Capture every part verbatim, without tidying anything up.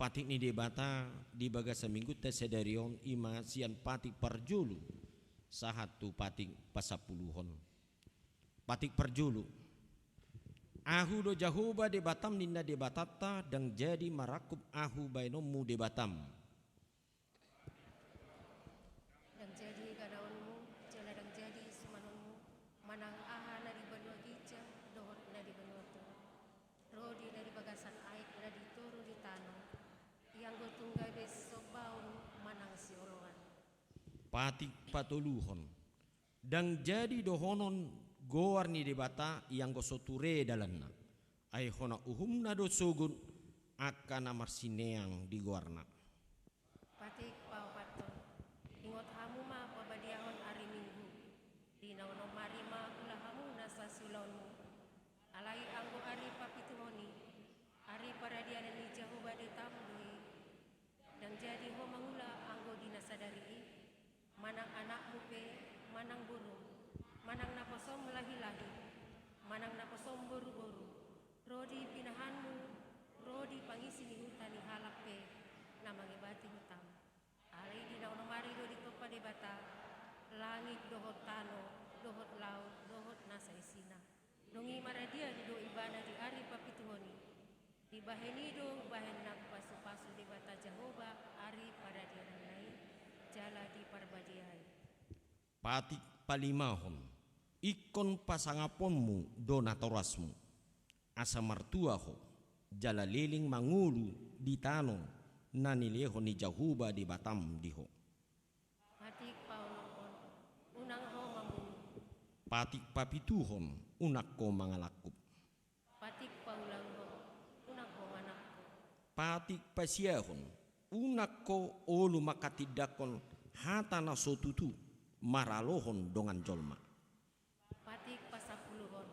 Patik ni Debata di bagasan minggunta sadari on i ma sian patik parjolo sahat tu patik pasampuluhon. Patik parjolo. Ahu do Jahowa Debatam ninna Debatanta, ndang jadi marangkup ahu bahenonmu Debatam. Ndang jadi gadaonmu, jala ndang jadi sumanonmu, manang aha na di banua ginjang dohot na di banua toru, ro di na di bagasan aek na di toru ni tano, ianggo tung gabe sombaon manang sioloan. Patik patoluhon. Ndang jadi dohonon goar ni Debata ianggo so ture dalanna, ai hona uhumna do sogot angka na marsineang di goarna. Patik paopathon. Ingot hamu ma pabadiahon ari Minggu. Di na onom ari ma ula hamu nasa siulaonmu. Alai anggo ari papituhon i, ari paradianan ni Jahowa Debatam do i. Ndang jadi ho mangula anggo di na sadari i, manang anakmu pe, manang borum, manang naposom lahilahi, manang naposom boruboru, ro di pinahanmu, ro di pangisi ni huta ni halak pe na mangebati hutam. Alai di na onom ari do ditompa Debata langit dohot tano, dohot laut, dohot nasa isina. Dung i maradian do ibana di ari papituhon i. Dibahen i do bahen nang pasupasu Debata Jahowa ari paradiananna i, jala diparbadiai. Patik palimahon. Ingkon pasangaponmu do natorasmu, asa martua ho, jala leleng mangolu di tano na nilehon ni Jahowa Debatam di ho. Patik paonomhon. Unang ho mamunu. Patik papituhon. Unang ho mangalangkup. Patik paulahon. Unang ho manangkup. Patik pasiahon. Unang ho olo manghatindanghon hata na so tutu maralohon dongan jolma. Patik pasampuluhon.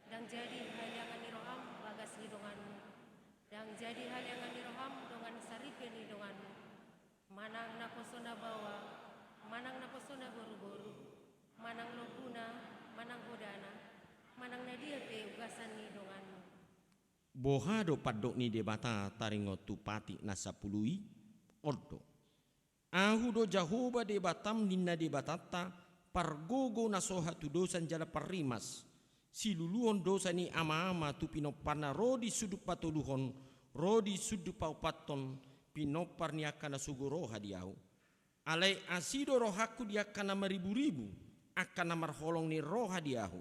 Ndang jadi haliangan ni roham bagas ni donganmu. Ndang jadi haliangan ni roham dongan saripe ni donganmu. Manang naposo na baoa, manang naposo na boruboru, manang lombuna, manang hodana, manang na dia pe ugasan ni donganmu. Boha do pandok ni Debata taringot tu patik na sampulu i? On do. Ahu do Jahowa Debatam ninna Debatanta, pargogo na so hatudosan jala parrimas, siluluhon dosa ni amaama tu pinomparna ro di sundut patoluhon, ro di sundut paopathon, pinompar ni angka na sogo roha di ahu. Alai asi do rohangku di angka na mariburibu, angka na marholong ni roha di ahu,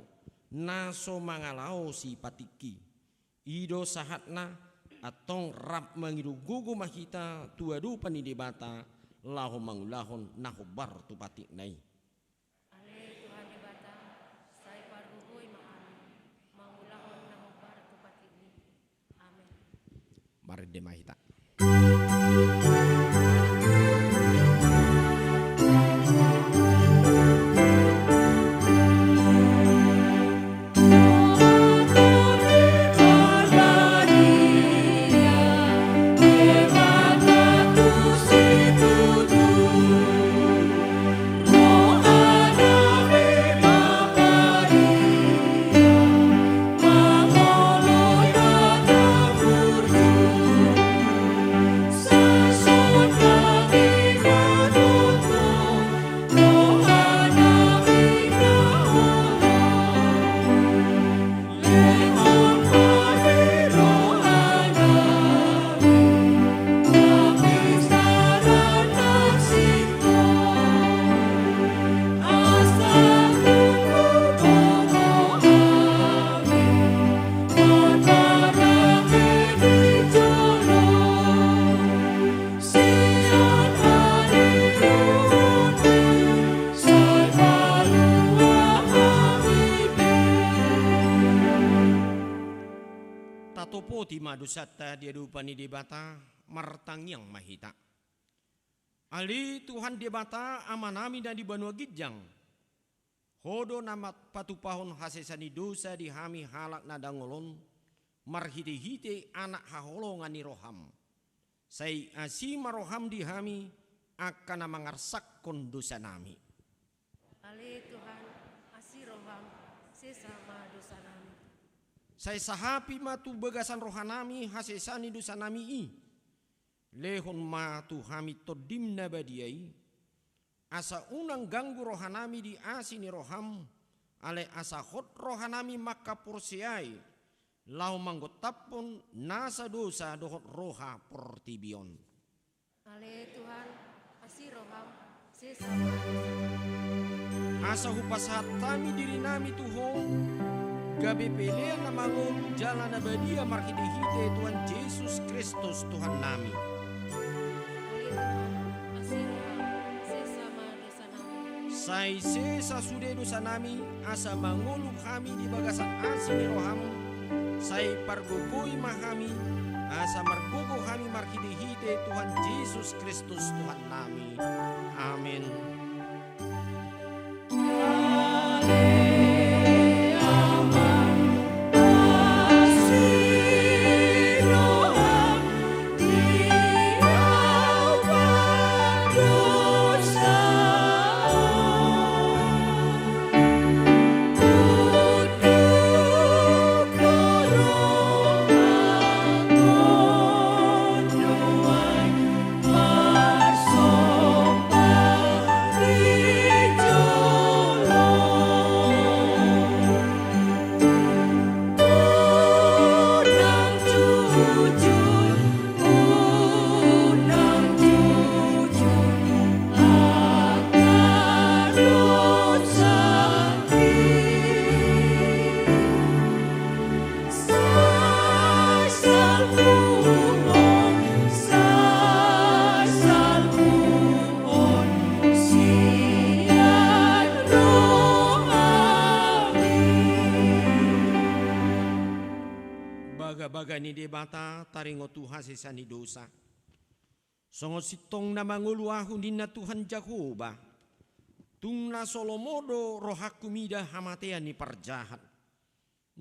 na so mangalaosi patikki. I do sahatna, antong rap mangido gogo ma hita tu adopan ni Debata, laho mangulahon na hombar tu patikna i. Ale Tuhan Debata, sai pargogo ma hami, mangulahon na hombar tu patikmi. Amen. Marende ma hita. Tatopoti ma dosanta di adopan ni Debata, martangiang ma hita. Ale Tuhan Debata, Amanami na di banua ginjang, Ho do na ma-, patupahon hasesaan ni dosa di hami halak na dangol on, marhitehite Anak haholongan ni roham. Sai asi ma roham di hami, angka na mangarsakhon dosanami. Ale Tuhan, asi roham, sesa ma dosanami. Sai sahapi ma tu bagasan rohanami hasesaan ni dosanami i. Lehon ma tu hami Tondim na badia i, asa unang ganggu rohanami di asi ni roham, alai asa hot rohanami manghaporseai, laho manggontaphon nasa dosa dohot roha portibi on. Ale Tuhan, asi roham, sesa ma dosanami. Asa hupasahat hami dirinami tu Ho, gabe pelean na mangolu jala na badia marhitehite Tuhan Jesus Kristus Tuhannami. Ale Tuhan, asi roham, sesa ma dosanami. Sai sesa sude dosanami, asa mangolu hami di bagasan asi ni roham, sai pargogoi ma hami, asa margogo hami marhitehite Tuhan Jesus Kristus Tuhannami. Amen. Bagabaga ni Debata taringot tu hasesaan ni dosa. Songon sintong na mangolu ahu ninna Tuhan Jahowa, tung na so lomo do rohangku mida hamatean ni parjahat.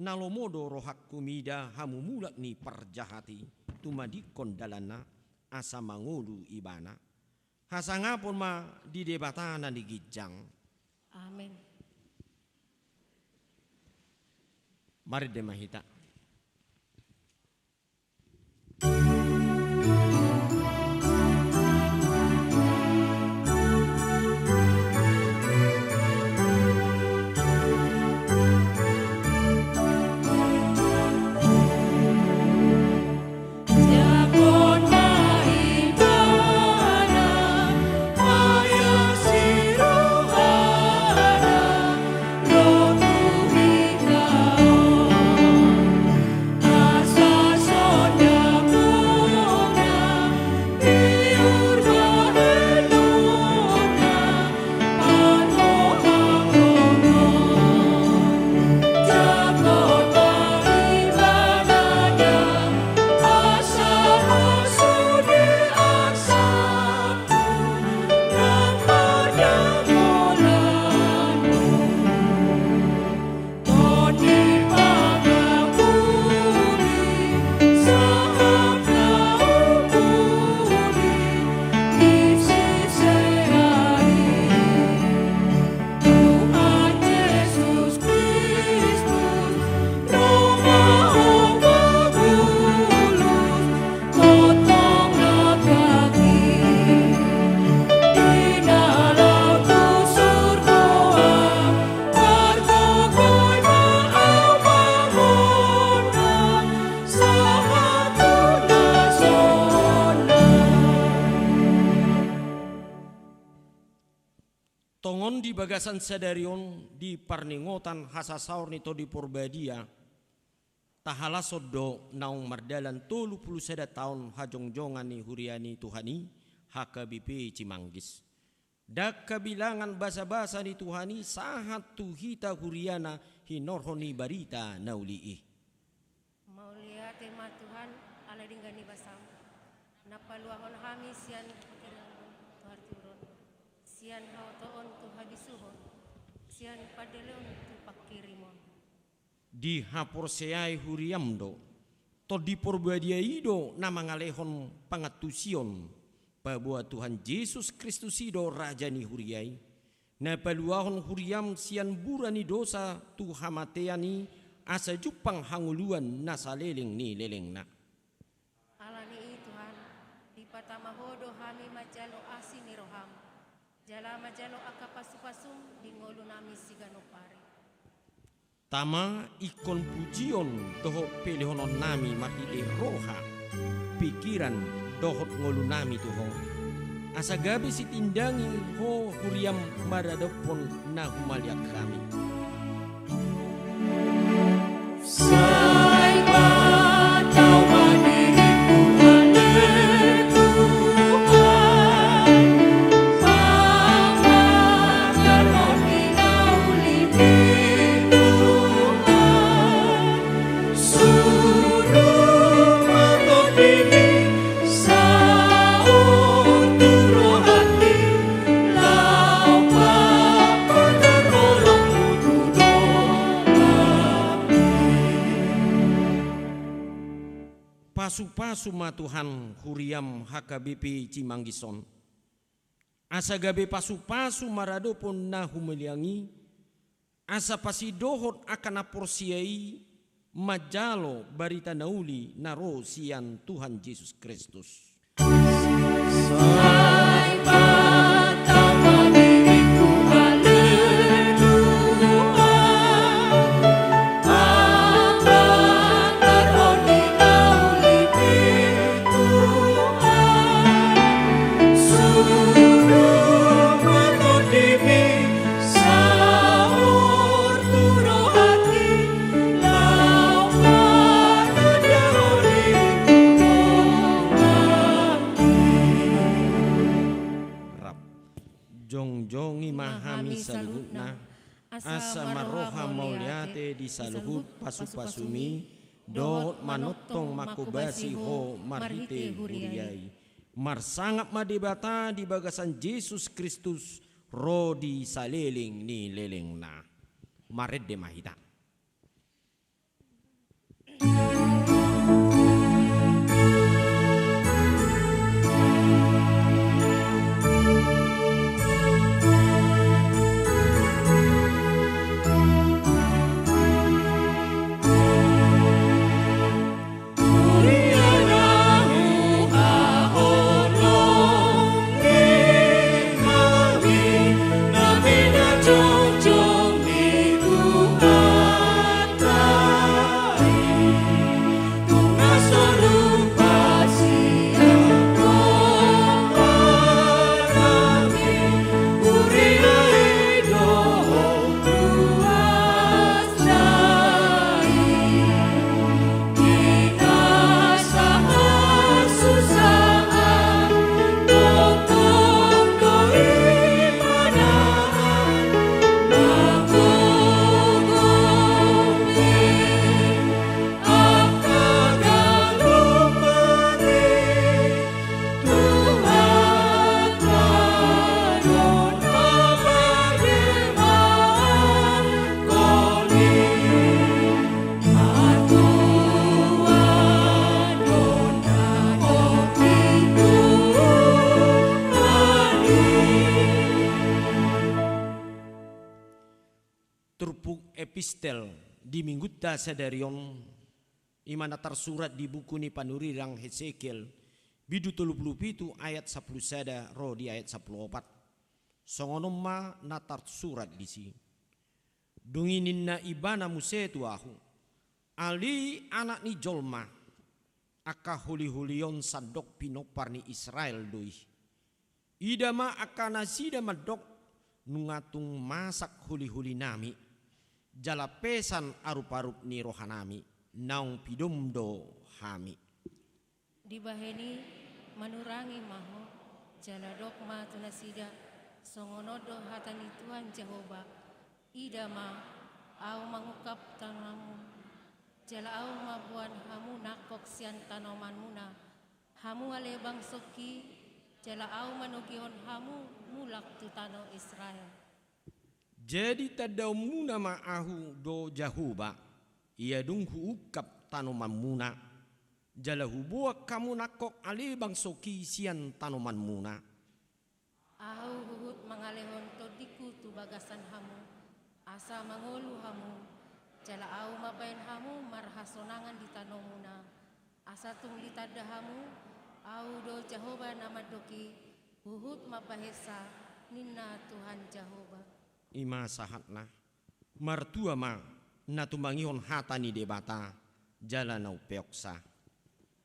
Na lomo do rohangku mida hamumulak ni parjahat i, tumadingkon dalanna asa mangolu ibana. Hasangapon ma di Debata na di ginjang. Amen. Marende ma hita. Tongon di bagasan sadari on di parningotan hasasaor ni Tondi Porbadia, tahalashon do naung mardalan tolu pulu sada taon hajongjongan ni huria ni Tuhan i, H K B P Cimanggis. Ndang habilangan basabasa ni Tuhan i sahat tu hita huriana hinorhon ni barita na uli i. Mauliate ma Tuhan, ala denggan ni basam, na paluahon hami sian pangkirimon tu hatiuron, sian haotoon tu habisuhon, sian pandeleon tu pangkirimon. Dihaporseai huriam do, Tondi Porbadia i do na mangalehon pangantusion, paboa Tuhan Jesus Kristus i do Raja ni huria i, na paluahon huriam sian bura ni dosa tu hamatean i, asa jumpang hangoluan na saleleng ni lelengna. Ala ni i Tuhan, dipat Tama Ho do hami manjalo asi ni roham, jala manjalo angka pasupasum di ngolunami siganup ari. Tama, ingkon pujion dohot pelehononnami marhite roha, pikiran dohot ngolunami tu Ho, asa gabe sitindangi Ho huriam maradophon na humaliang hami. Sai patau ma diringku, ale Tuhan, pangantar ho di na uli, Tuhan. Suru ma tondimi saur tu rohangki, laho papatar holongmu tu donganmi. Pasupasu ma Tuhan huriam H K B P Cimanggis on, asa gabe pasupasu maradophon na humaliang i, asa pasidohot angka na porsea i manjalo barita na uli na ro sian Tuhan Jesus Kristus. Sai patau ma diringku, ale Tuhan, pangantar ho di na uli, Tuhan. Suru ma tondimi saur tu rohangki, laho papatar holongmu tu donganmi. Rap. Jongjongi ma hami saluhutna, asa marroha mauliate di saluhut pasupasumi, dohot manongtong manghobasi ho marhite huria i. Marsangap ma Debata di bagasan Jesus Kristus, ro di saleleng ni lelengna. Marende ma hita. Turpuk epistel di minggunta sadari on, i ma na tarsurat di buku ni panurirang Hesekiel, bindu tolu pulu pitu ayat sampulu sada ro di ayat sampulu opat. Songon on ma na tarsurat disi. Dung i ninna ibana muse tu ahu: Ale anak ni jolma, angka holiholi on sandok pinompar ni Israel do i. Ida ma angka nasida mandok: Nunga tung masak holiholinami, jala pesan aruparup ni rohanami, naung pidom do hami. Dibahen i manurangi ma ho, jala dok ma tu nasida: Songon on do hata ni Tuhan Jahowa: Ida ma, ahu mangungkap tanomanmu, jala ahu mamboan hamu nangkok sian tanomanmuna. Hamu ale bangsongki, jala ahu manogihon hamu mulak tu tano Israel. Jadi tandaonmuna ma ahu do Jahowa, ia dung huungkap tanomanmuna, jala huboan hamu nangkok ale bangsongki sian tanomanmuna. Ahu huhut mangalehon tondingku tu bagasan hamu, asa mangolu hamu, jala ahu mambahen hamu marhasonangan di tanomuna, asa tung ditanda hamu, Ahu do Jahowa na mandok i, huhut ma bahensa, ninna Tuhan Jahowa. I ma sahatna. Martua ma na tumangihon hata ni Debata jala na umpeopsa.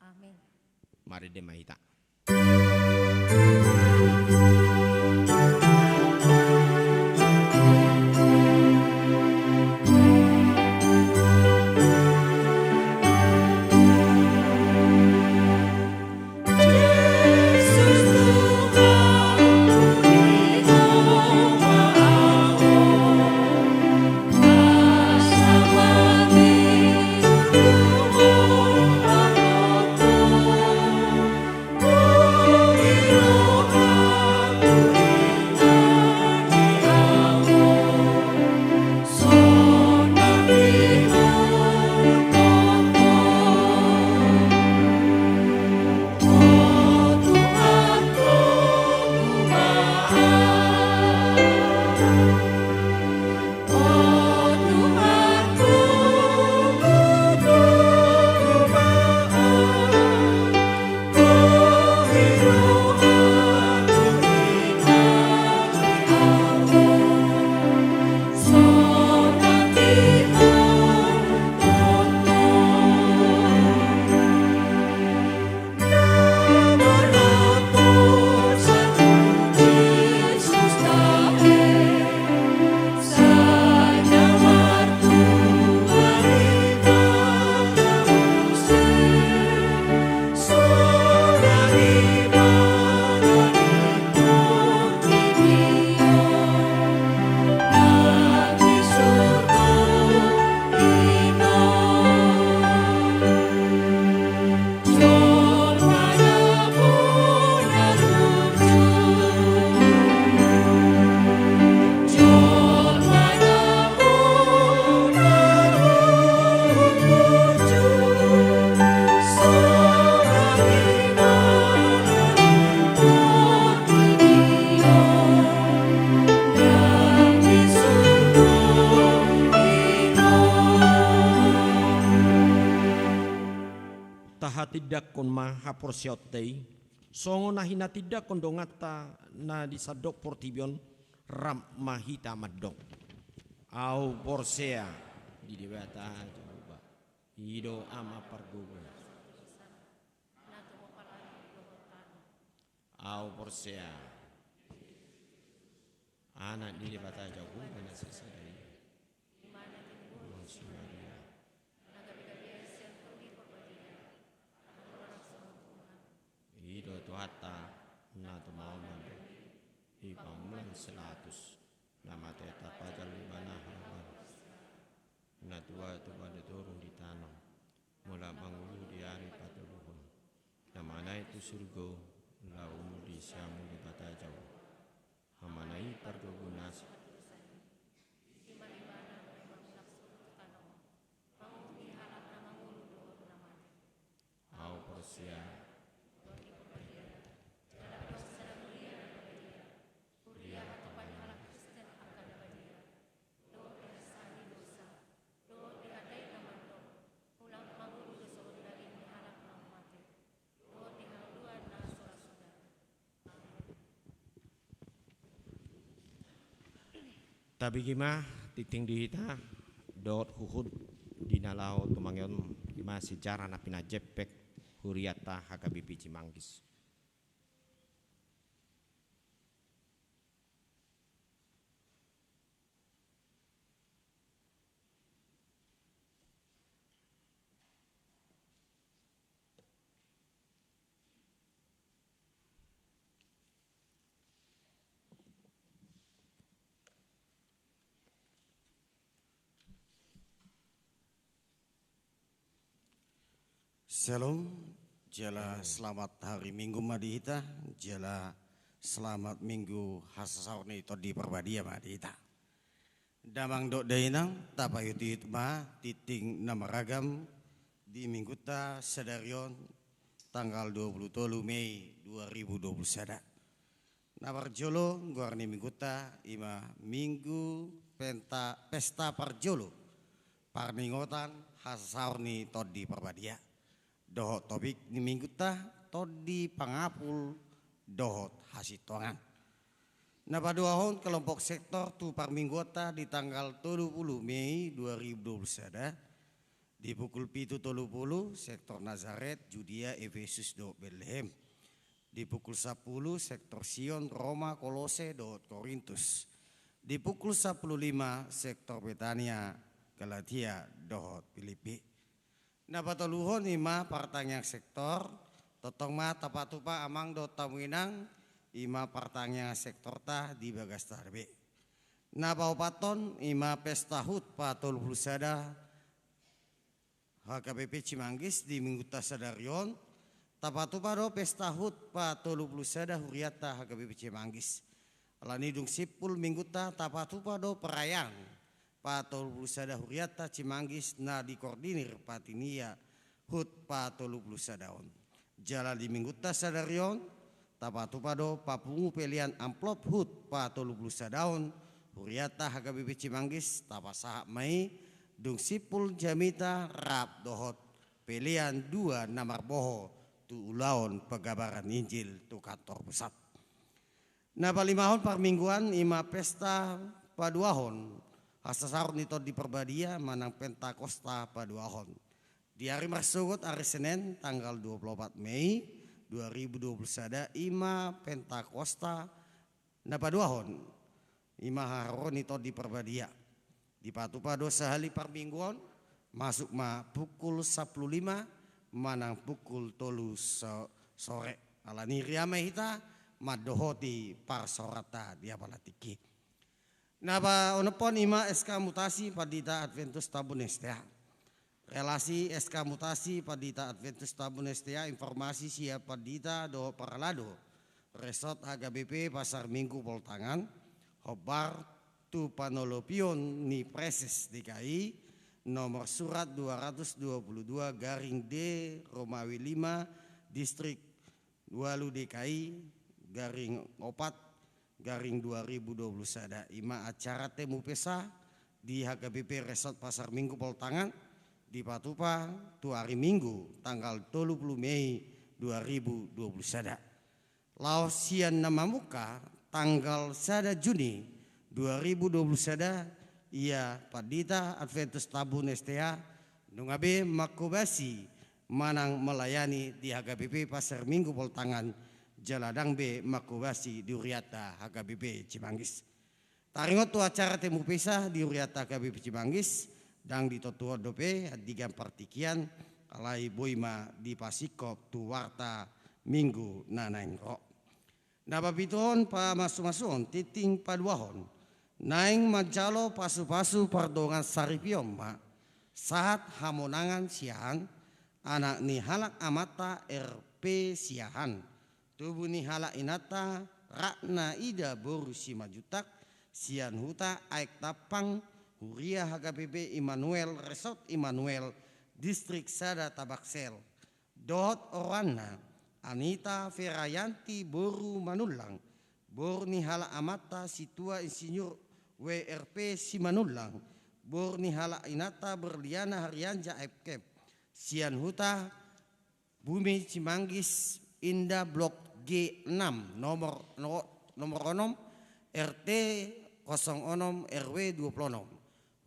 Amen. Marende ma hita. Tahatindangkon ma haporseaonta i, songon na hinatindangkon donganta na di sandok portibi on, rap ma hita mandok. Ahu porsea di Debata Jahowa, i do Ama pargogo. Ahu porsea Anak ni Debata Jahowa na sasada i. Maria. I do Tuhanta na tumaon mandok, di pamulan seratus, na mate tapajar Ibana halak na tua tu bada torung di tano, mulak mangolu di ari patoluhon, na manaek tu surgo, laho umur di siamun Debata Jahowa. Amana i pargogo nasa. Ahu porsea. Tabege ma tingting di hita dohot huhut di na laho tumangihon, i ma sejarah na pinajempek hurianta H K B P Cimanggis. Syalom, jala selamat hari Minggu ma di hita, jala selamat Minggu hasasaor ni Tondi Parbadia ma di hita. Damang dohot dainang, tapaihutihut ma tingting na maragam di Minggunta sadari on, tanggal dua puluh tolu Mei dua ribu dua puluh sada. Na parjolo goar ni Minggunta i ma Minggu penta, pesta parjolo parningotan hasasaor ni Tondi Parbadia. Dohot topik ni Minggunta, tondi, pangapul dohot hasintongan. Na paduahon kelompok sektor tu parmingguonta di tanggal tolu pulu Mei dua ribu dua pulu sada, di pukul pitu tolu pulu sektor Nazaret, Judea, Efesus dohot Betlehem. Di pukul sampulu sektor Sion, Roma, Kolose dohot Korintus. Di pukul sampulu lima sektor Betania, Galatia dohot Filipi. Na patoluhon i ma partangiangan sektor, tongtong ma tapatupa amang dohot hamu inang, i ma partangiangan sektorta di bagasta be. Na paopathon i ma pesta hut patolu pulu sada H K B P Cimanggis di minggunta sadari on, tapatupa do pesta hut patolu pulu sada hurianta H K B P Cimanggis. Alani dung simpul minggunta tapatupa do perayaan patolu pulu sada hurianta Cimanggis na dikoordinir panitia hut patolu pulu sada on. Jala di minggunta sadari on, tapatupa do papungu pelean amplop hut patolu pulu sada on, hurianta H K B P Cimanggis, tapasahat ma i dung simpul jamita rap dohot pelean dua na marboho tu ulaon pagabaran Injil tu kantor pusat. Na palimahon parmingguan i ma pesta paduahon hasasaor ni Tondi Parbadia manang Pentakosta paduahon. Di ari marsogot, ari Senen, tanggal dua pulu opat Mei dua ribu dua pulu sada, i ma Pentakosta na paduahon, i ma haharoro ni Tondi Parbadia. Dipatupa do sahali parmingguon, masuk ma pukul sampulu lima manang pukul tolu so-, sore. Alani i ria ma hita mandohoti parsaoranta di apala tingki. Na paonomhon i ma S K mutasi Pandita Adventus Tambun S T A. Relasi S K mutasi Pandita Adventus Tambun S T A, informasi sian pandita dohot parhalado, Resort H K B P Pasar Minggu Poltangan, hombar tu panolopion ni Praeses D K I, nomor surat dua ratus dua pulu dua garing D Romawi lima, Distrik ualu D K I garing opat garing dua ribu dua pulu sada, i ma acara Temu Pesa di H K B P Resort Pasar Minggu Poltangan, dipatupa tu ari Minggu tanggal tolu pulu Mei dua ribu dua pulu sada. Laos sian na mamungka tanggal sada Juni dua ribu dua pulu sada, ia Pandita Adventus Tambun S T A nunga be manghobasi manang melayani di H K B P Pasar Minggu Poltangan, jala ndang be manghobasi di hurianta H K B P Cimanggis. Taringot tu acara Temu Pesa di hurianta H K B P Cimanggis, ndang ditontuhon dope andigan partingkian, alai boi ma dipasingkop tu warta Minggu na naeng ro. Na papituhon pamasumasuon, tingting paduahon, naeng manjalo pasupasu pardongan saripeon ma sahat hamonangan Siahaan, anak ni halak amanta R P Siahaan, tubu ni halak inanta Ratna Ida boru Simanjuntak, sian huta Aek Tampang, huria H K B P Immanuel, Resort Immanuel, Distrik sada Tabaksel, dohot oroanna Anita Ferayanti boru Manullang, boru ni halak amanta Sintua Insinyur W R P Simanullang, boru ni halak inanta Berliana Harianja F K, sian huta Bumi Cimanggis Indah, Blok G enam, nomor, no-, nomor onom, R T kosong onom, R W dua pulu onom.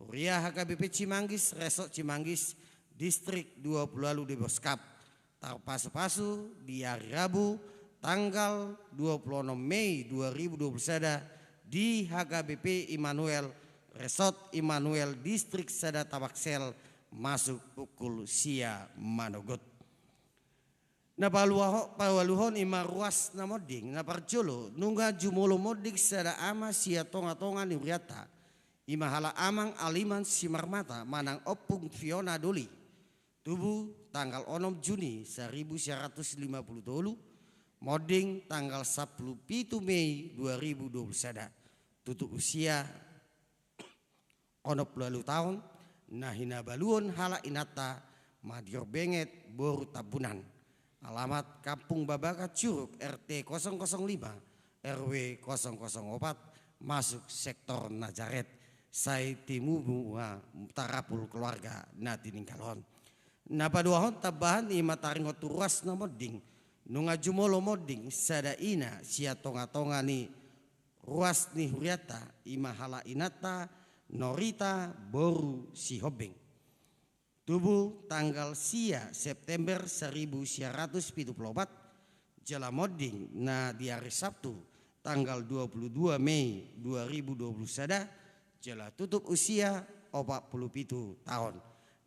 Huria H K B P Cimanggis, Resort Cimanggis, Distrik dua pulu ualu Deboskap. Tarpasupasu di ari Rabu, tanggal dua pulu onom Mei dua ribu dua pulu sada, di H K B P Immanuel, Resort Immanuel, Distrik sada Tabaksel, masuk pukul sia manogot. Na paluaho-, paualuhon i ma ruas na monding. Na parjolo, nunga jumolo monding sada ama sian tongatonga ni hurianta, i ma halak amang Aliman Simarmata manang Ompung Fiona Doli, tubu tanggal onom Juni saribu sia ratus lima pulu tolu, monding tanggal sampulu pitu Mei dua ribu dua pulu sada, tutu usia onom pulu ualu taon, na hinabaluon halak inanta Madior Benget boru Tambunan. Alamat Kampung Babakan Curug, R T kosong kosong lima, R W kosong kosong opat, masuk sektor Nazaret. Sai timumu ma tarapul keluarga na tininggalhon. Na paduahon tambahan i ma taringot tu ruas na monding. Nunga jumolo monding sada ina sian tonga-tonga ni ruas ni hurianta, i ma halak inanta Norita boru Sihombing. Tubu tanggal sia September saribu sia ratus pitu pulu opat, jala monding na di ari Sabtu tanggal dua pulu dua Mei dua ribu dua pulu sada, jala tutup usia opat pulu pitu taon.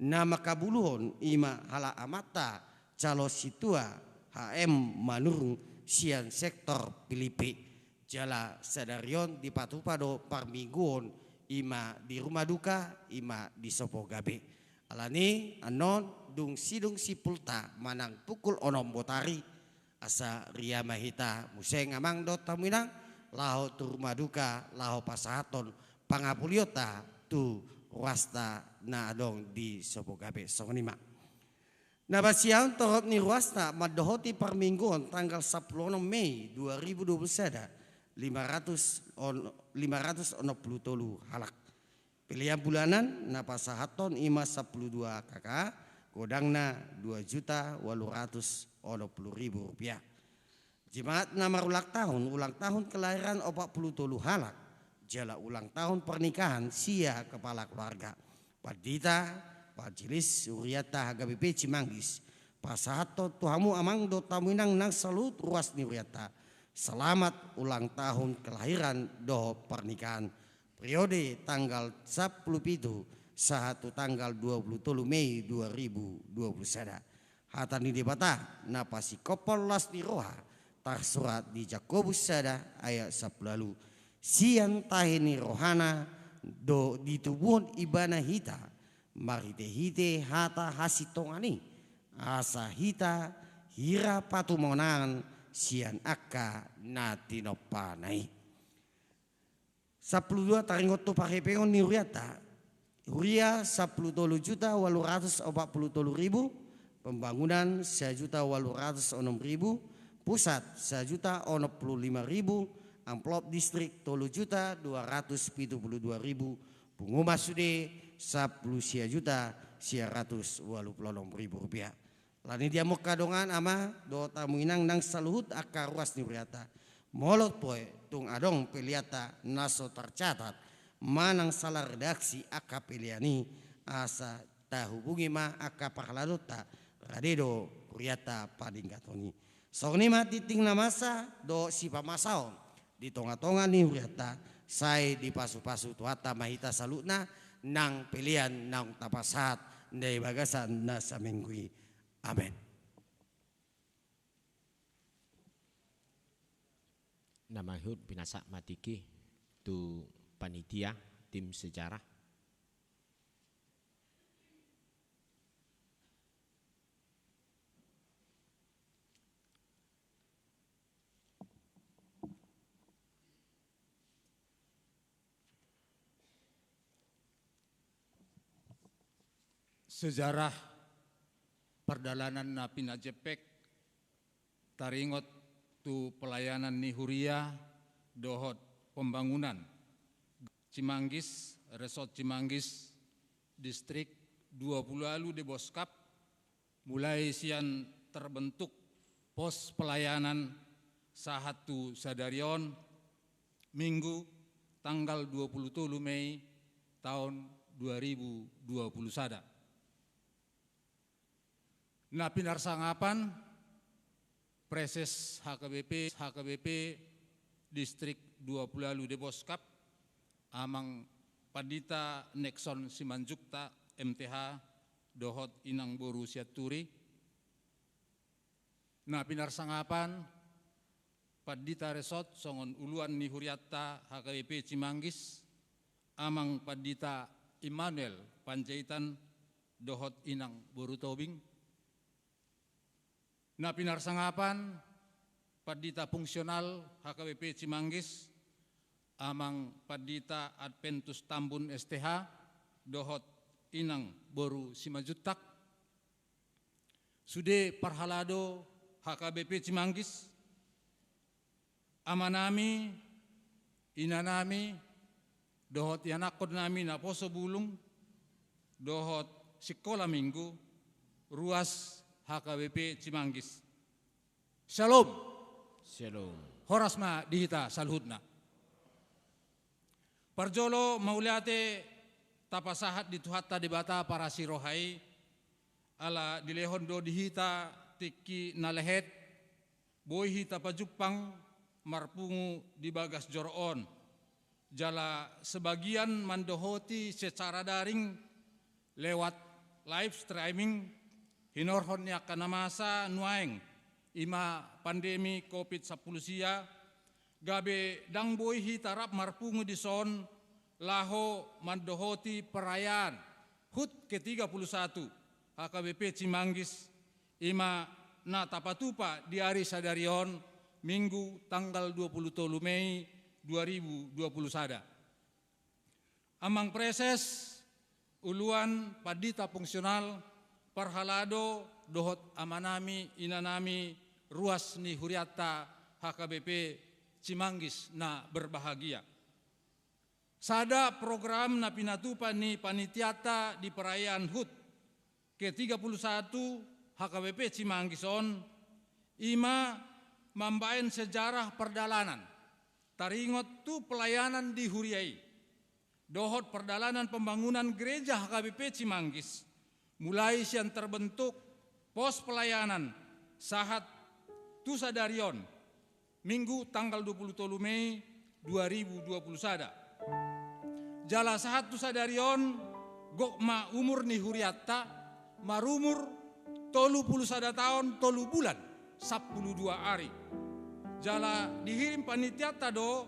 Na mangkabuluhon i ma halak amanta Calo Sintua H M Manurung sian sektor Pilipi. Jala sadari on dipatupa do parmingguon, i ma di rumah duka, i ma di Sopo Gabe. Alani annon dung sidung simpulta manang pukul onom botari, asa ria ma hita muse amang dohot hamu inang, laho tu rumah duka, laho pasahathon pangapulionta tu ruasta na adong di Sopo Gabe. Songon i ma. Na basiaon torop ni ruasta mandohoti parmingguon tanggal sampulu onom Mei dua ribu dua pulu sada, lima ratus on-, lima ratus onom pulu tolu halak. Pelean bulanan na pasahathon i ma sampulu dua K K, godangna dua juta ualu ratus onom pulu ribu rupiah. Jemaat na marulang tahun, ulang tahun kelahiran opat pulu tolu halak, jala ulang tahun pernikahan sia kepala keluarga. Pandita, Majelis Huriata H K B P Cimanggis, pasahathon tu hamu amang dohot hamu inang nang saluhut ruas ni huriata, selamat ulang tahun kelahiran dohot pernikahan periode tanggal sampulu pitu sahat tu tanggal dua pulu tolu Mei dua ribu dua pulu sada. Hata ni Debata na pasingkophon las ni roha, tarsurat di Jakobus sada ayat sampulu ualu: Sian tahi ni rohana do ditubuhon ibana hita, marhite-hite hata hasintongan i, asa hita hira patumonangan sian angka na tinompana i. Sampulu dua, taringot tu parhepengon ni huriata. Huria sampulu tolu juta ualu ratus opat pulu tolu ribu, pembangunan sajuta ualu ratus onom ribu, pusat sajuta onom pulu lima ribu, amplop distrik tolu juta dua ratus pitu pulu dua ribu, pungu ma sude sampulu sia juta sia ratus ualu pulu onom ribu rupiah. Alani i di hamu angka dongan ama dohot hamu inang nang saluhut angka ruas ni huriata, molo tung adong peleanta na so tercatat manang sala redaksi angka pelean i, asa tahubungi ma angka parhaladonta, rade do huriata paningkaton i. Songon i ma tingting na masa dohot sipamasaon di tonga-tonga ni huriata, sai dipasu-pasu Tuhanta ma hita saluhutna nang pelean naung tapasahat na di bagasan na saminggu i. Amen. Na mangihut pinasahat ma tingki tu panitia, tim sejarah. Sejarah pardalanan na pinajempek taringot tu pelayanan ni huria dohot pembangunan Cimanggis, Resort Cimanggis, distrik dua pulu ualu Deboskap, mulai sian terbentuk pos pelayanan sahat tu sadari on, Minggu tanggal dua pulu tolu Mei taon dua ribu dua pulu sada. Na pinarsangapan, Praeses H K B P, H K B P Distrik dua pulu ualu Deboskap, Amang Pandita Nexon Simanjuntak, M T H, dohot Inang Boru Sianturi. Na pinarsangapan, Pandita Resort songon uluan ni hurianta H K B P Cimanggis, Amang Pandita Immanuel Panjaitan dohot Inang Boru Tobing. Na pinarsangapan, Pandita Fungsional H K B P Cimanggis, Amang Pandita Adventus Tambun S T H dohot Inang Boru Simanjuntak. Sude parhalado H K B P Cimanggis, amanami, inanami, dohot ianakkonnami naposo bulung, dohot sikola minggu, ruas H K B P Cimanggis. Shalom. Shalom. Horas ma di hita saluhutna. Parjolo mauliate tapasahat di Tuhanta Debata parasi roha i, ala dilehon do di hita tingki na lehet, boi hita pajumpang marpungu di bagas joro on. Jala sebagian mandohoti secara daring lewat live streaming, hinorhon ni angka na masa nuaeng, i ma pandemi covid sampulu sia, gabe ndang boi hita rap marpungu dison laho mandohoti perayaan HUT ke tiga puluh satu H K B P Cimanggis, i ma na tapatupa di ari sadari on, Minggu tanggal dua puluh tolu Mei dua ribu dua puluh sada. Amang Praeses, uluan, pandita fungsional, parhalado, dohot amanami, inanami, ruas ni hurianta H K B P Cimanggis na berbahagia. Sada program na pinatupa ni panitianta di perayaan HUT ke tiga puluh satu H K B P Cimanggis on, i ma mambaen sejarah pardalanan taringot tu pelayanan di huria i, dohot pardalanan pembangunan gereja H K B P Cimanggis, mulai sian terbentuk pos pelayanan sahat tu sadari on, Minggu tanggal dua puluh tolu Mei dua ribu dua puluh sada. Jala sahat tu sadari on, gok ma umur ni hurianta, marumur tolu puluh sada taon tolu bulan sampulu dua ari. Jala dihirim panitianta do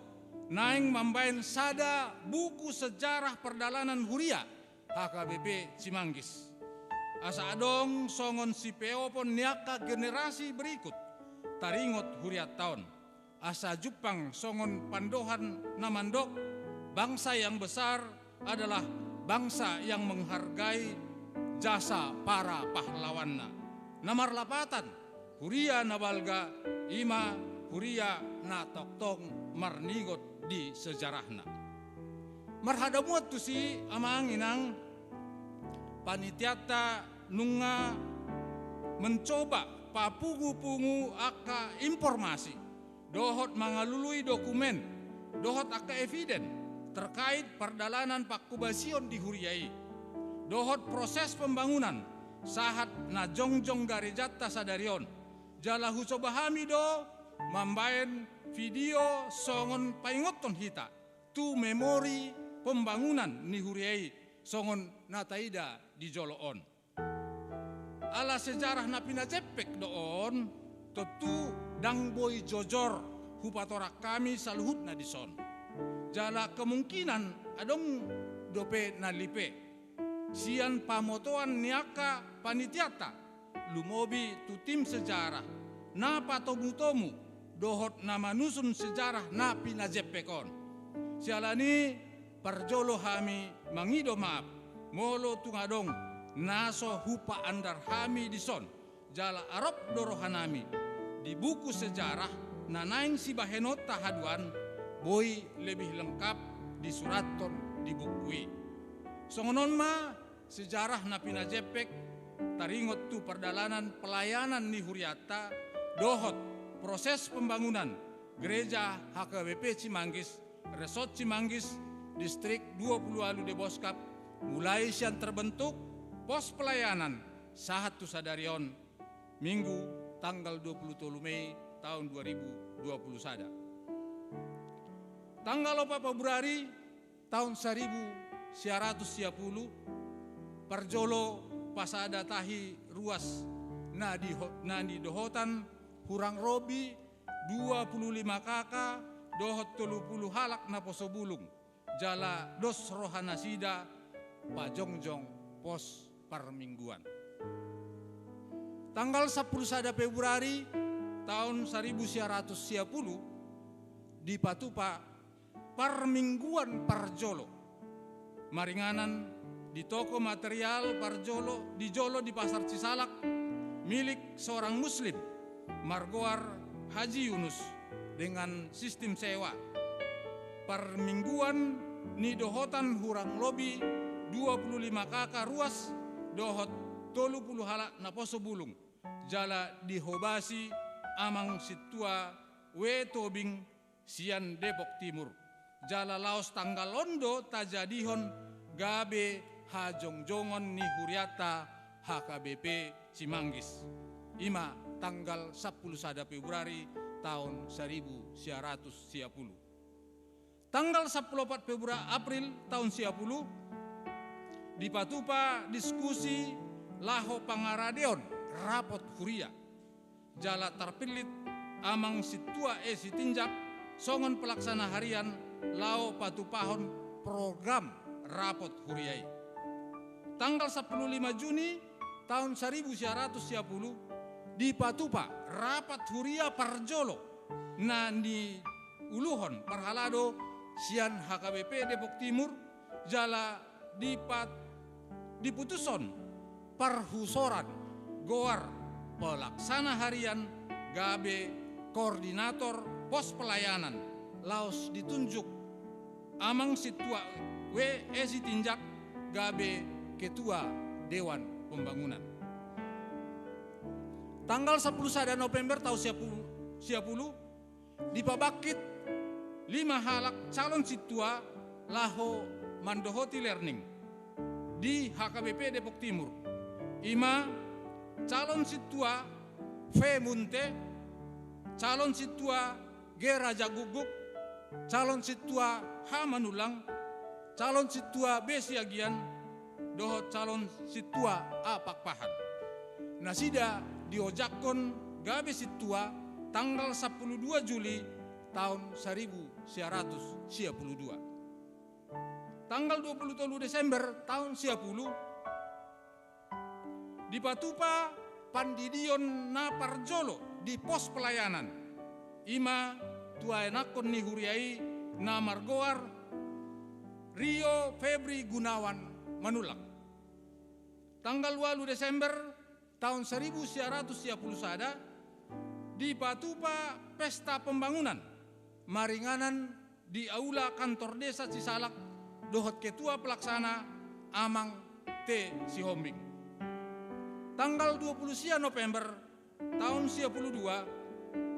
naeng mambaen sada buku sejarah pardalanan huria H K B P Cimanggis, asa adong songon sipeopon ni angka generasi berikut taringot hurianta on, asa jumpang songon pandohan na mandok, bangsa yang besar adalah bangsa yang menghargai jasa para pahlawanna. Na marlapatan, huria na balga i ma huria na tongtong marningot di sejarahna. Marhadamuan tusi, amang inang, panitianta nunga mencoba papungu-pungu angka informasi dohot mangalului dokumen dohot angka eviden terkait pardalanan pangkobasion di huria i, dohot proses pembangunan sahat na jongjong garejanta sadari on. Jala hucoba hami do mambaen video songon paingothon hita tu memori pembangunan ni huria i songon na taida di jolo on. Ala sejarah na pinajempek do on, tontu ndang boi jojor hupatorang hami saluhutna dison. Jala kemungkinan adong dope na lipe. Sian pamotoan ni angka panitianta, lumobi tu tim sejarah na patomu-tomu dohot na manusun sejarah na pinajempek on. Siala ni i, parjolo hami mangido maaf molo tung adong na so hupaandar hami dison, jala arop do rohanami di buku sejarah na naeng sibahenonta haduan, boi lebih lengkap disurathon di buku i. Songon on ma sejarah na pinajempek taringot tu pardalanan pelayanan ni hurianta dohot proses pembangunan gereja H K B P Cimanggis, Resort Cimanggis, Distrik dua puluh ualu Deboskap, mulai sian terbentuk pos pelayanan sahat tu sadari on, Minggu tanggal dua puluh tolu Mei taon dua ribu dua puluh sada. Tanggal opat Februari taon saribu sia ratus sia pulu, parjolo pasada tahi ruas na di, na nidohotan hurang robi dua puluh lima K K dohot tolu puluh halak naposo bulung, jala dos rohanasida pajongjong pos parmingguan. Tanggal sampulu sada Februari taon saribu sia ratus sia pulu, dipatupa parmingguan parjolo maringanan di toko material parjolo di jolo di Pasar Cisalak, milik seorang muslim margoar Haji Yunus, dengan sistem sewa. Parmingguan nidohotan hurang lobi dua puluh lima K K ruas dohot tolu puluh halak naposo bulung, jala dihobasi Amang Sintua W. Tobing sian Depok Timur. Jala laos tanggal on do tajadihon gabe hajongjongon ni hurianta H K B P Cimanggis. I ma tanggal sampulu sada Februari taon saribu sia ratus sia pulu. Tanggal sampulu opat Februari, April taon sia pulu, dipatupa diskusi laho pangaradeon rapot huria. Jala tarpillit Amang Sintua E. Sitinjak songon pelaksana harian laho patupahon program rapot huria i. Tanggal sampulu lima Juni taon saribu sia ratus sia pulu, dipatupa rapat huria parjolo na niuluhon parhalado sian H K B P Depok Timur, jala dipat-, diputushon parhusoran goar pelaksana harian gabe koordinator pos pelayanan, laos ditunjuk Amang Sintua W. E. Sitinjak gabe Ketua Dewan Pembangunan. Tanggal sampulu sada November taon sia pulu, sia pulu, dipabangkit lima halak calon sintua laho mandohoti learning di H K B P Depok Timur. I ma calon sintua V. Munte, calon sintua G. Raja Guguk, calon sintua H. Manullang, calon sintua B. Siagian, dohot calon sintua A. Pakpahan. Nasida diojakhon gabe sintua tanggal sampulu dua Juli taon saribu sia ratus sia pulu dua. Tanggal dua pulu tolu Desember taon sia pulu, dipatupa pandidion na parjolo di pos pelayanan, i ma tu ianakhon ni huria i na margoar Rio Febri Gunawan Manullang. Tanggal ualu Desember taon saribu sia ratus sia pulu sada, dipatupa pesta pembangunan maringanan di aula kantor desa Cisalak dohot ketua pelaksana Amang T. Sihombing. Tanggal dua pulu sia November taon sia pulu dua,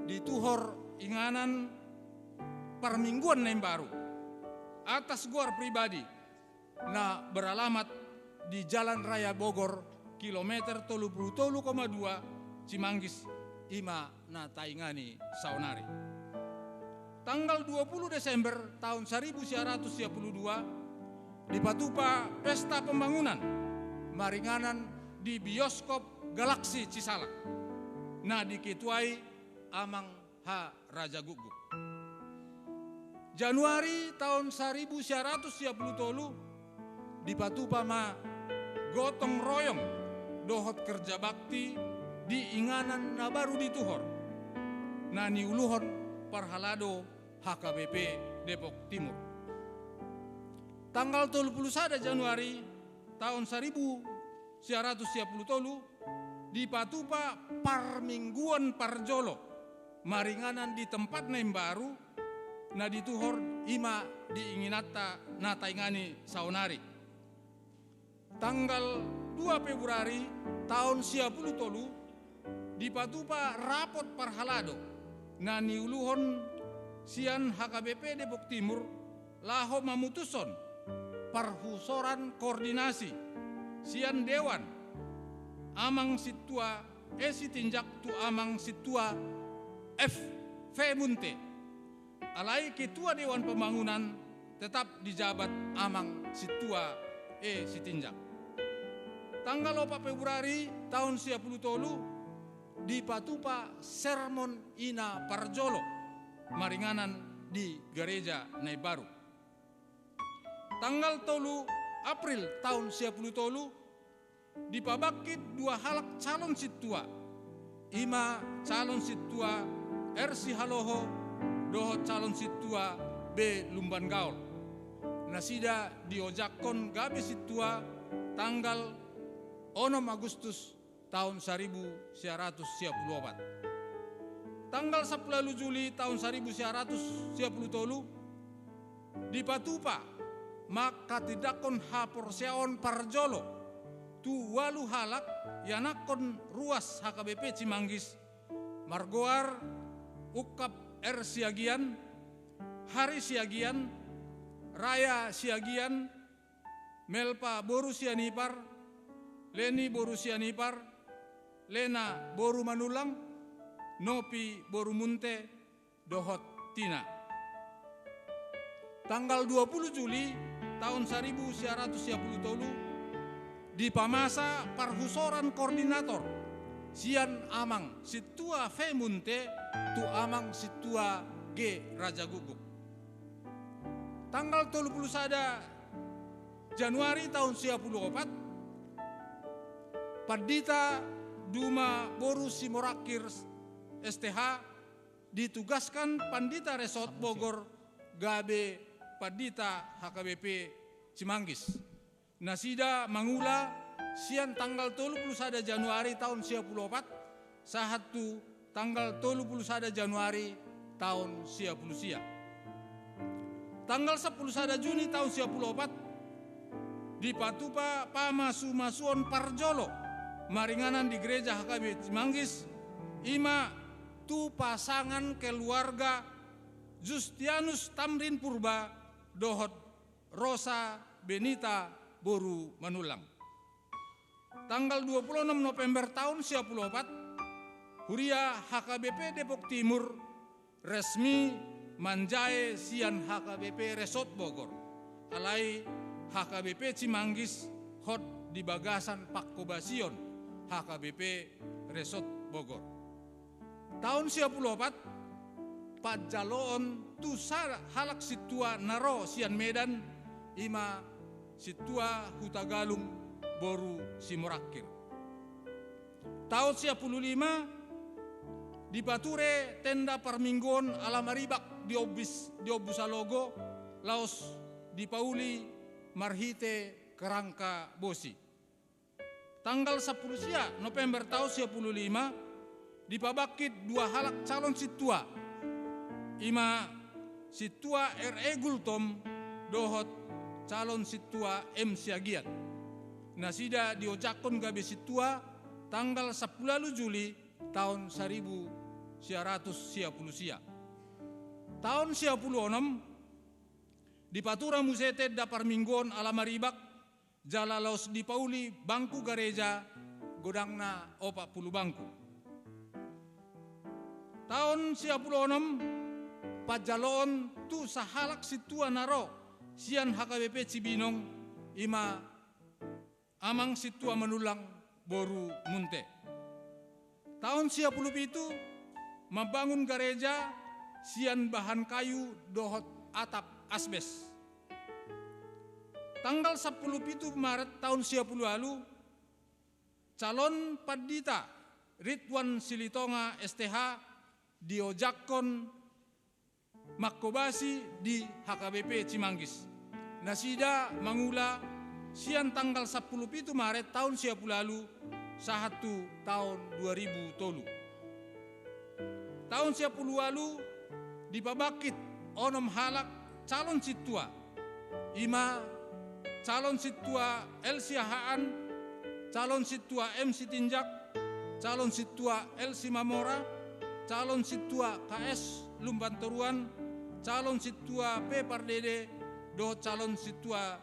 dituhor inganan parmingguan na imbaru atas goar pribadi na beralamat di Jalan Raya Bogor, kilometer tolu pulu tolu koma dua, Cimanggis, i ma na taingani saonari. Tanggal dua pulu Desember taon saribu sia ratus sia pulu dua, dipatupa pesta pembangunan maringanan di Bioskop Galaxy Cisalak, na diketuai Amang H. Raja Guguk. Januari taon saribu sia ratus sia pulu tolu, dipatupa ma gotong royong dohot kerja bakti di inganan na baru dituhor, na niuluhon parhalado H K B P Depok Timur. Tanggal tolu pulu sada Januari taon saribu sia ratus sia pulu tolu, dipatupa parmingguan parjolo maringanan di tempat na imbaru na dituhor, i ma di ingananta na taingani saonari. Tanggal dua Februari taon sia pulu tolu, dipatupa rapot parhalado na niuluhon sian H K B P Depok Timur laho mamutushon parhusoran koordinasi sian dewan Amang Sintua E. Sitinjak tu Amang Sintua F. V. Munte. Alai ketua Dewan Pembangunan tetap dijabat Amang Sintua E. Sitinjak. Tanggal opat Februari taon sia pulu tolu, dipatupa sermon i na parjolo maringanan di gareja na imbaru. Tanggal tolu April taon sia pulu tolu, dipabangkit dua halak calon sintua, i ma calon sintua R. Sihaloho dohot calon sintua B. Lumban Gaol. Nasida diojakhon gabe sintua tanggal onom Agustus taon saribu sia ratus sia pulu opat. Tanggal sampulu ualu Juli taon saribu sia ratus sia pulu tolu, dipatupa manghatindanghon haporseaon parjolo tu ualu halak ianakhon ruas H K B P Cimanggis, margoar Ungkap R. Siagian, Hari Siagian, Raya Siagian, Melpa boru Sianipar, Leni boru Sianipar, Lena boru Manullang, Nopi boru Munte, dohot Tina. Tanggal dua pulu Juli taon saribu sia ratus sia pulu tolu, dipamasa parhusoran koordinator sian Amang Sintua V. Munte tu Amang Sintua G. Rajagukguk. Tanggal tolu pulu sada Januari taon sia pulu opat, Pandita Duma boru Simorangkir, S T H, ditugaskan Pandita Resort Bogor gabe Pandita H K B P Cimanggis. Nasida mangula sian tanggal tolu pulu sada Januari taon sia pulu opat sahat tu tanggal tolu pulu sada Januari taon sia pulu sia. Tanggal sampulu sada Juni taon sia pulu opat, dipatupa pamasumasuon parjolo maringanan di Gereja H K B P Cimanggis, i ma tu pasangan keluarga Justianus Tamrin Purba dohot Rosa Benita boru Manullang. Tanggal dua pulu onom November taon sia pulu opat, huria H K B P Depok Timur resmi manjae sian H K B P Resort Bogor. Alai H K B P Cimanggis hot di bagasan pangkobasion H K B P Resort Bogor. Taon sia pulu opat, panjaloon tu sa halak sintua na ro sian Medan, i ma Sintua Hutagalung boru Simorangkir. Taon sia pulu lima, dipature tenda parmingguon ala maribak di Ombus, di Ombus Alogo, laos dipauli marhite kerangka bosi. Tanggal sampulu sia November taon sia pulu lima, dipabangkit dua halak calon sintua, i ma Sintua R E Gultom dohot calon sintua M Siagian. Nasida diojakhon gabe sintua tanggal sampulu ualu Juli taon saribu sia ratus sia pulu sia. Taon sia pulu onom, dipatura muse tenda parmingguon ala maribak, jala laos dipauli bangku gareja, godangna opat pulu bangku. Taon sia pulu onom, panjaloon tu sahalak sintua na ro sian H K B P Cibinong, i ma Amang Sintua Manullang boru Munte. Taon sia pulu pitu, mambangun gareja sian bahan kayu dohot atap asbes. Tanggal sampulu pitu Maret taon sia pulu ualu, calon pandita Ridwan Silitonga S T H diojakhon mangkobasi di H K B P Cimanggis. Nasida mangula sian tanggal sampulu pitu Maret taon sia pulu ualu sahat tu taon dua ribu tolu. Taon sia pulu ualu, dipabangkit onom halak calon sintua, i ma calon sintua L Siahaan, calon sintua M Sitinjak, calon sintua L Simamora, calon sintua K S Lumbantoruan, calon sintua P Pardede, dohot calon sintua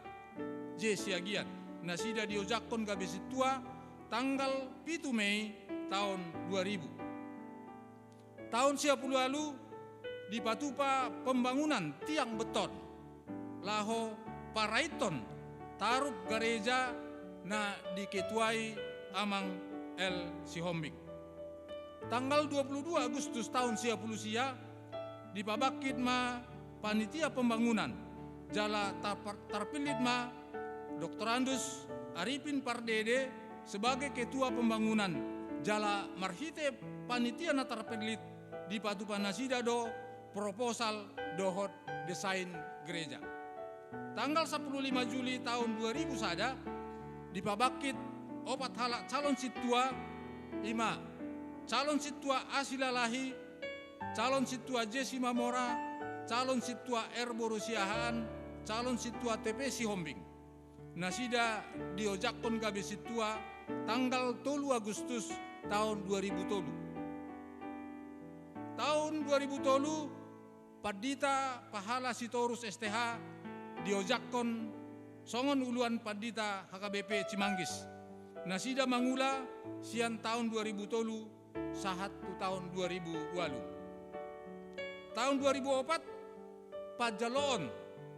J Siagian. Nasida diojakhon gabe sintua tanggal pitu Mei taon dua ribu. Taon sia pulu ualu, dipatupa pembangunan tiang beton laho paraithon tarup gareja na diketuai Amang L Sihombing. Tanggal dua pulu dua Agustus taon sia pulu sia, dipabangkit ma panitia pembangunan, jala tarpar-, tarpillit ma Doktorandus Arifin Pardede sebagai ketua pembangunan, jala marhite panitia na tarpillit dipatupa nasida do proposal dohot desain gereja. Tanggal sampulu lima Juli taon dua ribu sada, dipabangkit opat halak calon sintua, i ma calon sintua A Silalahi, calon sintua J Simamora, calon sintua R Boru Siahaan, calon sintua T P Sihombing. Nasida diojakhon gabe sintua tanggal tolu Agustus taon dua ribu tolu. Taon dua ribu tolu, Pandita Pahala Sitorus S T H diojakhon songon uluan pandita H K B P Cimanggis. Nasida mangula sian taon dua ribu tolu sahat tu taon dua ribu ualu. Taon dua ribu opat, panjaloon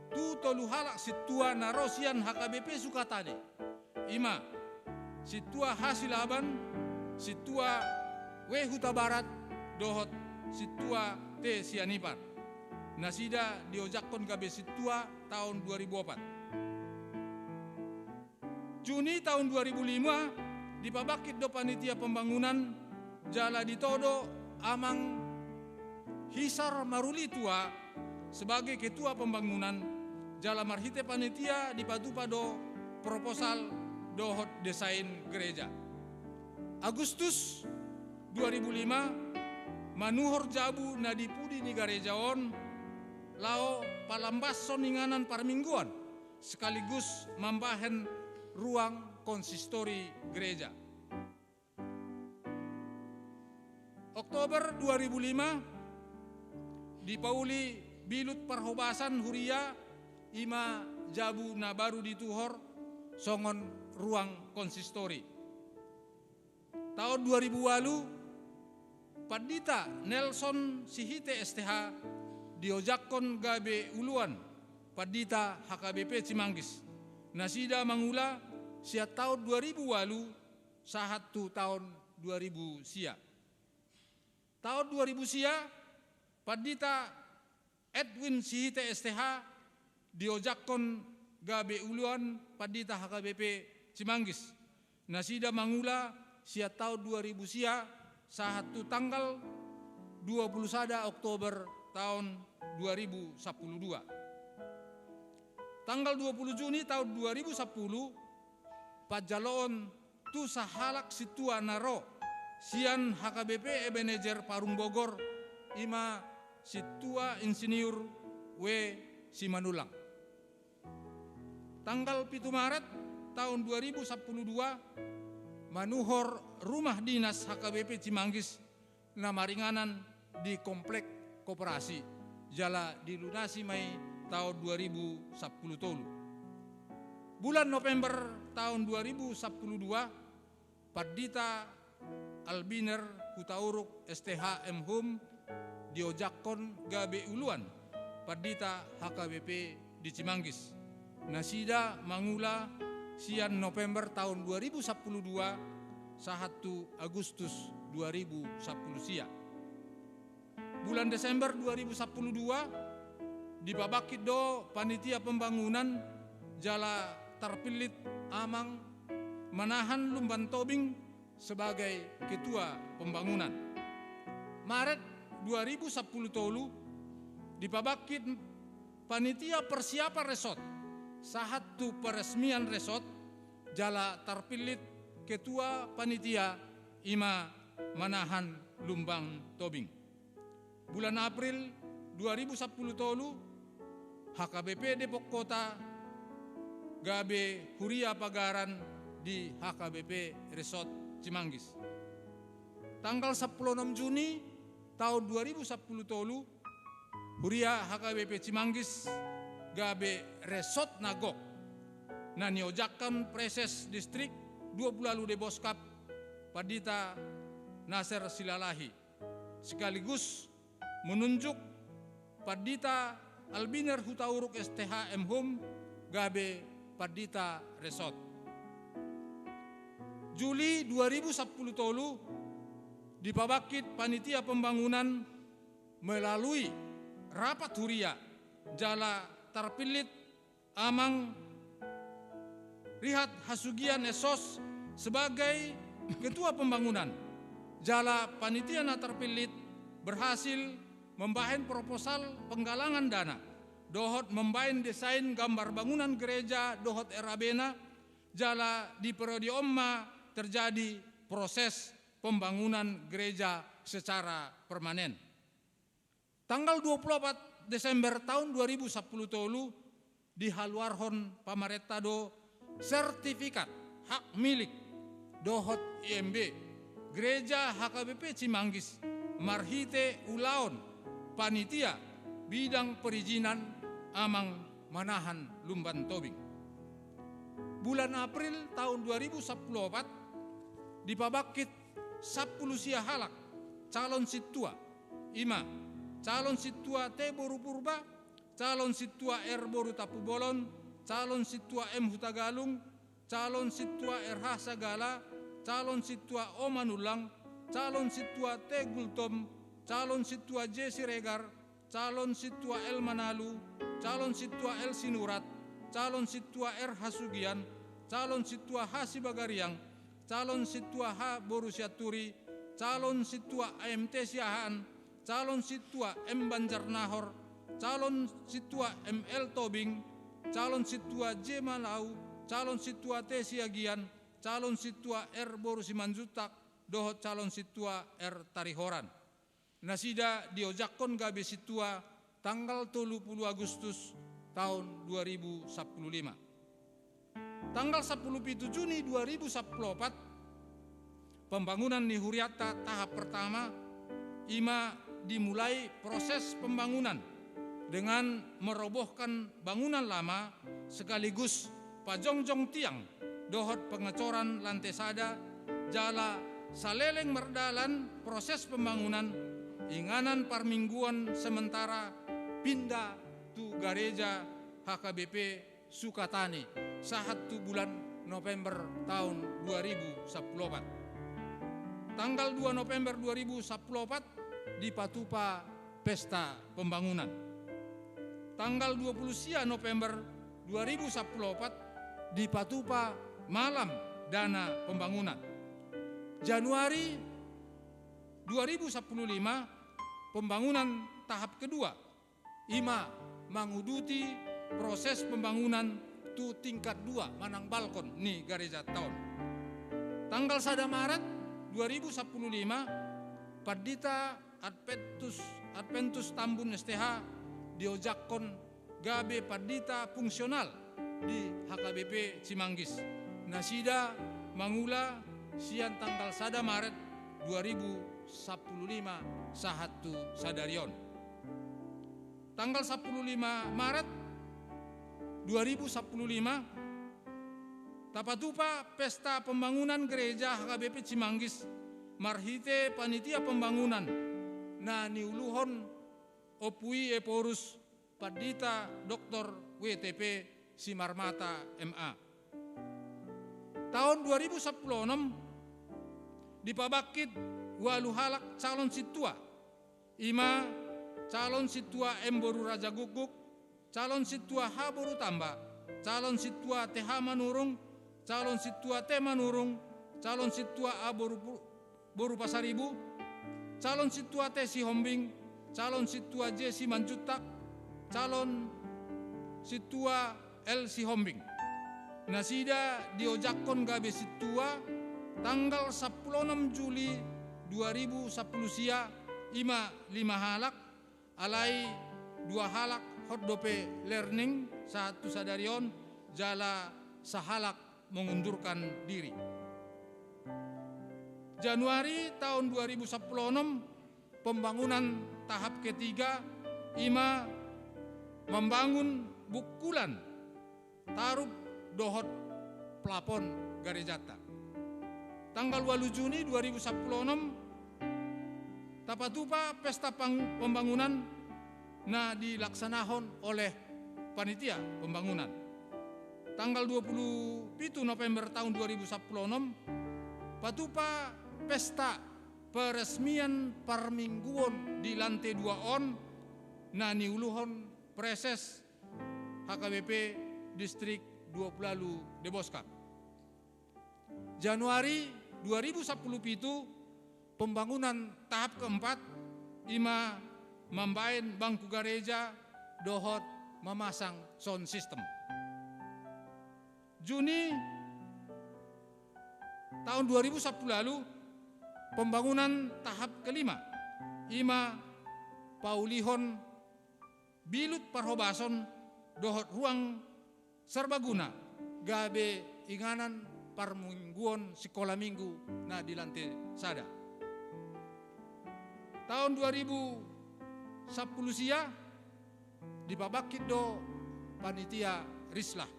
tu tolu halak sintua na ro sian H K B P Sukatani. I ma, sintua H. Silaban, sintua W. Hutabarat, dohot sintua T. Sianipar. Nasida diojakhon gabe sintua taon dua ribu opat. Juni taon dua ribu lima, dipabangkit do panitia pembangunan jala ditodo Amang Hisar Maruli Tua sebagai ketua pembangunan, jala marhite panitia dipatupa do proposal dohot desain gereja. Agustus dua ribu lima, manuhor jabu na di pudi ni gareja on laho palambashon inganan parmingguan, sekaligus mambahen ruang konsistori gereja. Oktober dua ribu lima, dipauli bilut parhobasan huria, i ma jabu na baru dituhor songon ruang konsistori. Taon dua ribu ualu, Pandita Nelson Sihite S T H diojakhon gabe uluan pandita H K B P Cimanggis. Nasida mangula sian taon dua ribu ualu sahat tu taon dua ribu sia. Taon dua ribu sia, Pandita Edwin Sihite S T H diojakhon gabe uluan pandita H K B P Cimanggis. Nasida mangula sian taon dua ribu sia sahat tu tanggal dua pulu sada Oktober taon dua ribu sampulu dua. Tanggal dua pulu Juni taon dua ribu sampulu, panjaloon tu sahalak sintua na ro sian H K B P Ebenezer Parung Bogor, i ma sintua Insinyur W. Simanullang. Tanggal pitu Maret taon dua ribu sampulu dua, manuhor rumah dinas H K B P Cimanggis na maringanan di Komplek Koperasi, jala dilunasi ma i taon dua ribu sampulu tolu. Bulan November taon dua ribu sampulu dua, Pandita Albiner Hutauruk S T H M Hum diojakhon gabe uluan pandita H K B P di Cimanggis. Nasida mangula sian November taon dua ribu sampulu dua sahat tu Agustus dua ribu sampulu sia. Bulan Desember dua ribu sampulu dua, dipabangkit do panitia pembangunan jala tarpillit Amang Manahan Lumban Tobing sebagai ketua pembangunan. Maret dua ribu sampulu tolu, dipabangkit panitia persiapan resort sahat tu peresmian resort, jala tarpillit ketua panitia, i ma Manahan Lumban Tobing. Bulan April dua ribu sampulu tolu, H K B P Depok Kota gabe huria pagaran di H K B P Resort Cimanggis. Tanggal sampulu onom Juni taon dua ribu sampulu tolu, huria H K B P Cimanggis gabe Resort na gok, na niojakhon Praeses Distrik dua pulu ualu Deboskap, Pandita Naser Silalahi, sekaligus menunjuk Pandita Albiner Hutauruk S T H M Hum gabe Pandita Resort. Juli dua ribu sampulu tolu, dipabangkit panitia pembangunan melalui rapat huria, jala tarpillit Amang Rihat Hasugian S Sos sebagai ketua pembangunan, jala panitia na tarpillit berhasil membahen proposal penggalangan dana dohot membahen desain gambar bangunan gereja dohot R A B-na, jala di periode on ma terjadi proses pembangunan gereja secara permanen. Tanggal dua pulu opat Desember taon dua ribu sampulu tolu, dihaluarhon pamarenta do sertifikat hak milik dohot I M B Gereja H K B P Cimanggis marhite ulaon panitia bidang perizinan amang manahan Lumban Tobing. Bulan April taon dua ribu sampulu opat dipabangkit sampulu sia halak calon sintua, i ma calon sintua T boru Purba, calon sintua R boru Tampubolon, calon sintua M Hutagalung, calon sintua R H Sagala, calon sintua O Manullang, calon sintua T Gultom, calon sintua J Siregar, calon sintua L Manalu, calon sintua L Sinurat, calon sintua R Hasugian, calon sintua H Sibagariang, calon sintua H boru Sianturi, calon sintua M T Siahaan, calon sintua M Banjarnahor, calon sintua M L Tobing, calon sintua J Malau, calon sintua T Siagian, calon sintua R boru Simanjuntak, dohot calon sintua R Tarihoran. Nasida diojakhon gabe sintua tanggal tolu pulu Agustus taon dua ribu sampulu lima. Tanggal sampulu pitu Juni dua ribu sampulu opat, pembangunan ni hurianta tahap pertama, i ma dimulai proses pembangunan dengan merobohkan bangunan lama sekaligus pajongjong tiang dohot pengecoran lante sada, jala saleleng mardalan proses pembangunan, inganan parmingguon sementara pinda tu gareja H K B P Sukatani, sahat tu bulan November taon dua ribu sampulu opat. Tanggal dua November dua ribu sampulu opat dipatupa pesta pembangunan. Tanggal dua pulu sia November dua ribu sampulu opat dipatupa malam dana pembangunan. Januari dua ribu sampulu lima, pembangunan tahap kedua, i ma manguduti proses pembangunan tu tingkat dua manang balkon ni garejanta on. Tanggal sada Maret dua ribu sampulu lima, Pandita Adventus, Adventus Tambun S T H diojakhon gabe pandita fungsional di H K B P Cimanggis. Nasida mangula sian tanggal sada Maret dua ribu sampulu lima sahat tu sadari on. Tanggal sampulu lima Maret dua ribu sampulu lima, tapatupa pesta pembangunan gereja H K B P Cimanggis marhite panitia pembangunan na niuluhon Ompu I Ephorus Pandita Doktor W T P Simarmata M A. Taon dua ribu sampulu onom dipabangkit ualu halak calon sintua, i ma calon sintua M boru Raja Gukguk, calon sintua H boru Tamba, calon sintua T H Manurung, calon sintua T Manurung, calon sintua A boru Pu-, boru Pasaribu, calon sintua T Sihombing, calon sintua J Simanjuntak, calon sintua L Sihombing. Nasida diojakhon gabe sintua tanggal sampulu onom Juli dua ribu sampulu sia, i ma lima halak, alai dua halak hot dope learning sahat tu sadari on, jala sahalak mengundurkan diri. Januari taon dua ribu sampulu onom, pembangunan tahap ketiga, i ma mambangun bungkulan, tarup dohot plafon garejanta. Tanggal ualu Juni dua ribu sampulu onom, tapatupa pesta pang-, pembangunan na dilaksanahon oleh panitia pembangunan. Tanggal dua pulu pitu November taon dua ribu sampulu onom, patupa pesta peresmian parmingguon di lante dua on na niuluhon Praeses H K B P Distrik Dua Pulu Ualu Deboskap. Januari dua ribu sampulu pitu, pembangunan tahap keempat, i ma mambaen bangku gareja dohot mamasang sound system. Juni taon dua ribu sampulu ualu, pembangunan tahap kelima, i ma paulihon bilut parhobason dohot ruang serbaguna gabe inganan parmingguon sikola minggu na di lante sada. Taon dua ribu sampulu sia dipabangkit do panitia Rislah.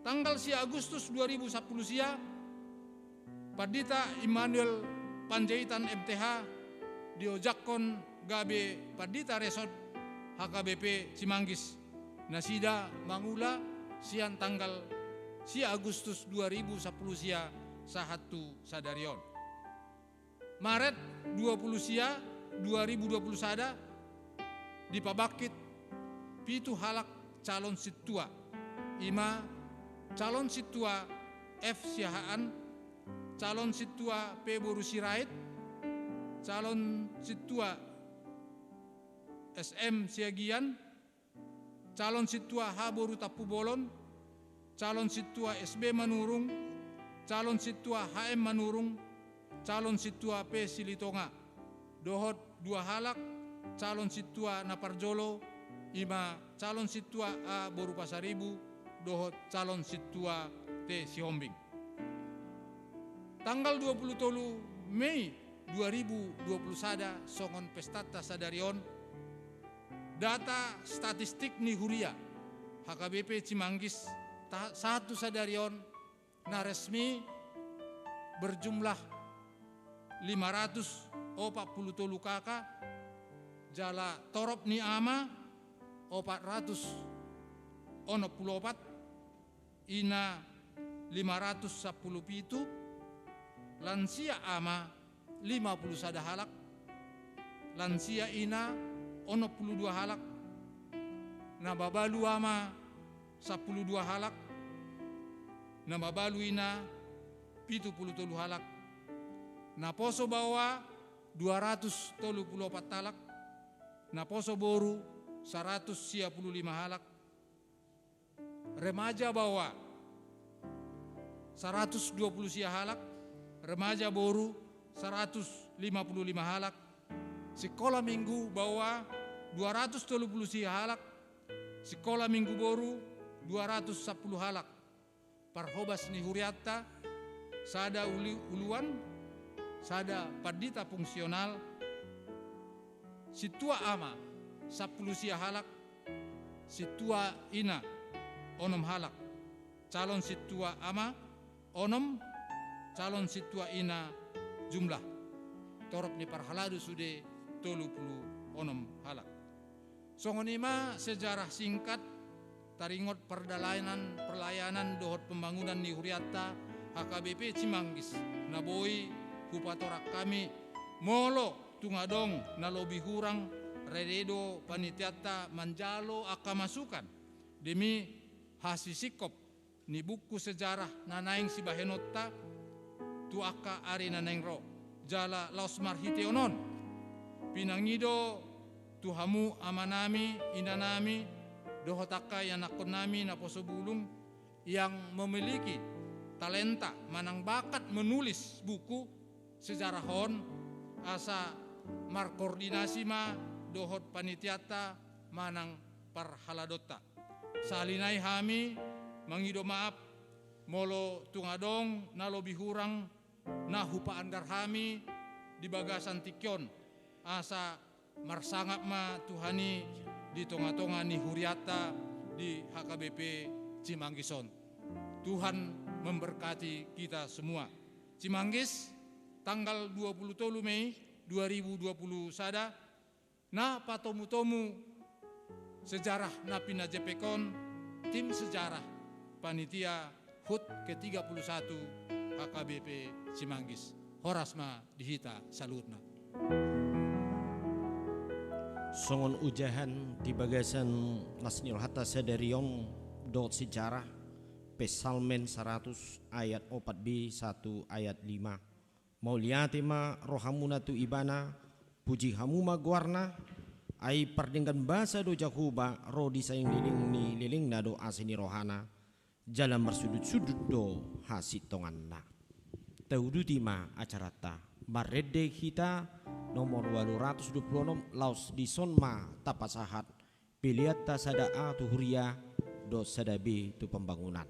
Tanggal sia Agustus dua ribu sampulu sia, Pandita Immanuel Panjaitan M T H diojakhon gabe Pandita Resort H K B P Cimanggis. Nasida mangula sian tanggal sia Agustus dua ribu sampulu sia sahat tu sadari on. Maret dua pulu sia dua ribu dua pulu sada dipabangkit pitu halak calon sintua, ima calon sintua F Siahaan, calon sintua P boru Sirait, calon sintua S M Siagian, calon sintua H boru Tampubolon, calon sintua S B Manurung, calon sintua H M Manurung, calon sintua P Silitonga, dohot dua halak calon sintua na parjolo, ima calon sintua A boru Pasaribu dohot calon sintua T Sihombing. Tanggal dua pulu tolu Mei dua ribu dua pulu sada, songon pestanta sadari on, data statistik ni huria H K B P Cimanggis ta-, sahat tu sadari on na resmi berjumlah lima ratus opat pulu tolu K K, jala torop ni ama opat ratus onom pulu opat, ina lima ratus sampulu pitu, lansia ama lima pulu sada halak, lansia ina onom pulu dua halak, na mabalu ama sampulu dua halak, na mabalu ina pitu pulu tolu halak, naposo baoa dua ratus tolu pulu opat halak, naposo boru saratus sia pulu lima halak, remaja baoa saratus dua pulu sia halak, remaja boru saratus lima pulu lima halak, sikola minggu baoa dua ratus tolu pulu sia halak, sikola minggu boru dua ratus sampulu halak. Parhobas ni hurianta, sada uli-, uluan, sada pandita fungsional, sintua ama sampulu sia halak, sintua ina onom halak, calon sintua ama onom, calon sintua ina jumlah torop ni parhalado sude tolu pulu onom halak. Songon i ma sejarah singkat taringot pardalanan pelayanan dohot pembangunan ni hurianta H K B P Cimanggis na boi hupatorang hami. Molo tung adong na lobi hurang, rade do panitianta manjalo angka masukan demi hasisingkop ni buku sejarah na naeng sibahenonta tu angka ari na naeng ro. Jala laos marhiteon on, pinangido tu hamu amanami, inanami, dohot angka ianakkonnami naposo bulung, yang memiliki talenta manang bakat menulis buku sejarah on, asa markoordinasi ma dohot panitianta manang parhaladonta. Sahali nai hami mangido maaf molo tung adong na lobi hurang na hupaandar hami di bagasan tingki on, asa marsangap ma Tuhan i di tonga-tonga ni hurianta di H K B P Cimanggis on. Tuhan memberkati kita semua. Cimanggis, tanggal dua puluh tolu Mei dua ribu dua puluh sada, na patomu-tomu sejarah na pinajepek on, tim sejarah panitia HUT ke tiga puluh satu H K B P Cimanggis. Horas ma di hita saluhutna. Songon ojahan di bagasan las ni rohanta sadari on dohot sejarah, Psalmen saratus ayat opat B sahat tu ayat lima. Mauliate ma rohamuna tu Ibana, puji hamu ma goarna, ai pardenggan basa do Jahowa, ro di salelengleleng ni lelengna do asi ni rohana, jala marsundut-sundut do hasintonganna. Tauduti ma acaranta, marende hita nomor ualu ratus dua puluh onom, laos dison ma tapasahat peleanta sada A tu huria dohot sada B tu pambangunan.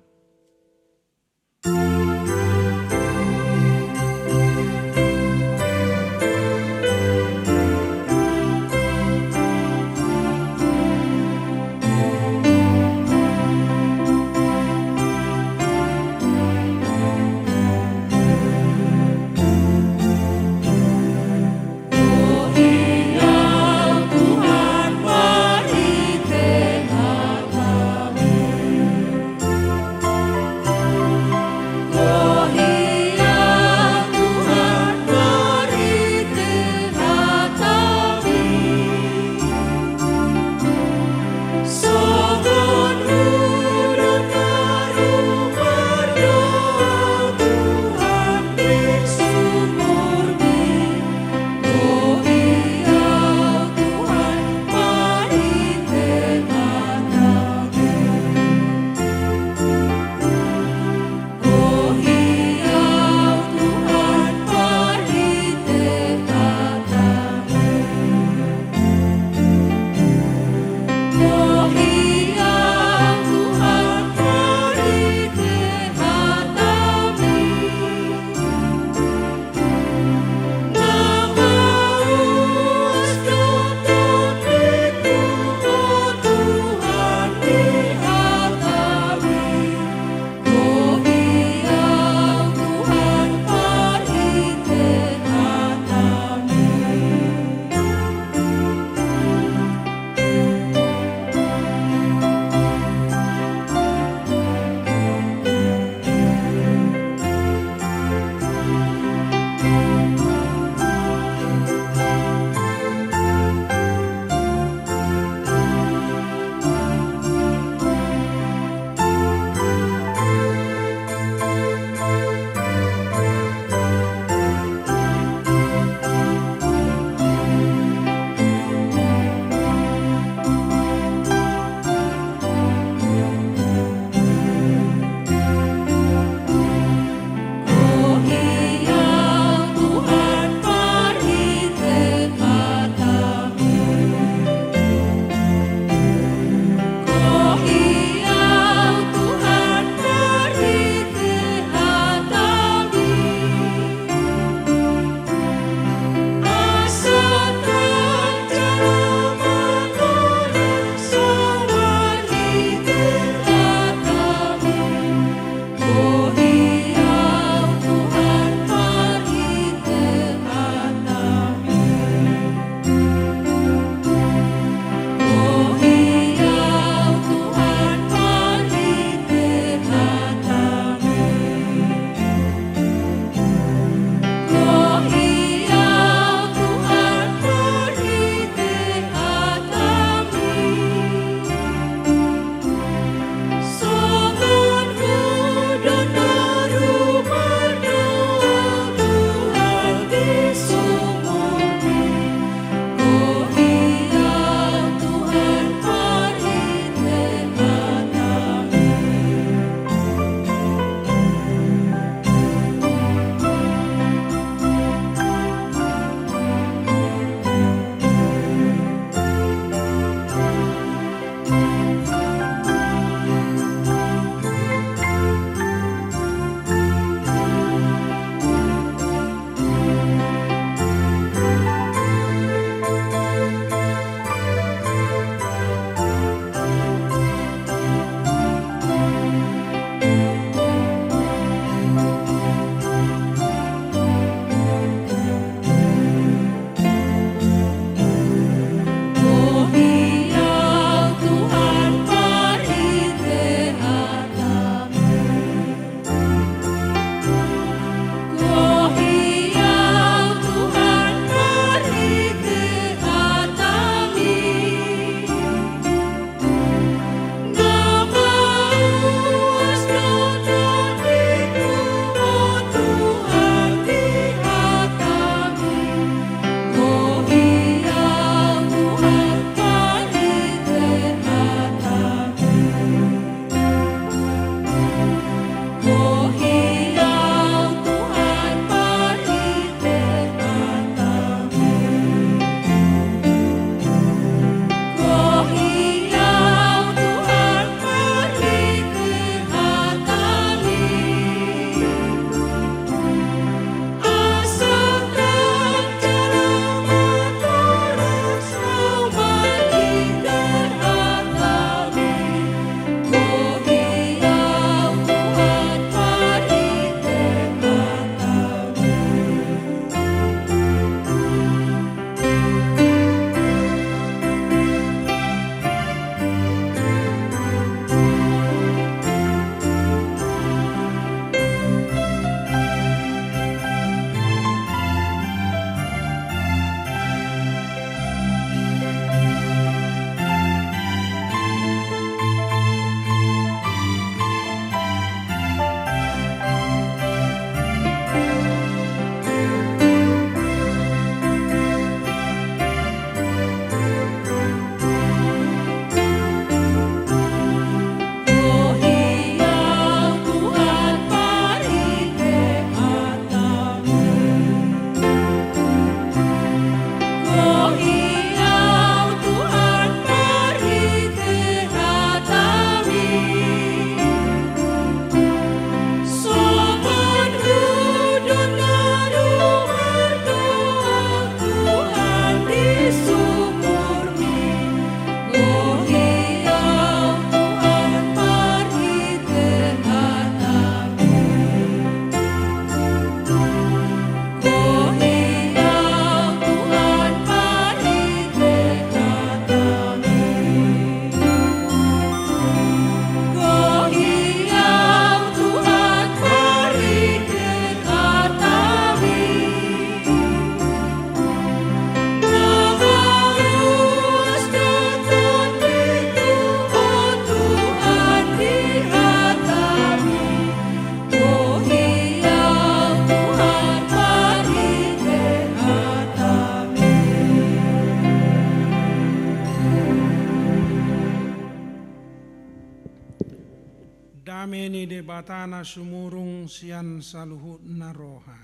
Dame ni Debata na sumurung sian saluhutna roha,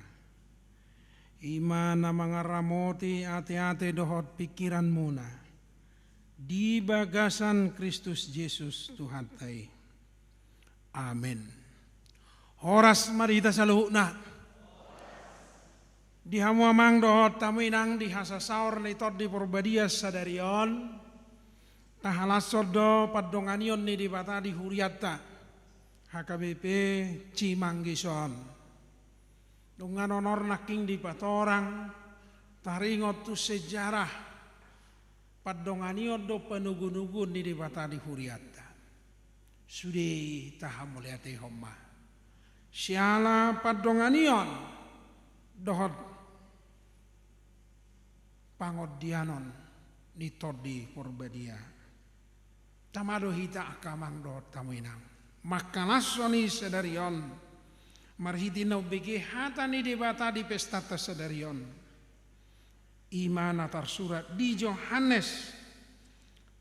i ma na mangaramoti ateate dohot pingkiranmuna di bagasan Kristus Jesus Tuhanta i. Amen. Horas ma di hita saluhutna. Di hamu amang dohot hamu inang, di hasasaor ni Tondi Porbadia sadari on, tahalashon do pandonganion ni Debata di hurianta, H K B P Cimanggis on. Nunga nonor nangkin dipatorang, taringot tu sejarah pandonganion dohot panogunoguon ni Debata di hurianta. Sude i tahamauliatehon ma siala pandonganion dohot pangondianon ni Tondi Porbadia. Tama do hita angka amang dohot hamu inang, mangkalashon i sadari on marhite na umbege hata ni Debata di pestanta sadari on. I ma na tarsurat di Johannes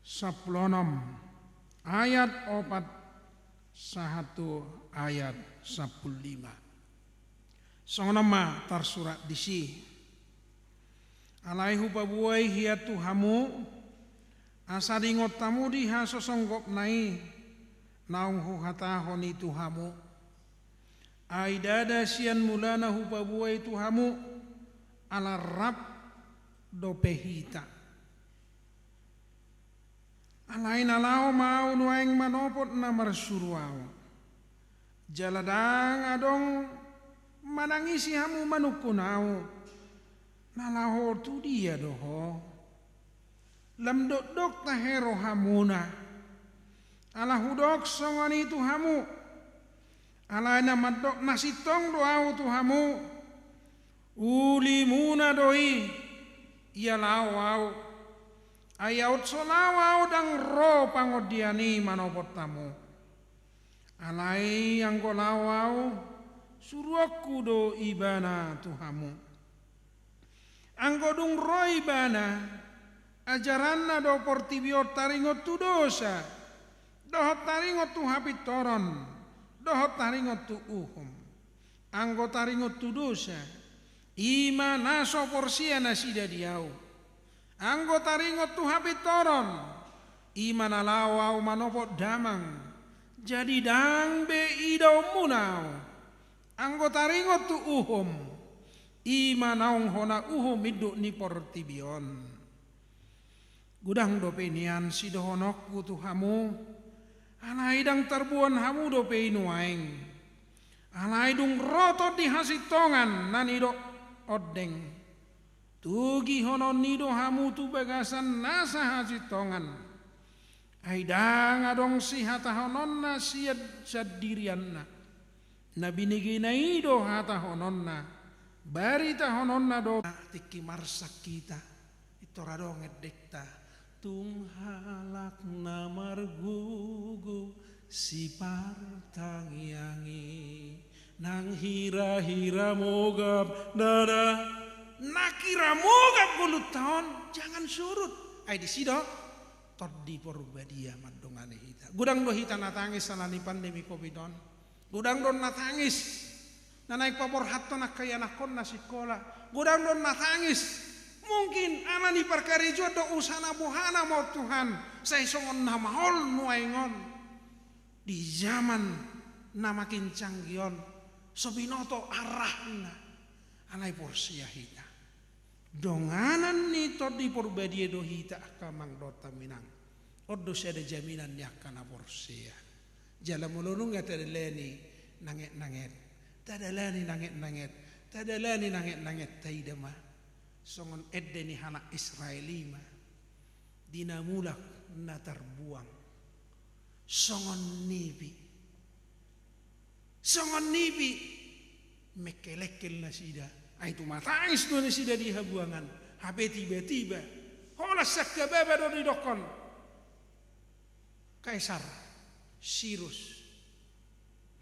sampulu onom ayat opat sahat tu ayat sampulu lima. Songon on ma tarsurat disi: Alai hupaboa i hian tu hamu, asa diingot hamu di hasosonggopna i, naung huhatahon i tu hamu. Ai ndada sian mulana hupaboa i tu hamu, ala rap dope hita. Alai na laho ma ahu nuaeng manopot na marsuru ahu. Jala ndang adong manangisi hamu manungkun ahu: Na laho tu dia do ho? Lam dokdok tahe rohamuna. Ala hudok songon i tu hamu. Alai na mandok na sintong do ahu tu hamu, ulimuna do i, ia laho ahu. Ai aut so laho ahu ndang ro pangondian i manopot hamu. Alai anggo laho ahu, suruonku do ibana tu hamu. Anggo dung ro ibana, ajaranna do portibi on taringot tu dosa, dohot taringot tu hapintoron, dohot taringot tu uhum. Anggo taringot tu dosa, i ma na so porsea nasida di ahu. Anggo taringot tu hapintoron, i ma na laho ahu manopot damang, jadi ndang be idaonmuna ahu. Anggo taringot tu uhum, i ma naung hona uhum induk ni portibi on. Godang dope nian sidohononku tu hamu, alai ndang tarboan hamu dope i nuaeng. Alai dung ro Tondi hasintongan na nidok ondeng, togihononni do hamu tu bagasan nasa hasintongan. Ai ndang adong sihatahononna sian sandirianna. Na binegena i do hatahononna, baritahononna do. Tingki marsak hita, pintor adong endengta: Tung halak na margogo sipartangiang i, nang hirahira mogap ndada. Nang hira mogap ngolunta on, jangan surut. Ai disi do Tondi Porbadia mandongani hita. Godang do hita na tangis ala ni pandemi covid on. Godang do na tangis na naeng paborhathon angka ianakhonna sikola. Godang do na tangis mungkin ala ni parkarejoan dohot usaha na boha nama on Tuhan, sai songon na maol nuaeng on. Di zaman na makin canggih on, so binoto arahna. Alai porsea hita, donganan ni Tondi Porbadia do hita angka amang dohot hamu inang. On do sada jaminan ni angka na porsea. Jala molo nunga tadalani nangetnanget, tadalani nangetnanget, tadalani nangetnanget, taida ma songon ende ni halak Israel i ma, di na mulak na tarbuang, songon nipi. Songon nipi, mengkelengkel nasida. Ai tumatangis do nasida di habuangan. Hape tiba-tiba, holan sangkababa do didokkon Kaisar Sirus: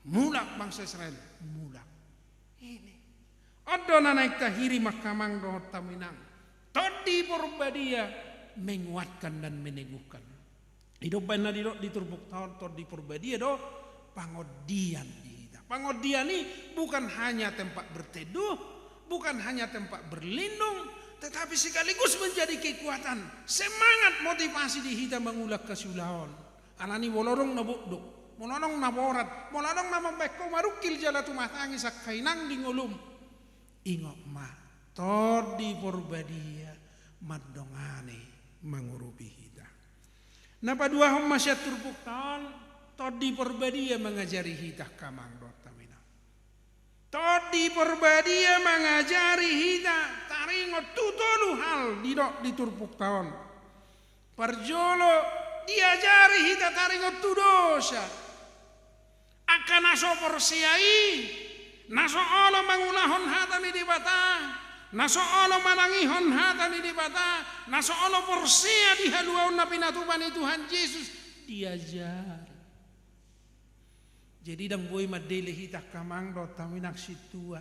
Mulak bangsa Israel, mulak. Ini. On do na naeng tahirim angka amang dohot hamu inang. Tondi Porbadia menguatkan dan meneguhkan. I do umbahen na didok di turpukta on, Tondi Porbadia do pangondian di hita. Pangondian i bukan hanya tempat berteduh, bukan hanya tempat berlindung, tetapi sekaligus menjadi kekuatan, semangat, motivasi di hita mangula hasiulaon. Alani molo adong na bondok, molo adong na borat, molo adong na mambahen ho marungkil jala tumatangis angka inang di ngolum, ingot ma, Tondi Porbadia mandongani, mangurupi hita. Na paduahon ma sian turpukta on, Tondi Porbadia mangajari hita, angka amang dohot hamu inang. Tondi Porbadia mangajari hita taringot tu tolu hal didok di turpukta on. Parjolo, diajari hita taringot tu dosa. Angka na so porsea i, na so olo mangulahon hata ni Debata, na so olo manangihon hata ni Debata, na so olo porsea di haluaon na pinatupa ni Tuhan Jesus, diajari. Jadi ndang boi mandele hita, angka amang dohot hamu inang sintua.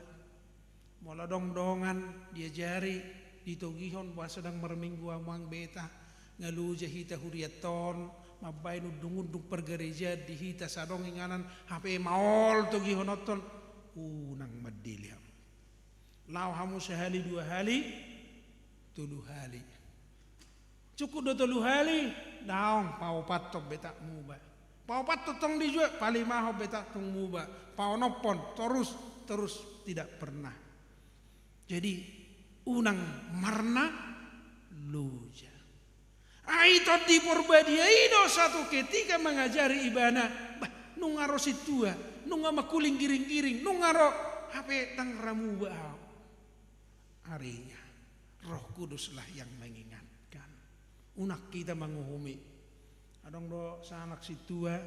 Molo adong dongan diajari, ditogihon, boasa ndang marminggu hamu, amang, beta, nga loja hita hurianta on, mambahen undung-undung pargarejaan di hita, sai adong inganan hape maol togihononta on, unang mandele hamu. Laho hamu sahali, dua hali, tolu hali. Cukup do tolu hali? Daong, paopathon be tak muba. Paopathon tong dijua, palimahon be tak tung muba. Paonomhon, torus, torus, tidak pernah. Jadi, unang marna loja. Ai Tondi Porbadia i do satu ketika mangajari ibana, bah, nunga ro sintua, nunga mangkuling giring-giring, nunga ro, hape ndang ra muba ahu. Artinya, Roh Kuduslah yang mengingatkan. Unang hita manguhumi. Adong do sanak sintua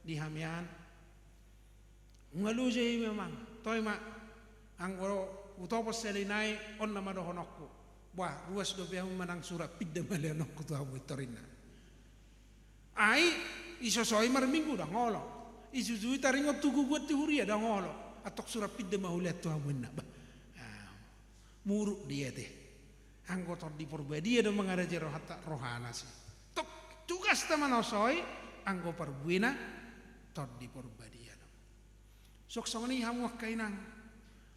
di hami an. Nga loja i memang, toe ma, anggo hutopot sahali nai, on nama dohononku. Bah, ruas dope hamu manang surat pinda ma lehononku tu hamu, intor inna. Ai, isosoi marminggu, ndang olo. Isusui taringot tu gogoan tu huria, ndang olo. Antong surat pinda ma hulehon tu hamu, inna. Bah. Ah, muruk dia te. Anggo Tondi Porbadia do mangarajai rohanta, rohana si. Tok, tugasta manosoi, anggo parbuena Tondi Porbadia do. Suang songon i hamu angka inang.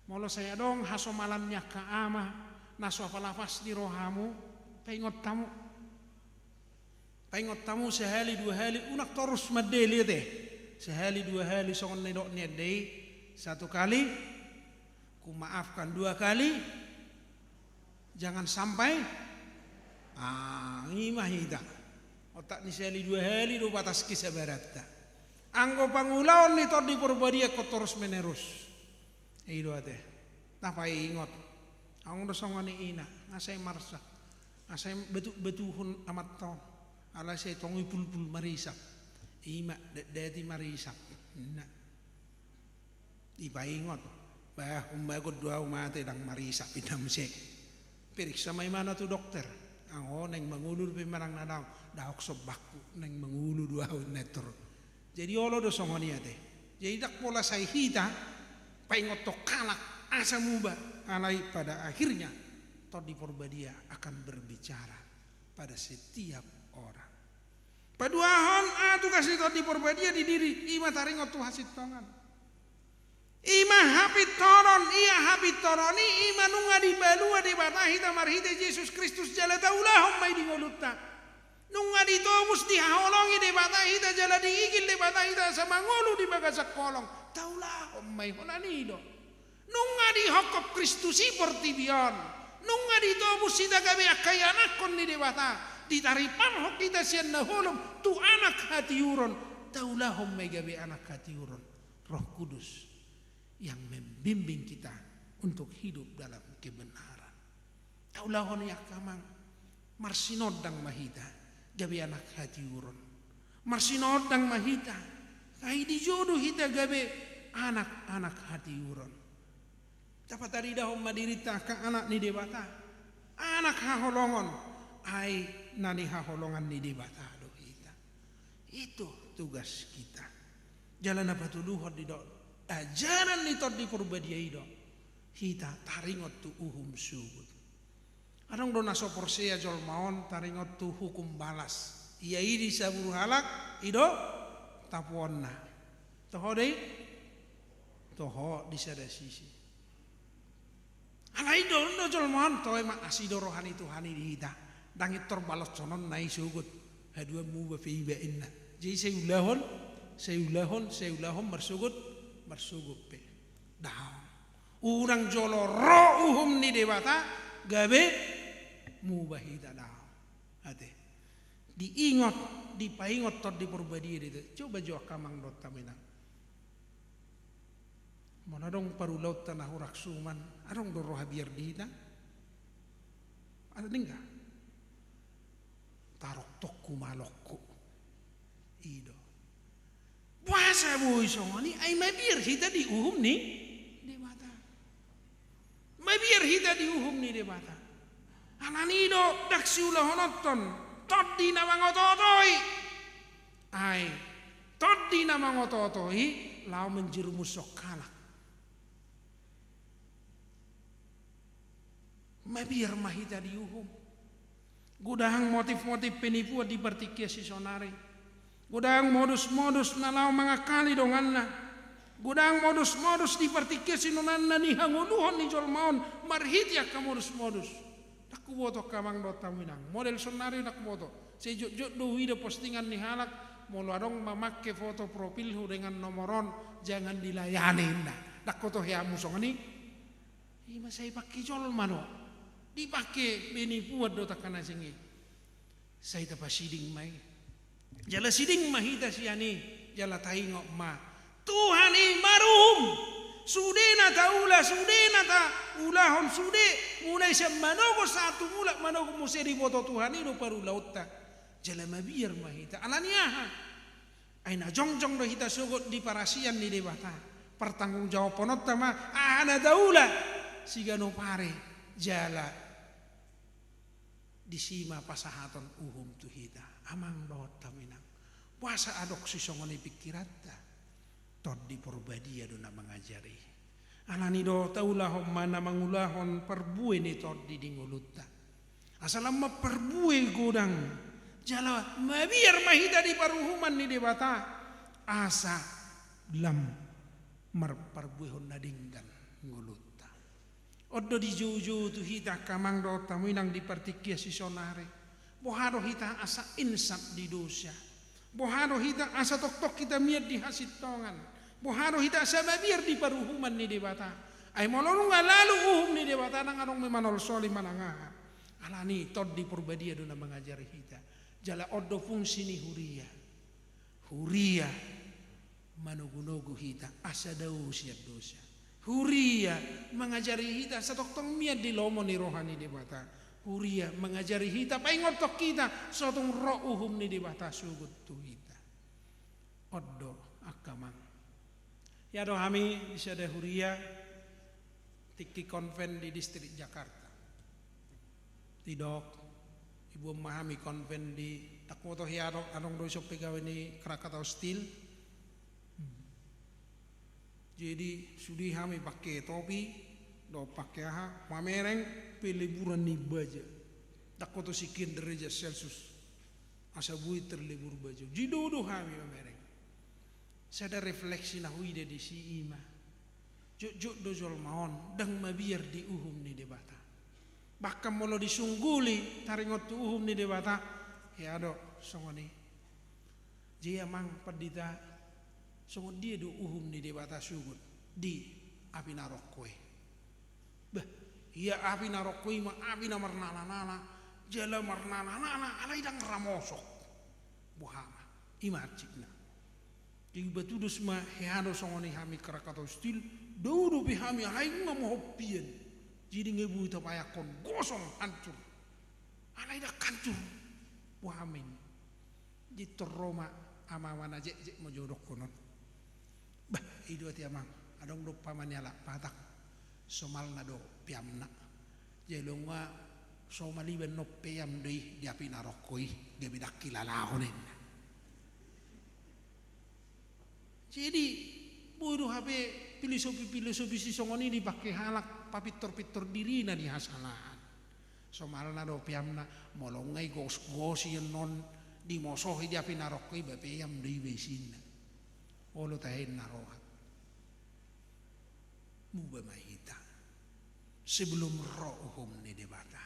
Molo sai adong hasomalan ni angka ama, na so apala pas di rohamu, paingot hamu. Paingot hamu sahali dua hali, unang torus mandele te. Sahali dua hali songon na nidok ni ende i, satu kali, kumaafkan dua kali, jangan sampai, ah, i ma hita. Otak ni sahali dua hali do batas kesabaranta. Anggo pangulaon ni Tondi Porbadia ingkon torus menerus. I do ate. Tapaingot. Adong do songon i ina, nga sai marsak. Nga sai batu-, batuhon amanta on. Alai sai tong i pulpul marisap. I ma, da-, dati marisap. Nah. Dipaingot. Bah, umbahen do ahu mate ndang marisap, inna muse. Periksa ma imana tu dokter. Anggo naeng mangolu dope manang na daong. Daong sombangku, naeng mangolu do ahu, inna intor. Jadi olo do songon i ate. Jadi ndang pola sai hita paingothon halak asa muba, alai pada akhirnya Tondi Porbadia akan berbicara pada setiap orang. Paduahon, ah, tugas ni Tondi Porbadia di diri, i ma taringot tu hasintongan. I ma hapintoron, ia hapintoron i, i ma nunga dipalua Debata hita marhite Jesus Kristus jala taulahon ma i di ngolunta. Nunga ditobus, dihaholongi Debata hita jala diigil Debata hita asa mangolu di bagasan holong. Taulahon ma i, holan i do. Nunga dihophop Kristus i portibi on. Nunga ditobus hita gabe angka ianakhon ni Debata. Ditariparhon hita sian na holom tu anak hatiuron. Taulahon ma i gabe anak hatiuron. Roh Kudus yang membimbing kita untuk hidup dalam kebenaran. Taulahon i angka amang, marsinondang ma hita gabe anak hatiuron. Marsinondang ma hita, ai dijodo hita gabe anak-anak hatiuron. Tapataridahon ma dirinta angka anak ni Debata, anak haholongon, ai na nihaholongan ni Debata do hita. Itu tugas kita. Jala na patoluhon didok, ajaran ni Tondi Porbadia i do, hita taringot tu uhum suhut. Adong do na so porsea jolma on taringot tu hukum balas. Ia i disabur halak, i do tapuonna. Toho do i? Toho di sada sisi. Alai didok do jolma on, toe ma asi do roha ni Tuhan i di hita. Ndang pintor baloshonon na i sogot. Haduan muba pe iba inna. Jadi sai ulahon, sai ulahon, sai ulahon marsogot, marsogot pe. Daong. Unang jolo ro uhum ni Debata, gabe muba hita daong. Ate. Diingot, dipaingot Tondi Porbadia do hita. Coba jo angka amang dohot hamu inang. Molo adong parulaonta na hurang suman, adong do roha biar di hita? Adong ningga? Tarok tongku malokku. I do. Boasa boi songon i, ai mabiar hita di uhum ni Debata. Mabiar hita di uhum ni Debata. Alani i do ndang siulahononhon tondi na mangotootoi. Ai tondi na mangotootoi laho manjerumushon halak. Mabiar ma hita di uhum. Godang motif-motif penipuan di partingkian sisonari. Godang modus-modus na laho mangakali donganna. Godang modus-modus di partingkian sisonari na nihangoluhon ni jolma on marhite angka modus-modus. Ndang huboto angka amang dohot hamu inang. Model sonari ndang huboto. Sai jotjot do huida postingan ni halak, molo adong mamangke foto profilhu dengan nomor on, jangan dilayani, ninna. Ndang huboto hamu songon i? I ma sai pangke jolma do. Dipangke penipuan do angka na sing i. Sai tapasiding ma i. Jala siding ma hita sian i, jala taingot ma. Tuhan i maruhum. Sude na taula, sude na taulahon, sude. Mulai sian manogot sahat tu mulak manogot muse diboto Tuhan i do parulaonta. Jala mabiar ma hita. Alani aha? Ai na jongjong do hita sogot di parasian ni Debata. Partanggungjawabhononta ma, aha na taula. Siganup ari, jala disi ma pasahaton uhum tu hita. Amang dohot hamu inang. Boasa adong sisongon i pingkiranta? Tondi Porbadia do na mangajari. Alani do taulahon ma na mangulahon parbue ni tondi di ngolunta. Asa lam ma parbue godang. Jala mabiar ma hita di paruhuman ni Debata. Asa lam marparbuehon na denggan ngolunta. On do dijoujou tu hita angka amang dohot hamu inang di partingkian sisonari. Boha do hita asa insaf di dosa. Boha do hita asa tongtong hita mian di hasintongan. Boha do hita asa mabiar di paruhuman ni Debata. Ai molo nunga lalu uhum ni Debata ndang adong be manolsoli manang aha. Alani Tondi Porbadia do na mangajari hita. Jala on do fungsi ni huria. Huria manogunogu hita asa dao sian dosa. Huria mangajari hita asa tongtong mian di lomo ni roha ni Debata. Huria mangajari hita, paingothon hita, so tung ro uhum ni Debata sogot tu hita. On do angka amang. Ia do hami di sada huria tingki konven di distrik Jakarta. Didok, diboan ma hami konven di, ndang huboto hea adong, adong do i son pe gabe ni Krakatau Steel. Jadi sude hami pangke topi, dohot pangke aha, mamereng, peleburan ni baja. Ndang huboto sikian derajat Celcius. Asa boi terlebur baja. Jadi dao do hami mamereng. Sada refleksi na huida disi i ma. Jotjot do jolma on, ndang mabiar di uhum ni Debata. Bahkan molo disungguli, taringot tu uhum ni Debata, hea do, songon i. Jadi amang pandita, songon dia do uhum ni Debata sogot di api narokko i. Bah, ia api narokko i ma, api na marnalanala, jala marnalanala, alai ndang ramosok. Boha ma, i ma hansikna. Jadi batudos ma hea do songon i hami Krakatau Steel, dao dope hami alai nunga mahompian. Jadi nunga boi tapayakkon, gosong, hancur. Alai ndang hancur. Boha ma i. Jadi tor ro ma ama-ama na jekjek ma jo dohonon. Bah, i do ate amang, adong do umpama ni halak Batak. Somalna do peamna. Jadi nunga somal iba annon peam do i di api narokko i, gabe ndang hilala ho ninna. Jadi boi do hape filosofi-filosofi sisongon i dipangke halak papintor-pintor dirina di hasalahan. Somalna do peamna, molo nunga i gosgosi annon, dimosohi di api narokko i, ba peam do iba isinna. Olo tahe na roha. Muba ma hita sebelum ro uhum ni Debata.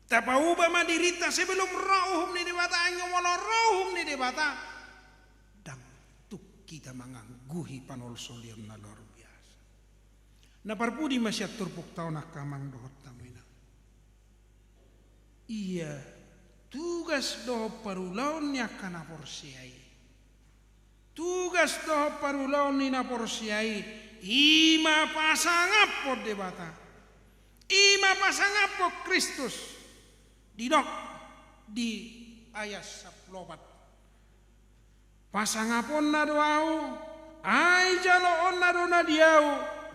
Tapauba ma dirinta sebelum ro uhum ni Debata, ai molo ro uhum ni Debata, ndang tung hita mangangguhi panolsolion na luar biasa. Na parpudi ma sian turpukta on angka amang dohot hamu inang. Ia tugas dohot parulaon ni angka na porsea i. Tugas dohot parulaon ni na porsea i, i ma pasangaphon Debata. I ma pasangaphon Kristus. Didok di ayat sampulu opat. Pasangaponna do ahu, ai jaloonna do na di ahu,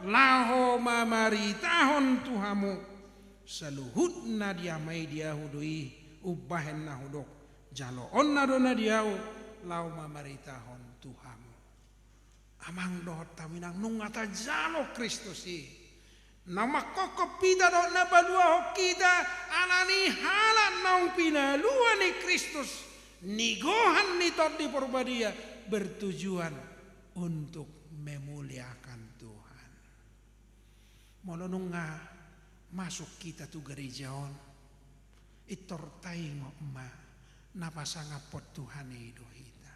laho mamaritahon tu hamu. Saluhutna di Ama i di ahu do i, umbahen na hudok, jaloonna do na di ahu, laho mamaritahon tu hamu. Amang dohot hamu inang, nunga tajalo Kristus i. Na mangkophop hita dohot na paluahon hita, alani halak naung pinalua ni Kristus, nigohan ni Tondi Porbadia, bertujuan untuk memuliakan Tuhan. Molo nunga masuk hita tu gareja on, pintor taingot ma na pasangaphon Tuhan i do hita.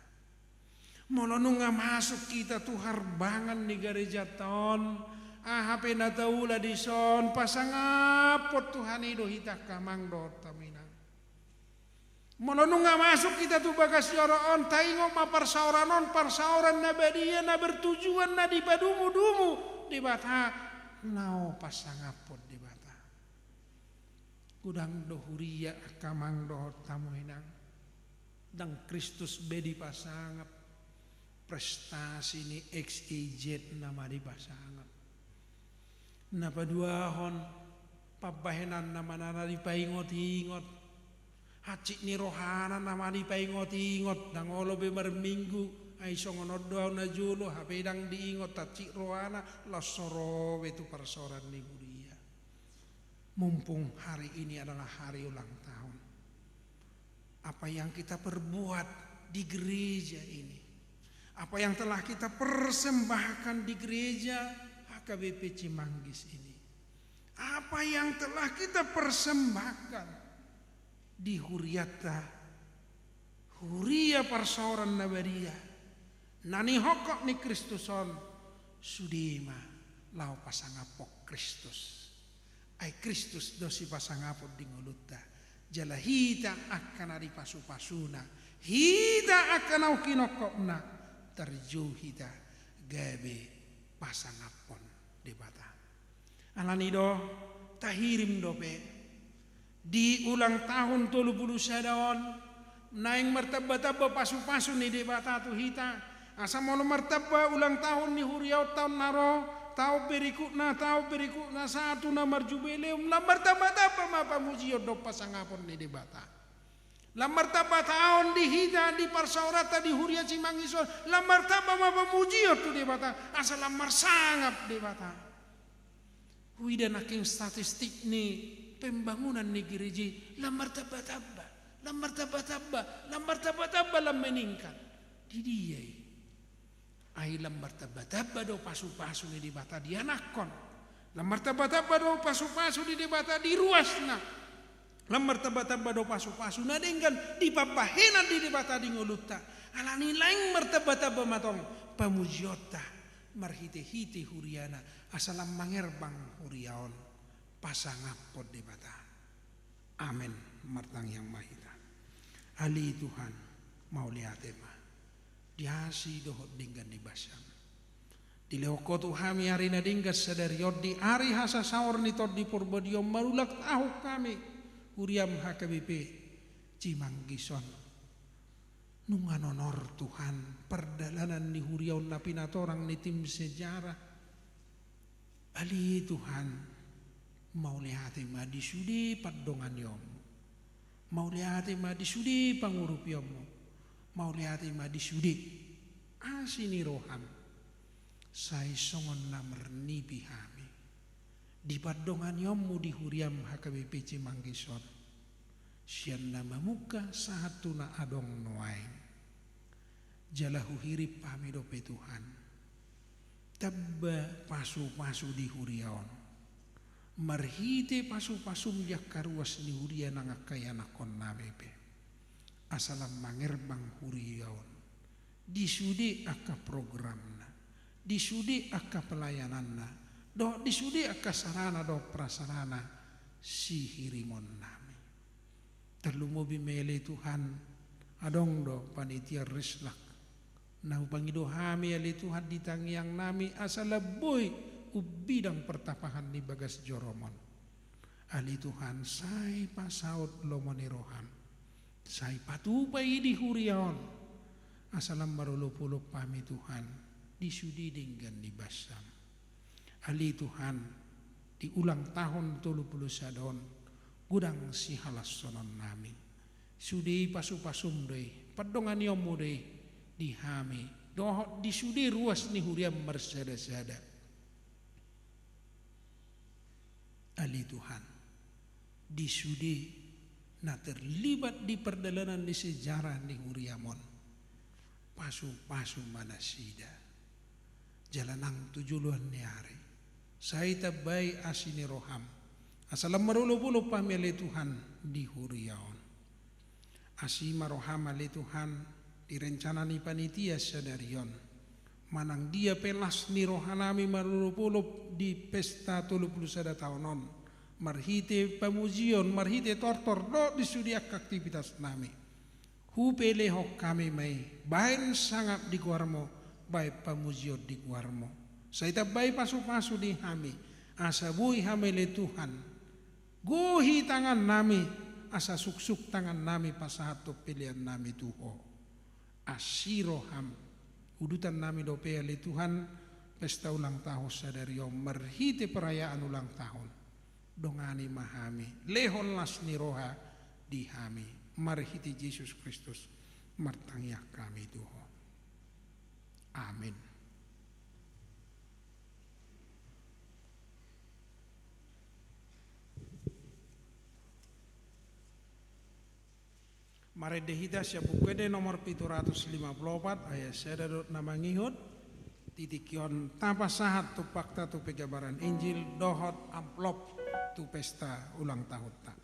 Molo nunga masuk hita tu harbangan ni garejanta on, aha pe na taula dison, pasangaphon Tuhan i do hita angka amang dohot hamu inang. Molo nunga masuk hita tu bagas joro on, taingot ma parsaoran on, parsaoran na badia, na bertujuan, na dipadumu-dumu Debata, laho pasangaphon Debata. Godang do huria angka amang dohot hamu inang. Ndang Kristus be dipasangap, prestasi ni X Y Z nama dipasangap. Na paduahon, pambahenanna ma na dipaingot-ingot. Hansit ni rohana nama dipaingot-ingot, ndang olo be marminggu, ai songon on do ahu najolo, hape ndang diingot hansit rohana, laos so ro be tu parsaoran ni huria. Mumpung hari ini adalah hari ulang tahun. Apa yang kita perbuat di gereja ini, apa yang telah kita persembahkan di gereja H K B P Cimanggis ini, apa yang telah kita persembahkan di huriata, huria parsaoran na badia, na nihophop ni Kristus on, sude ma laho pasangaphon Kristus. Ai Kristus do sipasangapon di ngolunta. Jala hita angka na dipasupasuna, hita angka naung hinophopna, tarjou hita gabe pasangaphon Debata. Alani do, tahirim dope di ulang tahun tolu pulu sada on, naeng martamba-tamba pasupasu ni Debata tu hita. Asa molo martamba ulang tahun ni huria on taon na ro, taon berikutna, taon berikutna, sahat tu na marjubileum, lam martamba-tamba ma pamujion dohot pasangapon ni Debata. Lam martamba taon di hita, di parsaoranta, di huria Cimanggis on, lam martamba ma pamujion tu Debata, asa lam marsangap Debata. Huida nangkin statistik ni pembangunan ni gereja i, lam martamba-tamba, lam martamba-tamba, lam martamba-tamba, lam meningkat. Di dia i? Ai lam martamba-tamba do pasupasu ni Debata di anakhon. Lam martamba-tamba do pasupasu ni Debata di ruasna. Lam martamba-tamba do pasupasu na denggan di pambahenan ni Debata di ngolunta. Alani i laeng martamba-tamba ma tong pamujionta marhite-hite huriana, asa lam mangerbang huria on pasangaphon Debata. Amen. Martangiang ma hita. Ale Tuhan, mauliate ma di asi dohot denggan ni basaM. Dilehon Ho tu hami ari na denggan sadari on, di ari hasasaor ni Tondi Porbadia on, marulang tahun hami, huriaM H K B P Cimanggis on. Nunga nonor Tuhan pardalanan ni huria on na pinatorang ni tim sejarah. Ale Tuhan, mauliate ma di sude pandonganionMu. Mauliate ma di sude pangurupionMu. Mauliate ma di sude asi ni rohaM. Sai songon na marnipi hami di pandonganionMu di huriaM H K B P Cimanggis on, sian na mamungka sahat tu na adong nuaeng. Jala huhirim hami dope Tuhan, tamba pasu-pasu di huria on. Marhite pasu-pasum di angka ruas ni huria nang angka ianakhonnami pe. Asa lam mangerbang huria on. Di sude angka programna, di sude angka pelayananna, dohot di sude angka sarana dohot prasarana sihirimonnami. Tarlumobi ma ale Tuhan, adong do panitia Rislak. Na hupangido hami ale Tuhan di tangiangnami asa lam boi umbidang partapahan ni bagas jorom on. Ale Tuhan, sai pasaut lomo ni roham. Sai patupa i di huria on. Asa lam marolop-olop hami Tuhan, di sude denggan ni basam. Ale Tuhan, di ulang tahun tolu pulu sada on, godang sihalashononnami. Sude i pasu-pasum do i, pandonganionmu do i, di hami, dohot di sude ruas ni huriam marsada-sada. Ale Tuhan, di sude na terlibat di pardalanan ni sejarah ni huriam on. Pasu-pasu ma nasida. Jala nang tu joloan ni ari. Sai tambai asi ni roham. Asa lam marolop-olop hami ale Tuhan di huria on. Asi ma roham ale Tuhan, di rencana ni panitia sadari on. Manang dia pe las ni rohanami marolop-olop di pesta tolu pulu sada taon on. Marhite pamujion, marhite tortor, dohot di sude angka aktivitasnami. Hupelehon hami ma i, baen sangap di goarmu, baen pamujion di goarmu. Sai tambai pasu-pasu di hami, asa boi hami ale Tuhan. Gohi tangannami, asa suksuk tangannami pasahathon peleannami tu ho. Asi roham, udutannami dope ale Tuhan, pesta ulang tahun sadari on marhite perayaan ulang tahun. Dongani ma hami, lehon las ni roha di hami, marhite Jesus Kristus, martangiang hami tu ho. Amin. Marende hita sian Buku Ende nomor pitu ratus lima pulu opat, ayat sada dohot na mangihut, di tingki on tapasahat tumpakta tu pegabaran Injil dohot amplop tu pesta ulang tahunta.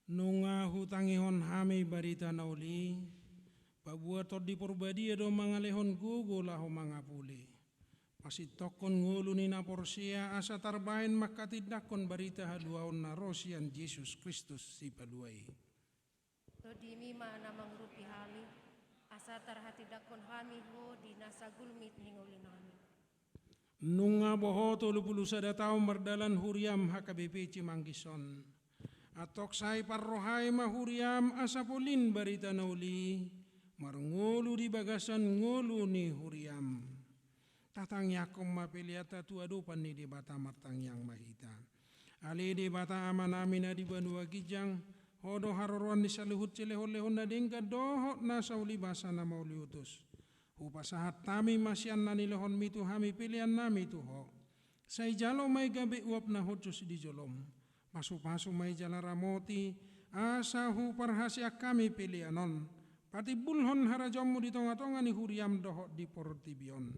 Nunga hutangihon hami barita na uli, paboa Tondi Porbadia do mangalehon gogo laho mangapuli. Pasintongkon ngolu ni na porsea asa tarbahen mangkatindangkon barita haluaon na ro sian Jesus Kristus Sipalua i. Tondimi ma na mangurupi hami, asa tarhatindangkon hami Ho di na sagulmit ni ngolunami. Nunga bohot tolu pulu sada taon mardalan huriam H K B P Cimanggis on. Antong sai parrohai ma huriam asa polin barita na uli, marngolu di bagasan ngolu ni huriam. Tatangiangkon ma peleanta tu adopan ni Debata. Martangiang ma hita. Ale Debata Amanami na di banua ginjang, Ho do haroroan ni saluhut silehonlehon na denggan dohot na saulibasa na mauliutus. Hupasahat hami ma sian na nilehonmi tu hami peleannami tu Ho. Sai jalo ma i gabe uap na hojus di jolom. Pasupasu ma i jala ramoti, asa huparhaseang hami pelean on patimbulhon harajaonmu di tongatonga ni huriam dohot di portibi on.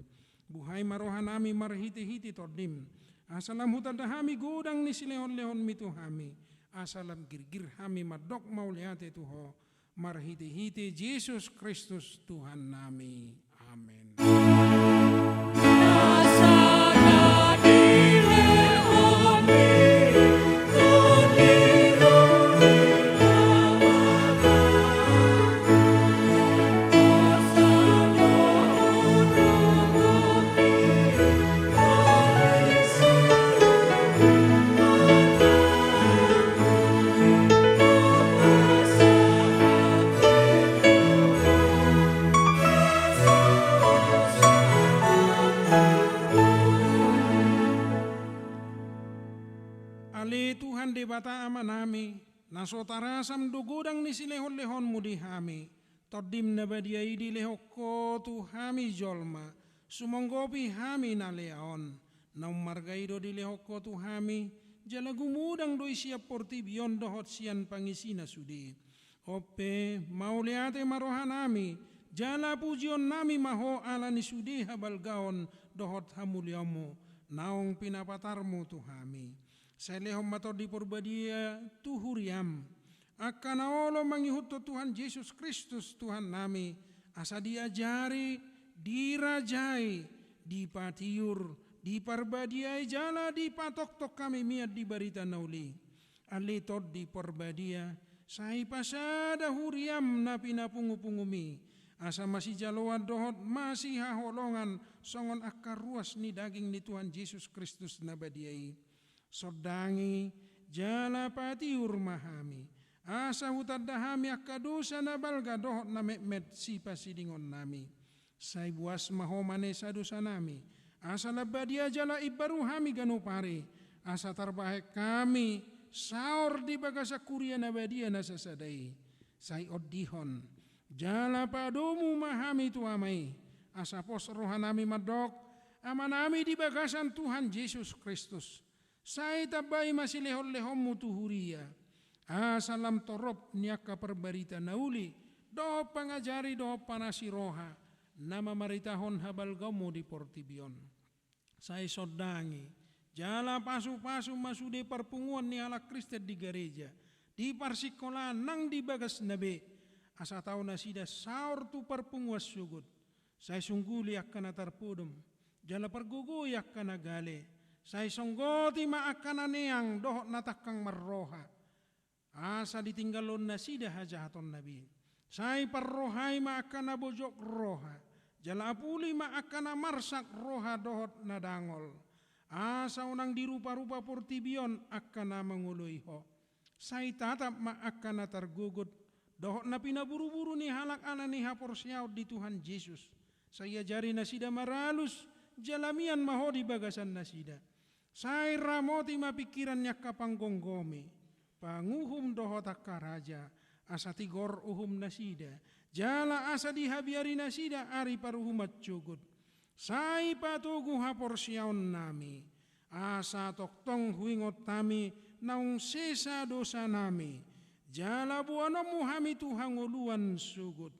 Buhai ma rohanami marhitehite Tondim, asa lam hutanda hami godang ni silehonlehonmi tu hami, asa lam girgir hami mandok mauliate tu Ho, marhitehite Jesus Kristus Tuhannami. Amen. Ale Tuhan Debata Amanami, na so tarasam do godang ni silehonlehonmu di hami, Tondim na badia i dilehon Ho tu hami jolma, sumonggopi hami na lea on. Naung marga i do dilehon Ho tu hami, jala gumodang do i sian portibi on dohot sian pangisina sude. On pe, mauliate ma rohanami, jala pujionnami ma Ho ala ni sude habalgaon dohot hamuliaonmu, naung pinapatarmu tu hami. Sai lehon ma Tondi Porbadia tu huriam angka na olo mangihuthon Tuhan Jesus Kristus Tuhannami, asa diajari, dirajai, dipatiur, diparbadiai jala dipatongtong hami mian di barita na uli. Ale Tondi Porbadia, sai pasada huriam na pinapungupunguMi, asa masijaloan dohot masihaholongan songon angka ruas ni daging ni Tuhan Jesus Kristus na badia i. Sondangi, jala patiur ma hami, asa hutanda hami angka dosa na balga dohot na metmet sipasidingonnami. Sai buas ma Ho manesa dosanami, asa lam badia jala imbaru hami ganup ari, asa tarbahen hami saor di bagasan huria na badia na sasada i. Sai ondihon, jala padomu ma hami tu Ama i, asa pos rohanami mandok, Amanami di bagasan Tuhan Jesus Kristus. Sai tambai ma silehonlehonmu tu huria, asa lam torop ni angka parbarita na uli, dohot pangajari dohot panasi roha, na mamaritahon habalgaonmu di portibi on. Sai sondangi, jala pasupasu ma sude parpunguan ni halak Kristen di gareja, di parsingkolaan nang di bagasna be, asa tau nasida saor tu parpunguan sogot. Sai sungguli angka na tarpodom, jala pargogoi angka na gale. Sai songgoti ma angka na neang dohot na tangkang marroha, asa ditinggalhon nasida hajahatonna be. Sai parrohai ma angka na bojok roha, jala apuli ma angka na marsak roha dohot na dangol. Asa unang diruparupa portibi on angka na mangoloi Ho. Sai tatap ma angka na targogot, dohot na pinaburuburu ni halak ala ni haporseaon di Tuhan Jesus. Sai ajari nasida maralus, jala mian ma Ho di bagasan nasida. Sai ramoti ma pingkiran ni angka panggomgomi, panguhum dohot angka raja, asa tigor uhum nasida, jala asa dihabiari nasida ari paruhuman sogot. Sai patogu haporseaonnami, asa tongtong huingot hami naung sesa dosanami, jala boanonmu hami tu hangoluan sogot.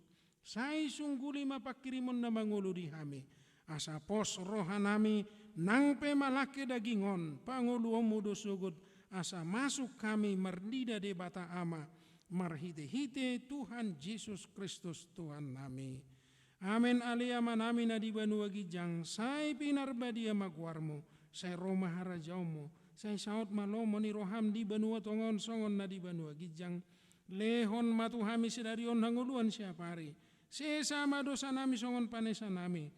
Sai sungguli ma pangkirimon na mangolu di hami, asa pos rohanami nang pe malangke daging on, pangoluonmu do sogot, asa masuk hami marnida Debata Ama, marhite-hite Tuhan Jesus Kristus Tuhannami. Amen. Ale Amanami na di banua ginjang, sai pinarbadia ma goarmu, sai ro ma harajaonmu, sai saut ma lomo ni roham di banua tonga on songon na di banua ginjang. Lehon ma tu hami sadari on hangoluan siapari. Sesa ma dosanami songon panesanami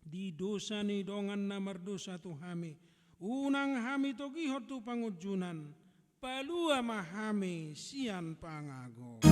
di dosa ni dongan na mardosa tu hami. Unang hami togihon tu pangunjunan, palua ma hami sian pangago.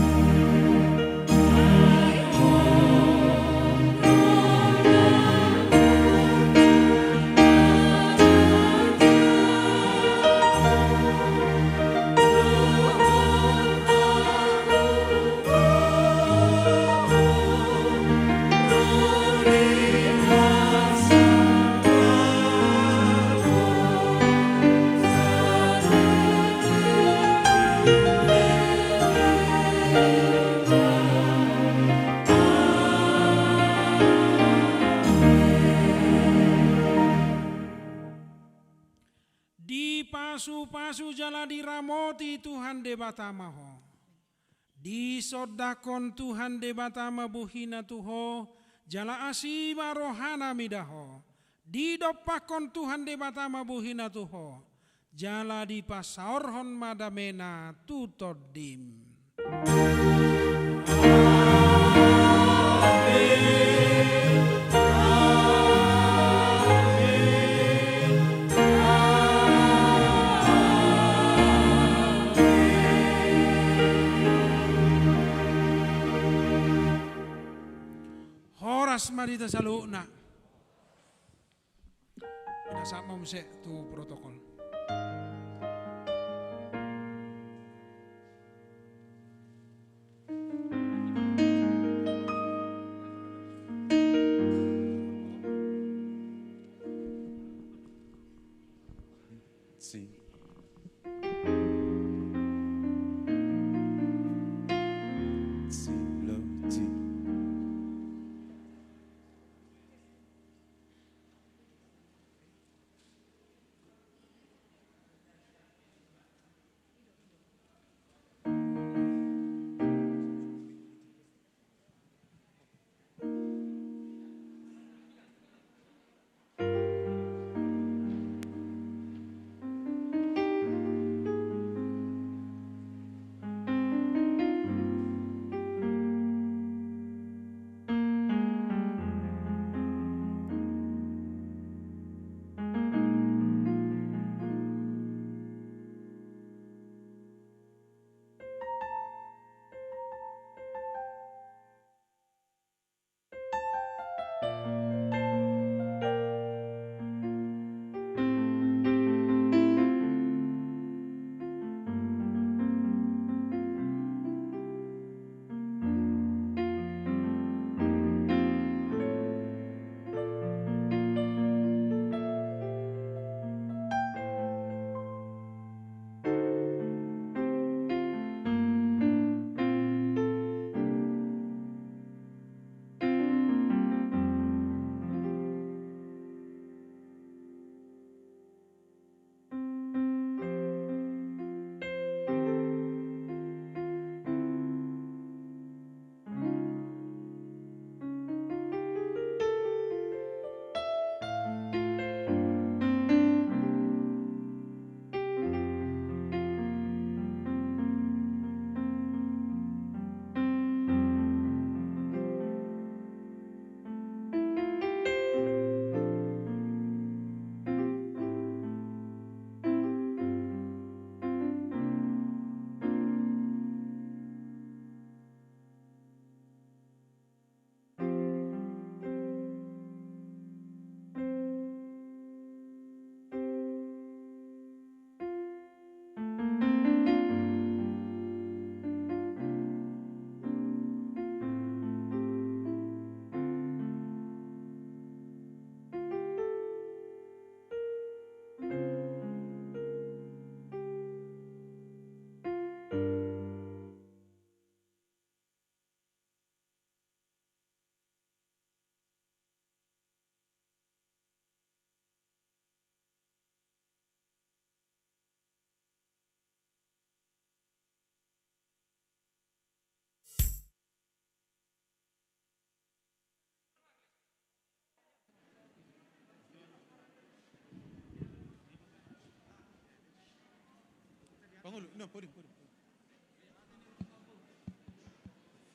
Dipasu-pasu jala diramoti Tuhan Debata ma ho. Disondangkon Tuhan Debata ma bohina tu ho, jala asi ma rohana mida ho. Didompakkon Tuhan Debata ma bohina tu ho, jala dipasaorhon ma damena tu tondim. Horas ma di hita saluhutna. Pinasahat ma muse tu protokol.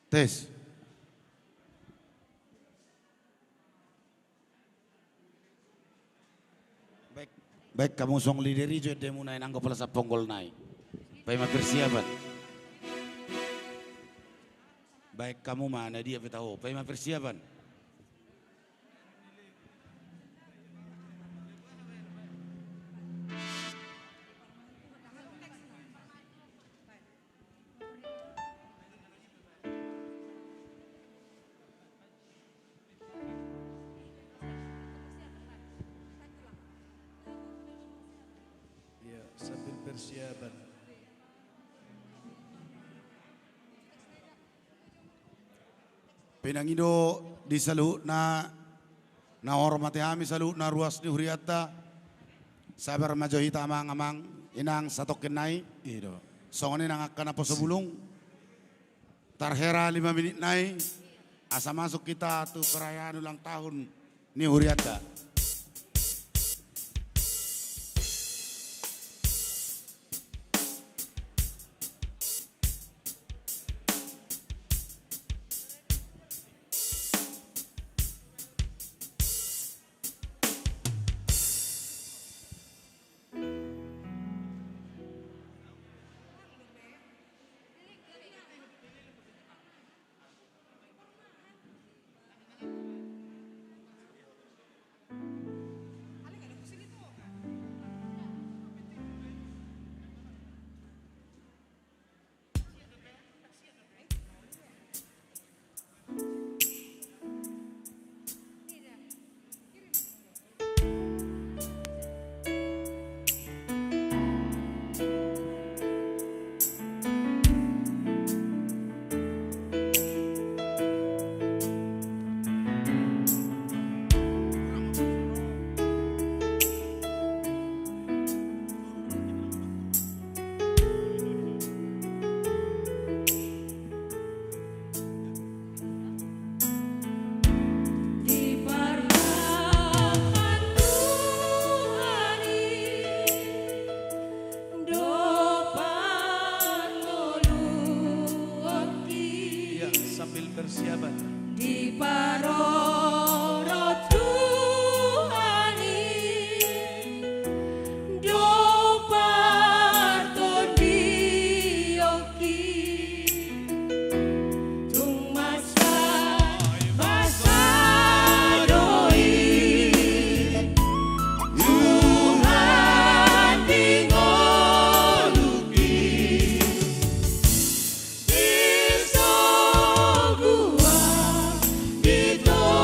Tes. Baen, baen hamu songon leader i jo endemuna i nanggo pala saponggol nai. Paima persiapan. Baen hamu ma na dia pe taho. Paima persiapan. Iya, sambil persiapan. Pinangido di saluhutna na hormati hami saluhutna ruas ni hurianta. Sabar ma jo hita amang, amang, inang, satongkin nai. Iya do. Songon i nang angka naposo bulung. Tarhela lima minit nai asa masuk hita tu perayaan ulang tahun ni hurianta. Dipartangan Tuhan i, dompak ngolungi. Iya, sambil persiapan. Diparorot Tuhan i, dompak tondiongi. Tung mansai basa do i Tuhan di ngolungki. Di sogoan, di to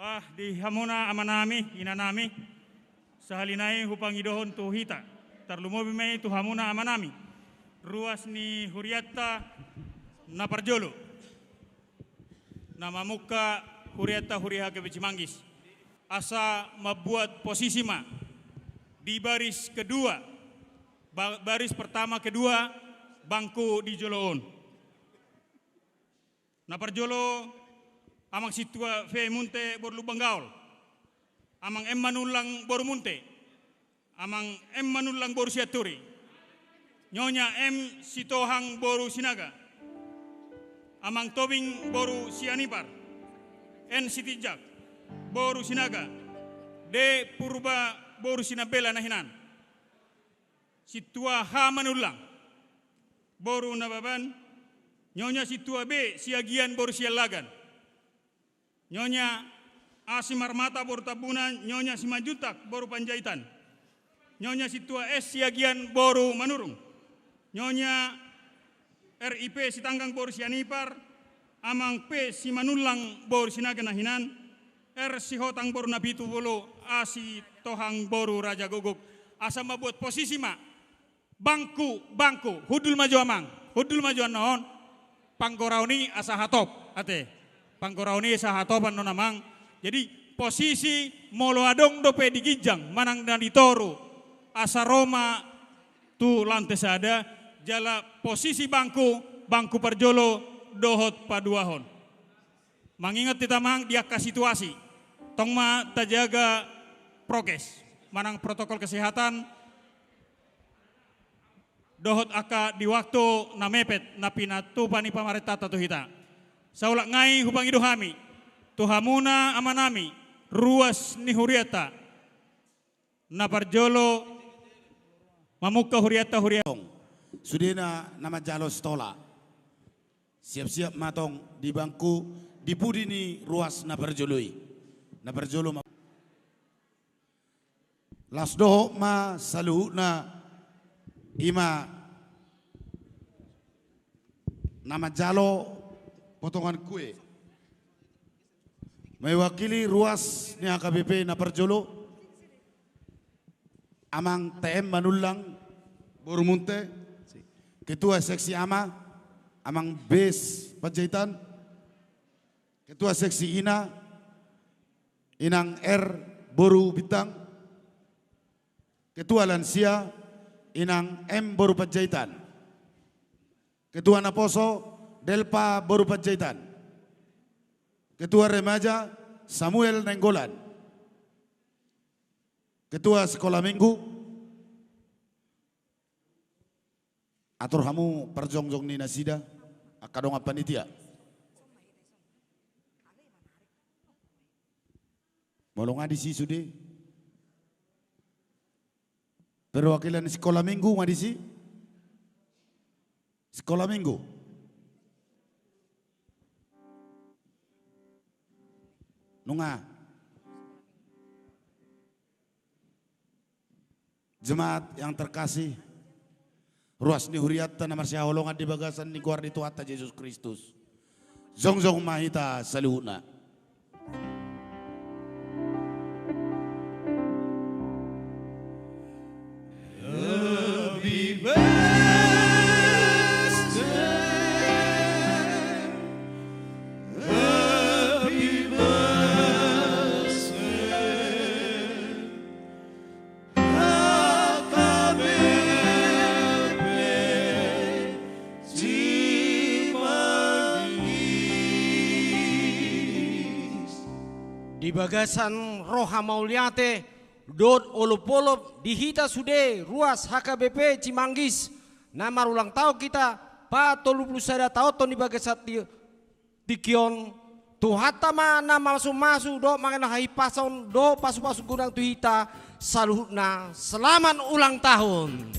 Ah, di hamuna amanami, inanami, sahali nai hupangidohon tu hita, tarlumobi ma i tu hamuna amanami, ruas ni hurianta na parjolo, na mamungka hurianta huria H K B P Cimanggis, asa mambuat posisi ma di baris kedua, ba-, baris pertama kedua, bangku di jolo on. Na parjolo, Amang Sintua V Munte boru Lumban Gaol, Amang M Manullang boru Munte, Amang M Manullang boru Sianturi, Nyonya M Sitohang boru Sinaga, Amang Tobing boru Sianipar, N Sitinjak boru Sinaga, D Purba boru Sinambela na hinan, Sintua H Manullang boru Nababan, Nyonya Sintua B Siagian boru Siallagan, Nyonya A Simarmata boru Tambunan, Nyonya Simanjuntak boru Panjaitan, Nyonya Sintua S Siagian boru Manurung, Nyonya R I P Sitanggang boru Sianipar, Amang P Simanullang boru Sinaga na hinan, R Sihotang boru Napitupulu, A Sitohang boru Rajagogok, asa mambuat posisi ma bangku, bangku, hundul ma jo amang, hundul ma jo annon, panggoraon i asa hatop, ate, panggoraon i asa hatop annon amang. Jadi posisi molo adong dope di ginjang manang na di toru, asa ro ma tu lante sada, jala posisi bangku, bangku parjolo dohot paduahon. Mangingot hita amang di angka situasi, tong ma tajaga prokes, manang protokol kesehatan, dohot angka di waktu na mepet na pinatupa ni pamarentanta tu hita. Saulak nai hupangido hami tu hamuna amanami, ruas ni hurianta, na parjolo mamungka hurianta huria. Sudena na manjalo sitola, siap-siap ma tong di bangku di pudi ni ruas na parjolo i. Na parjolo ma. Las dohot ma saluhutna, i ma na manjalo potongan kue. Mewakili ruas ni H K B P na parjolo, Amang T M Manullang boru Munte, Ketua Seksi Ama, Amang Bes Panjaitan, Ketua Seksi Ina, Inang R boru Bintang, Ketua Lansia, Inang M boru Panjaitan, Ketua Naposo, Delpa boru Panjaitan, Ketua Remaja, Samuel Nainggolan, Ketua Sekolah Minggu, atur hamu parjongjong ni nasida, angka dongan panitia. Molo nga disi sude. Perwakilan sekolah minggu nga disi. Sekolah minggu. Nunga. Jemaat yang terkasih, ruas ni hurianta na marsihaholongan di bagasan ni goar ni Tuhanta Jesus Kristus. Jongjong ma hita saluhutna. Happy birthday. Happy birthday. H K B P Cimanggis. Di bagasan roha mauliate dohot olopolop di hita sude ruas H K B P Cimanggis na marulang taon hita patolu pulu sada taonhon di bagasan ti-, tingki on, Tuhanta ma na mamasu-masu dohot mangalehon hahipason dohot pasu-pasu godang tu hita saluhutna. Selamat ulang tahun.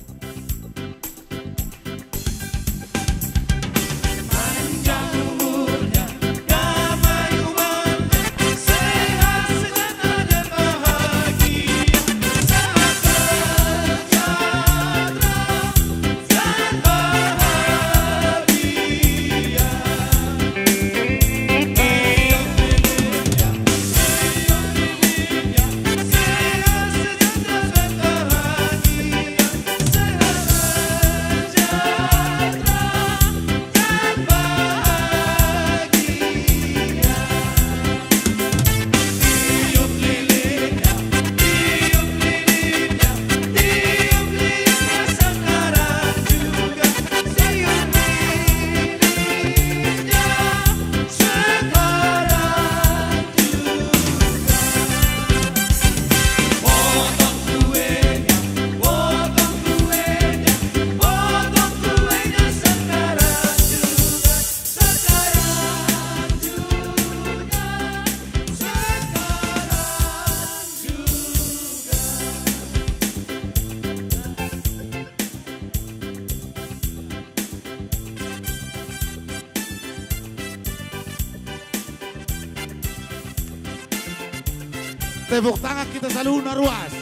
Tepuk tangan hita saluhutna ruas.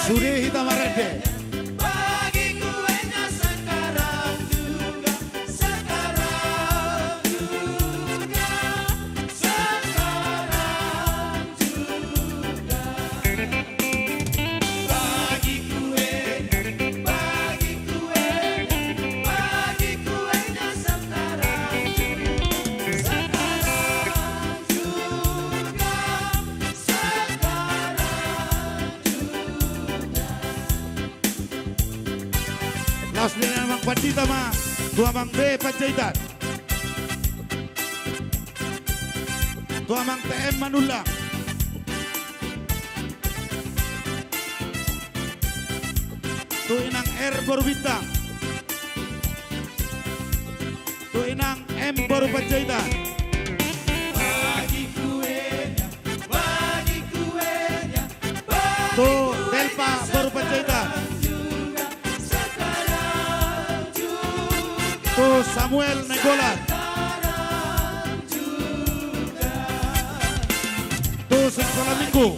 Sude hita marende. Laos dilean amang pandita ma tu amang B Panjaitan. Tu amang T M Manullang. Tu inang R boru Bintang. Tu inang M boru Panjaitan. Tu Delpa boru Panjaitan. Tu Samuel Nainggolan. Tu sikola minggu.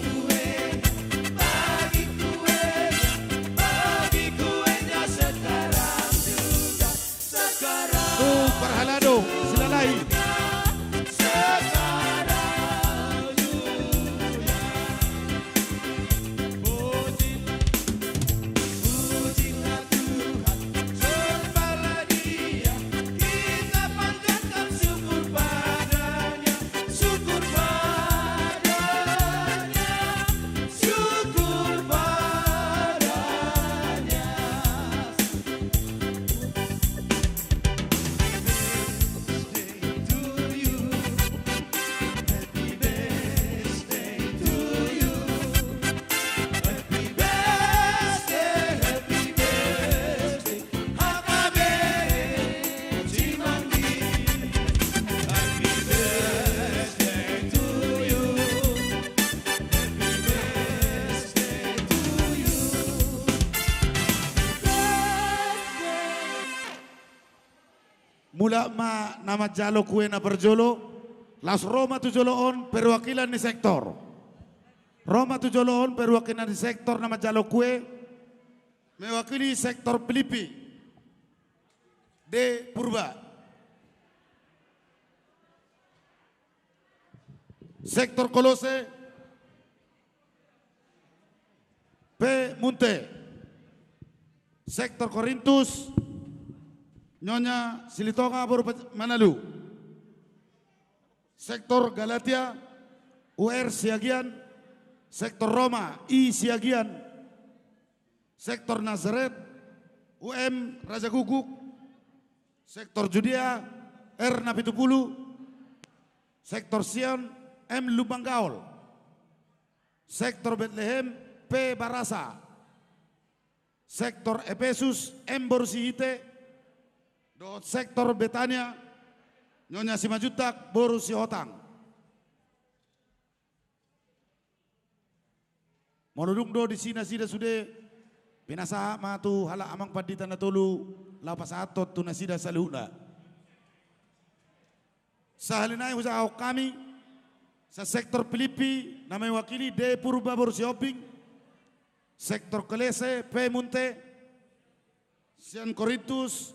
Tu parhalado Silalahi. Mulak ma na manjalo kue na parjolo. Laos ro ma tu jolo on perwakilan ni sektor. Ro ma tu jolo on perwakilan ni sektor na manjalo kue. Mewakili sektor Pilippi, D Purba. Sektor Kolose, P Munte. Sektor Korintus, Nyonya Silitonga boru Manalu. Sektor Galatia, U R Siagian. Sektor Roma, I Siagian. Sektor Nasaret, U M Rajagukguk. Sektor Judea, R Napitupulu. Sektor Sion, M Lumbangaol. Sektor Betlehem, P Barasa. Sektor Epesus, M boru Sihite. Dohot sektor Betania, Nyonya Simanjuntak boru Sihotang. Molo dung do disi nasida sude, pinasahat ma tu halak amang pandita na tolu, laho pasahathon tu nasida saluhutna. Sahali nai hujahahon hami, sian sektor Pilippi na mewakili D Purba boru Sihombing, sektor Kolose P Munte, sian Korintus,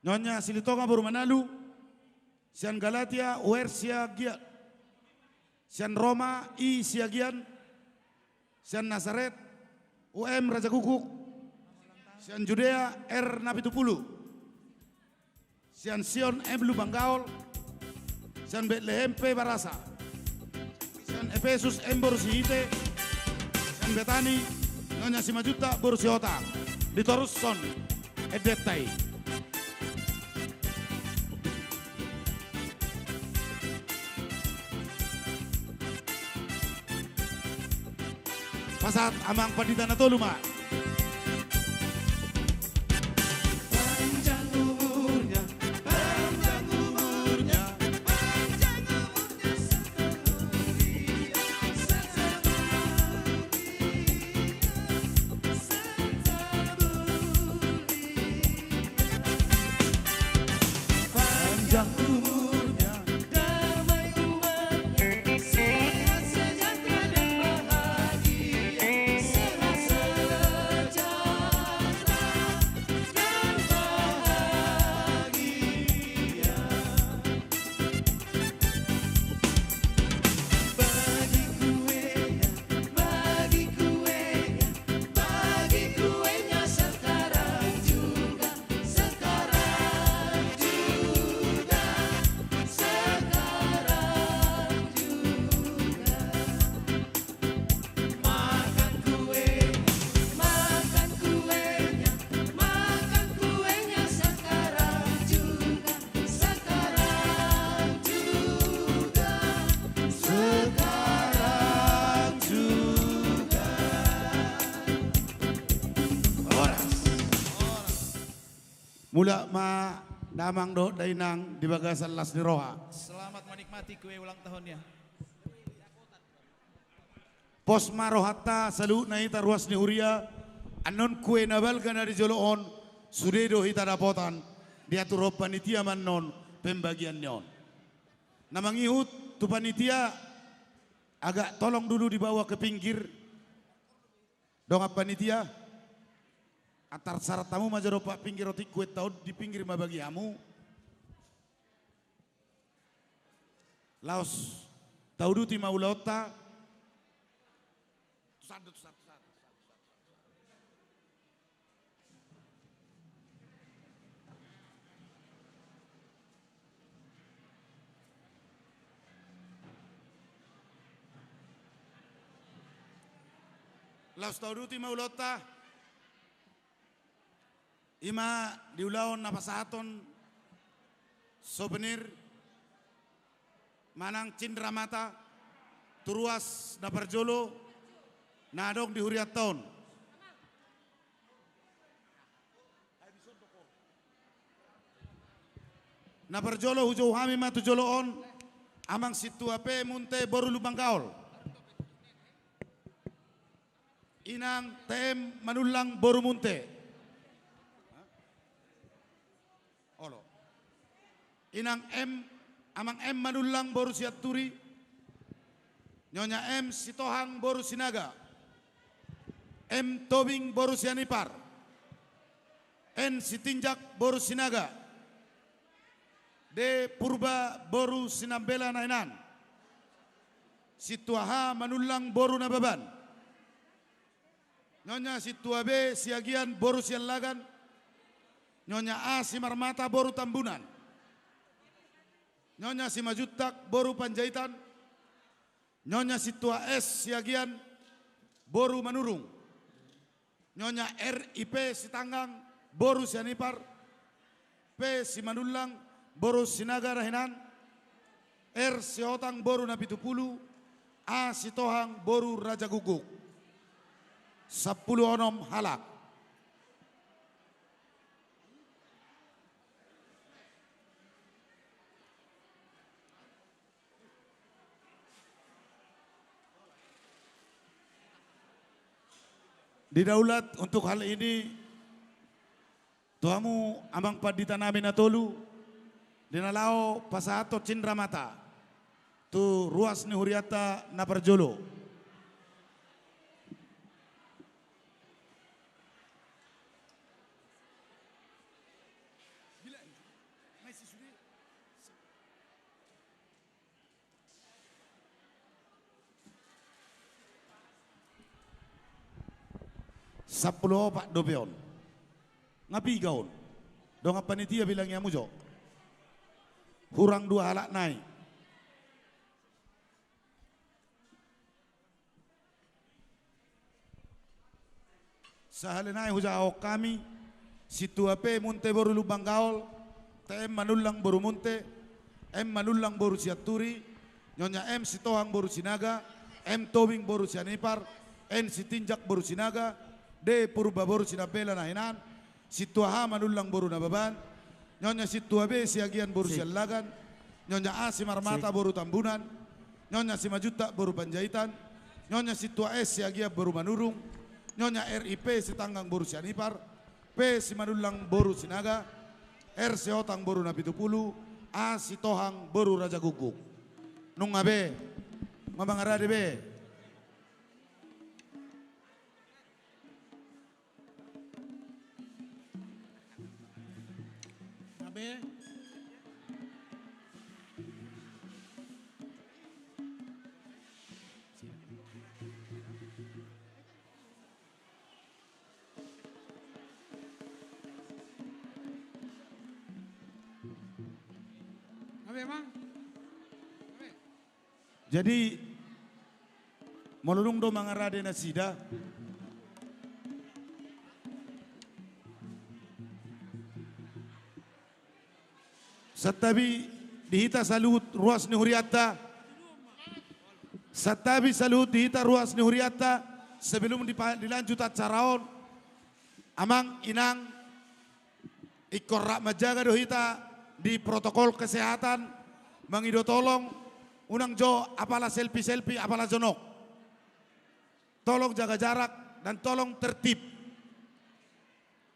Nyonya Silitonga boru Manalu, sian Galatia, U R Siagian, sian Roma, I Siagian, sian Nasaret, U M Rajagukguk, sian Judea, R Napitupulu, sian Sion, M Lumbangaol, sian Betlehem, P Barasa, sian Epesus, M boru Sihite, sian Betania, Nyonya Simanjuntak boru Sihotang. Ditorushon endenta i. Pasahat amang pandita na tolu ma. Umurnya, damai umatnya, sehat sejahtera dan bahagia, sehat sejahtera dan bahagia. Bagi kuenya, bagi kuenya, bagi kuenya sekarang juga, sekarang juga, sekarang juga. Makan kuenya, makan kuenya, makan kuenya sekarang juga, sekarang juga, sekarang juga. Horas. Mulak ma damang dohot dainang di bagasan las ni roha. Selamat menikmati kue ulang tahunnya. Pos ma rohanta saluhutna hita ruas ni huria, annon kue na balga na di jolo on, sude do hita dapotan, diaturhon panitia ma annon pembagian ni on. Na mangihut tu panitia, agak tolong dulu dibawa ke pinggir. Dongan panitia, antar sarat hamu ma jo dompak pinggir otik kuenta on, di pinggir ma bagi hamu. Laos tauduti ma ulaonta. Laos tauduti ma ulaonta. I ma di ulaon na pasahathon souvenir manang cindramata tu ruas na parjolo na adong di hurianta on. Na parjolo hujou hami ma tu jolo on, Amang Sintua P. Munthe boru Lumban Gaol. Inang T M Manullang boru Munthe. Olo. Inang M, Amang M Manullang boru Sianturi. Nyonya M Sitohang boru Sinaga. M Tobing boru Sianipar. N Sitinjak boru Sinaga. D Purba boru Sinambela Nahinan. Sintua H Manullang boru Nababan. Nyonya Sintua B Siagian boru Siallagan. Nyonya A Simarmata boru Tambunan. Nyonya Simanjuntak boru Panjaitan. Nyonya Sintua S Siagian boru Manurung. Nyonya R I P Sitanggang boru Sianipar. P Simanullang boru Sinaga Nahinan. R Sihotang boru Napitupulu. A Sitohang boru Rajagukguk. Sampulu onom halak. Didaulat untuk hal ini tu hamu amang pandita nami na tolu, di na laho pasahathon cindramata tu ruas ni hurianta na parjolo. Sampulu opat dope on. Nga piga on? Dongan panitia, bilangi hamu jo. Hurang dua halak nai. Sahali nai hujahahon hami, Sintua P Munthe boru Lumban Gaol, T M Manullang boru Munthe, M Manullang boru Sianturi, Nyonya M Sitohang boru Sinaga, M Tobing boru Sianipar, N Sitinjak boru Sinaga, D Purba boru Sinambela Nahinan, Sintua H Manullang boru Nababan, Nyonya Sintua B Siagian boru Siallagan, Nyonya A Simarmata boru Tambunan, Nyonya Simanjuntak boru Panjaitan, Nyonya Sintua S Siagian boru Manurung, Nyonya R I P Sitanggang boru Sianipar, P Simanullang boru Sinaga, R Sihotang boru Napitupulu, Asi Tohang boru Raja Guguk. Nunga be, ma mangarade be. Abe. Abe, Mang. Abe. Jadi, molo dung do mangarade nasida, santabi di hita saluhut ruas ni hurianta, santabi saluhut di hita ruas ni hurianta, sebelum dipa-, dilanjut acara on, Amang, Inang, ingkon rap manjaga do hita di protokol kesehatan, mangido tolong, unang jo apala selfie-selfie, apala jonok. Tolong jaga jarak dan tolong tertib.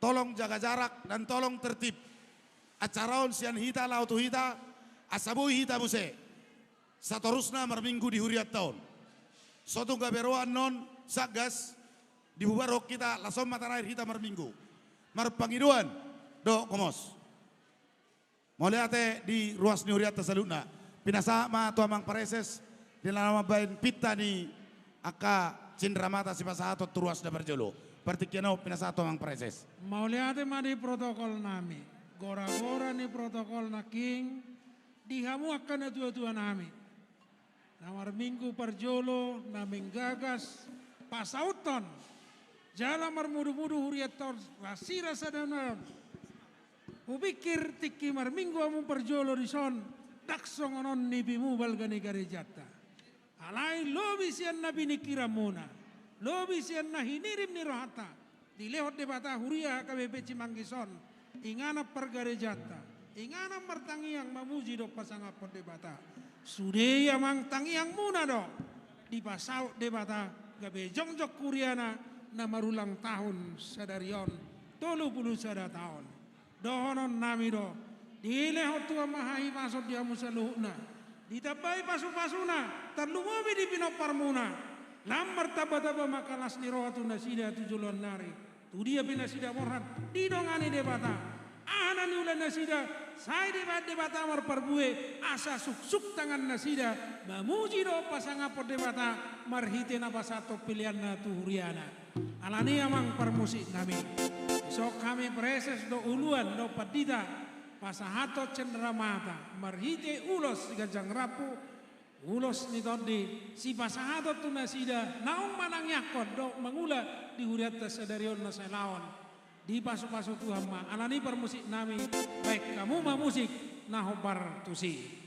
Tolong jaga jarak dan tolong tertib. Acara on sian hita laho tu hita, asa boi hita muse satorusna marminggu di hurianta on. So tung gabe ro annon Satgas, dibubarhon hita, laos on ma tarakhir hita marminggu. Marpangidoan dohot gomos. Mauliate di ruas ni hurianta saluhutna. Pinasahat ma tu Amang Praeses, di na mambahen pinta ni angka cenderamata sipasahaton tu ruas na parjolo. Partingkian on pinasahat tu Amang Praeses. Mauliate ma di protokol nami. Gora-gora ni protokol nangkin, di hamu angka natuatua nami. Na marminggu parjolo, na manggagas, pasauthon jala marmudumudu hurianta on, rasirasa danon. Hupikir tingki marminggu hamu parjolo dison, ndang songon on nipimu balga ni garejanta. Alai lobi sian na piningkiranmuna, lobi sian na hinirim ni rohanta, dilehon Debata huria H K B P Cimanggis on, inganan pargarejanta, inganan martangiang mamuji dohot pasangaphon Debata. Sude i Amang tangiangmuna do, dipasaut Debata gabe jongjong huriana na marulang tahun sadari on, tolu pulu sada taon. Dohonon nami do, dilehon Tuhan ma hahipason di hamu saluhutna. Ditambai pasupasuna, tarlumobi di pinomparmuna. Lam martambatamba ma angka las ni roha tu nasida tu joloan nari. Tu dia pe nasida borhat, didongani Debata. Aha na niula nasida, sai dibahen Debata marparbue, asa suksuk tangan nasida, mamuji dohot pasangaphon Debata, marhite na pasahathon peleanna tu huriana. Alani i Amang parmusik nami, dison hami Praeses dohot uluan dohot pandita pasahathon cenderamata marhite ulos ganjang rambu, ulos ni tondi, sipasahaton tu nasida naung manangiangkon dohot mangula di hurianta sadari on na sai laon. Dipasupasu Tuhan ma. Alani i parmusik nami, bahen hamu ma musik na hombar tusi.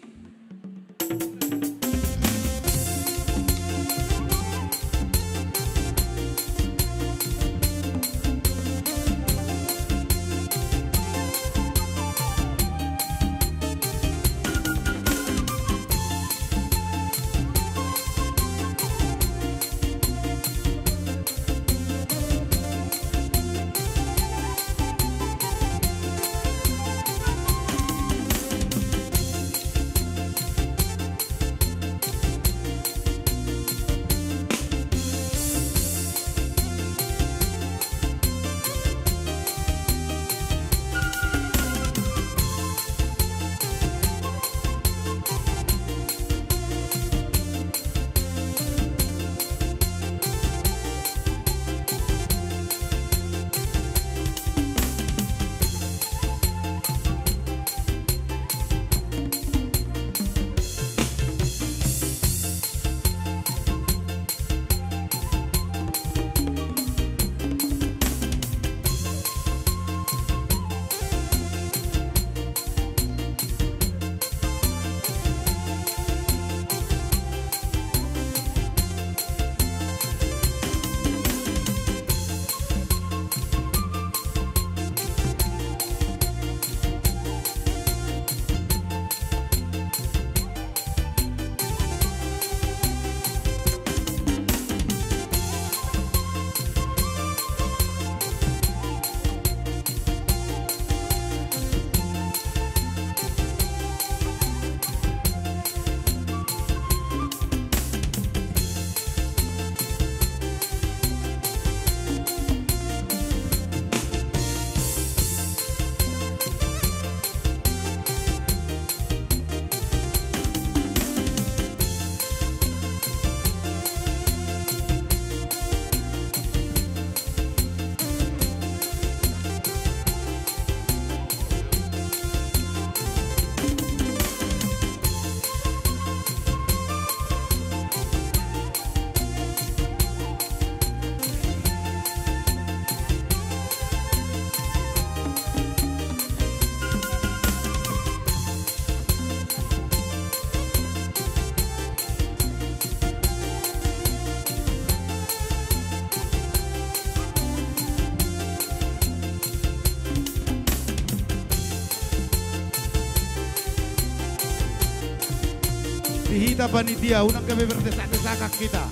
Di hita panitia, unang gabe berdesak-desakan hita.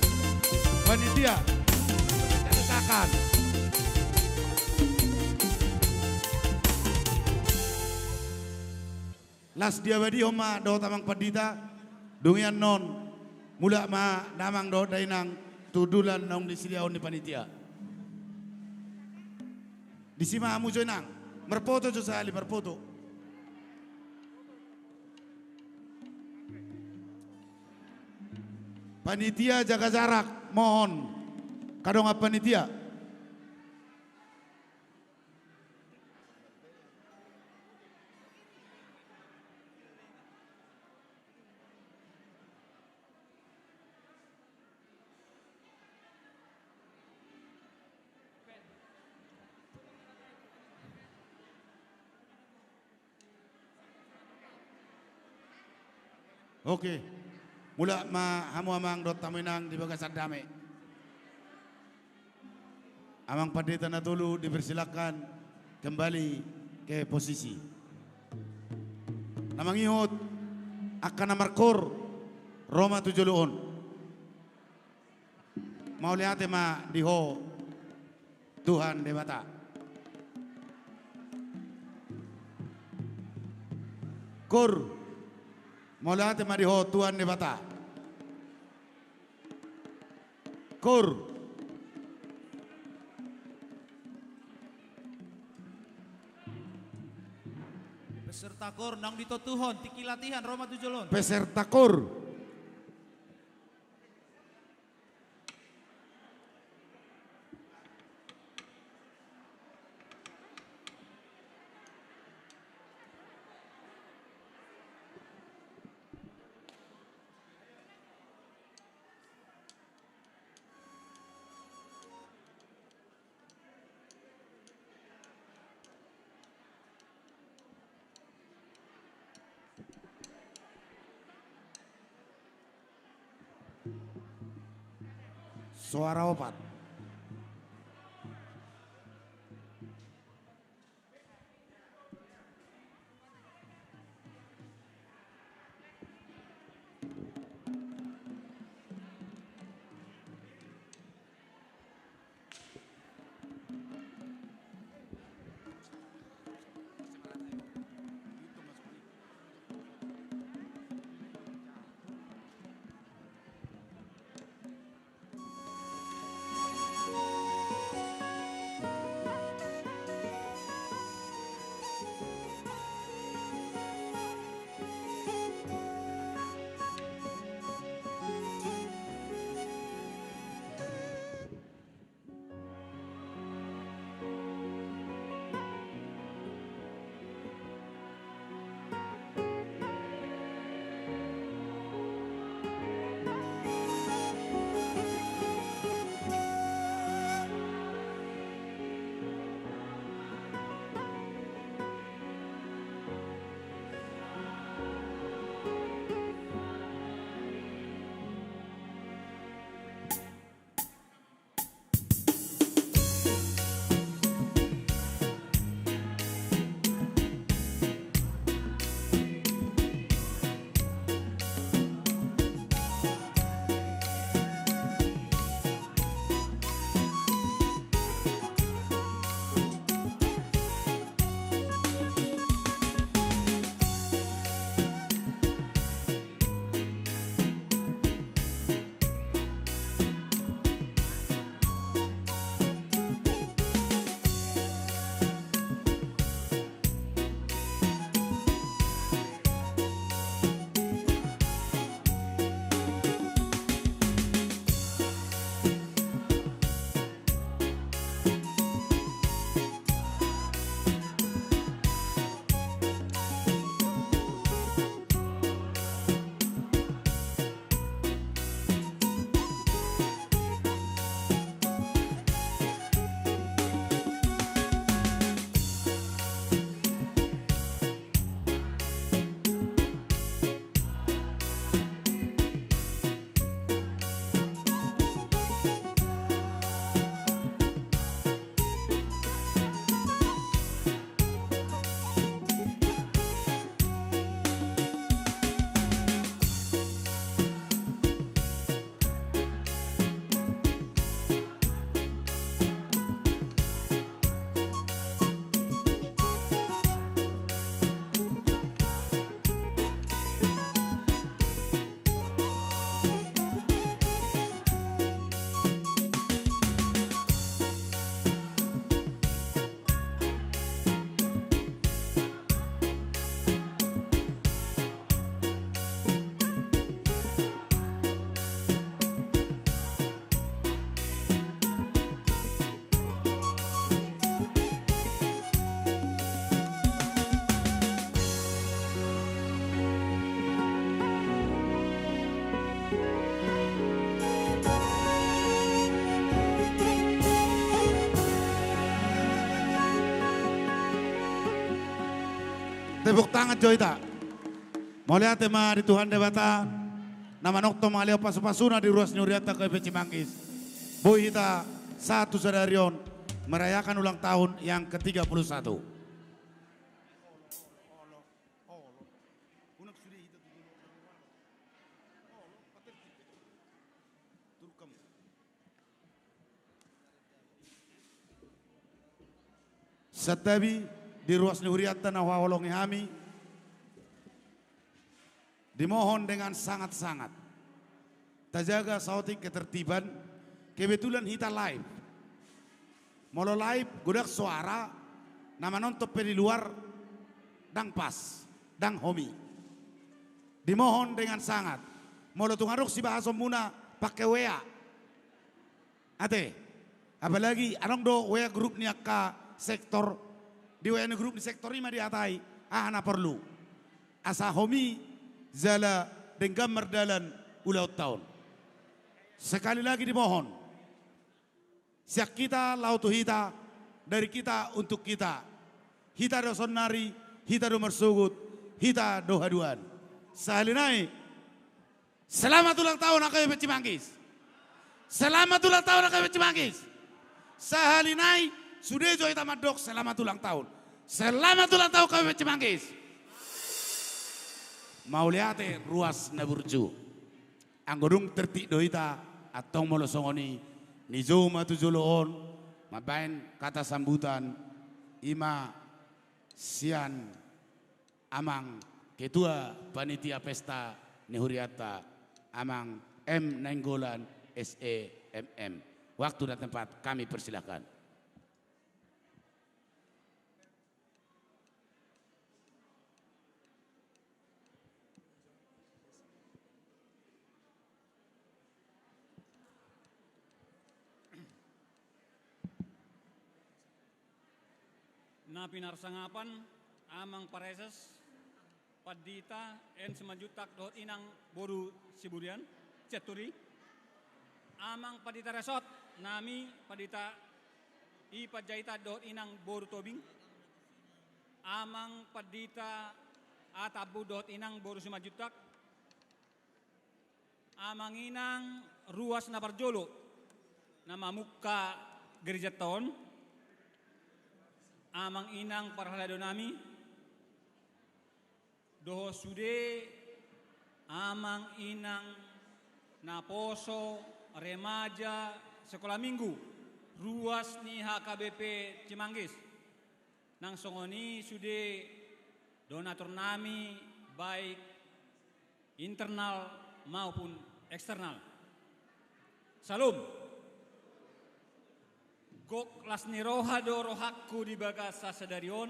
Panitia, berdesak-desakan. Las diabadihon ma dohot amang pandita. Dung i annon, mulak ma damang dohot dainang tu dulan naung disediahon ni panitia. Disi ma hamu jo, inang. Marfoto jo sahali, marfoto. Panitia, jaga jarak, mohon. Angka dongan panitia. Oke. Mulak ma hamu amang dohot hamu inang di bagasan dame. Amang pandita na tolu dipersilakan kembali ke posisi. Na mangihut angka na markoor ro ma tu jolo on. Mauliate ma di Ho Tuhan Debata. Koor, mauliate ma di Ho Tuhan Debata. Koor. Peserta koor naung ditontuhon tingki latihan ro ma tu jolo on. Peserta koor. Soara opat. Tepuk tangan jo hita. Mauliate ma di Tuhan Debata na manongtong mangalehon pasupasuna di ruas ni hurianta K B P Cimanggis. Boi hita sahat tu sadari on merayakan ulang tahun yang ketiga puluh satu. Santabi di ruas ni hurianta na huhaholongi hami, dimohon dengan sangat-sangat tajaga saotik ketertiban. Kebetulan hita live. Molo live godang soara, na manongtong pe di luar, ndang pas, ndang homi. Dimohon dengan sangat, molo tung adong sibahasonmuna, pake W A. Ate, apalagi adong do W A grup ni angka sektor, di W A ni grup ni sektor i ma dihatai aha na porlu. Asa homi jala denggan mardalan ulaonta on. Sekali lagi dimohon. Sian hita laho tu hita, dari kita untuk kita. Hita do saonari, hita do marsogot, hita do haduan. Sahali nai, selamat ulang tahun H K B P Cimanggis. Selamat ulang tahun H K B P Cimanggis. Sahali nai, sude jo hita mandok selamat ulang tahun. Selamat ulang tahun H K B P Cimanggis. Mauliate ruas na burju. Anggo dung tertib do hita, antong molo songon i, nijou ma tu jolo on, mambaen kata sambutan, i ma sian amang ketua panitia pesta ni hurianta, Amang M Nainggolan, S E M M. Waktu dan tempat kami persilahkan. Na pinarsangapan, Amang Pareses, Pandita M Simanjuntak dohot Inang boru Siburian, Sianturi. Amang Pandita Resort nami, Pandita I Panjaitan dohot Inang boru Tobing. Amang Pandita A Tambu dohot Inang boru Simanjuntak. Amang inang ruas na parjolo na mamungka gerejanta on. Amang inang parhalado nami, dohot sude amang inang naposo, remaja, sekolah minggu, ruas ni H K B P Cimanggis. Nang songon i sude donatur nami, baik internal maupun eksternal. Salam. Gok las ni roha do rohangku di bagasan sadari on,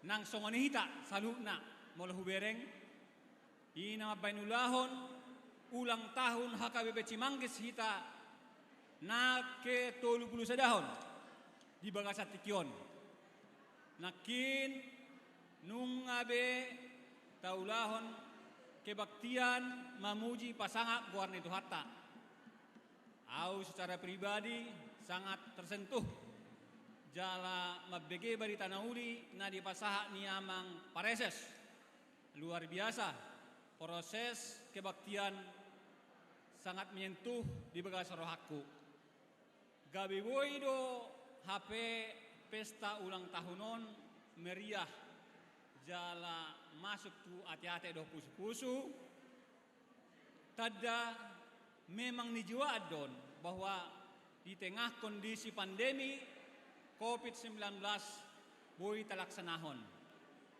nang songon i hita saluhutna molo hubereng, i na mambaen ulahon ulang tahun H K B P Cimanggis hita na ke tolu pulu sadahon di bagasan tingki on. Nangkin nunga be taulahon kebaktian mamuji pasangap goar ni Tuhanta. Au secara pribadi sangat tersentuh jala mambege barita na uli na dipasahat ni Amang Pareses. Luar biasa proses kebaktian, sangat menyentuh di bagasan rohangku. Gabe boi do hape pesta ulang tahun on meriah jala masuk tu ateate dohot pusupusu. Tanda memang nijiwaan do on bahwa di tengah kondisi pandemi covid sembilan belas boi talaksanahon.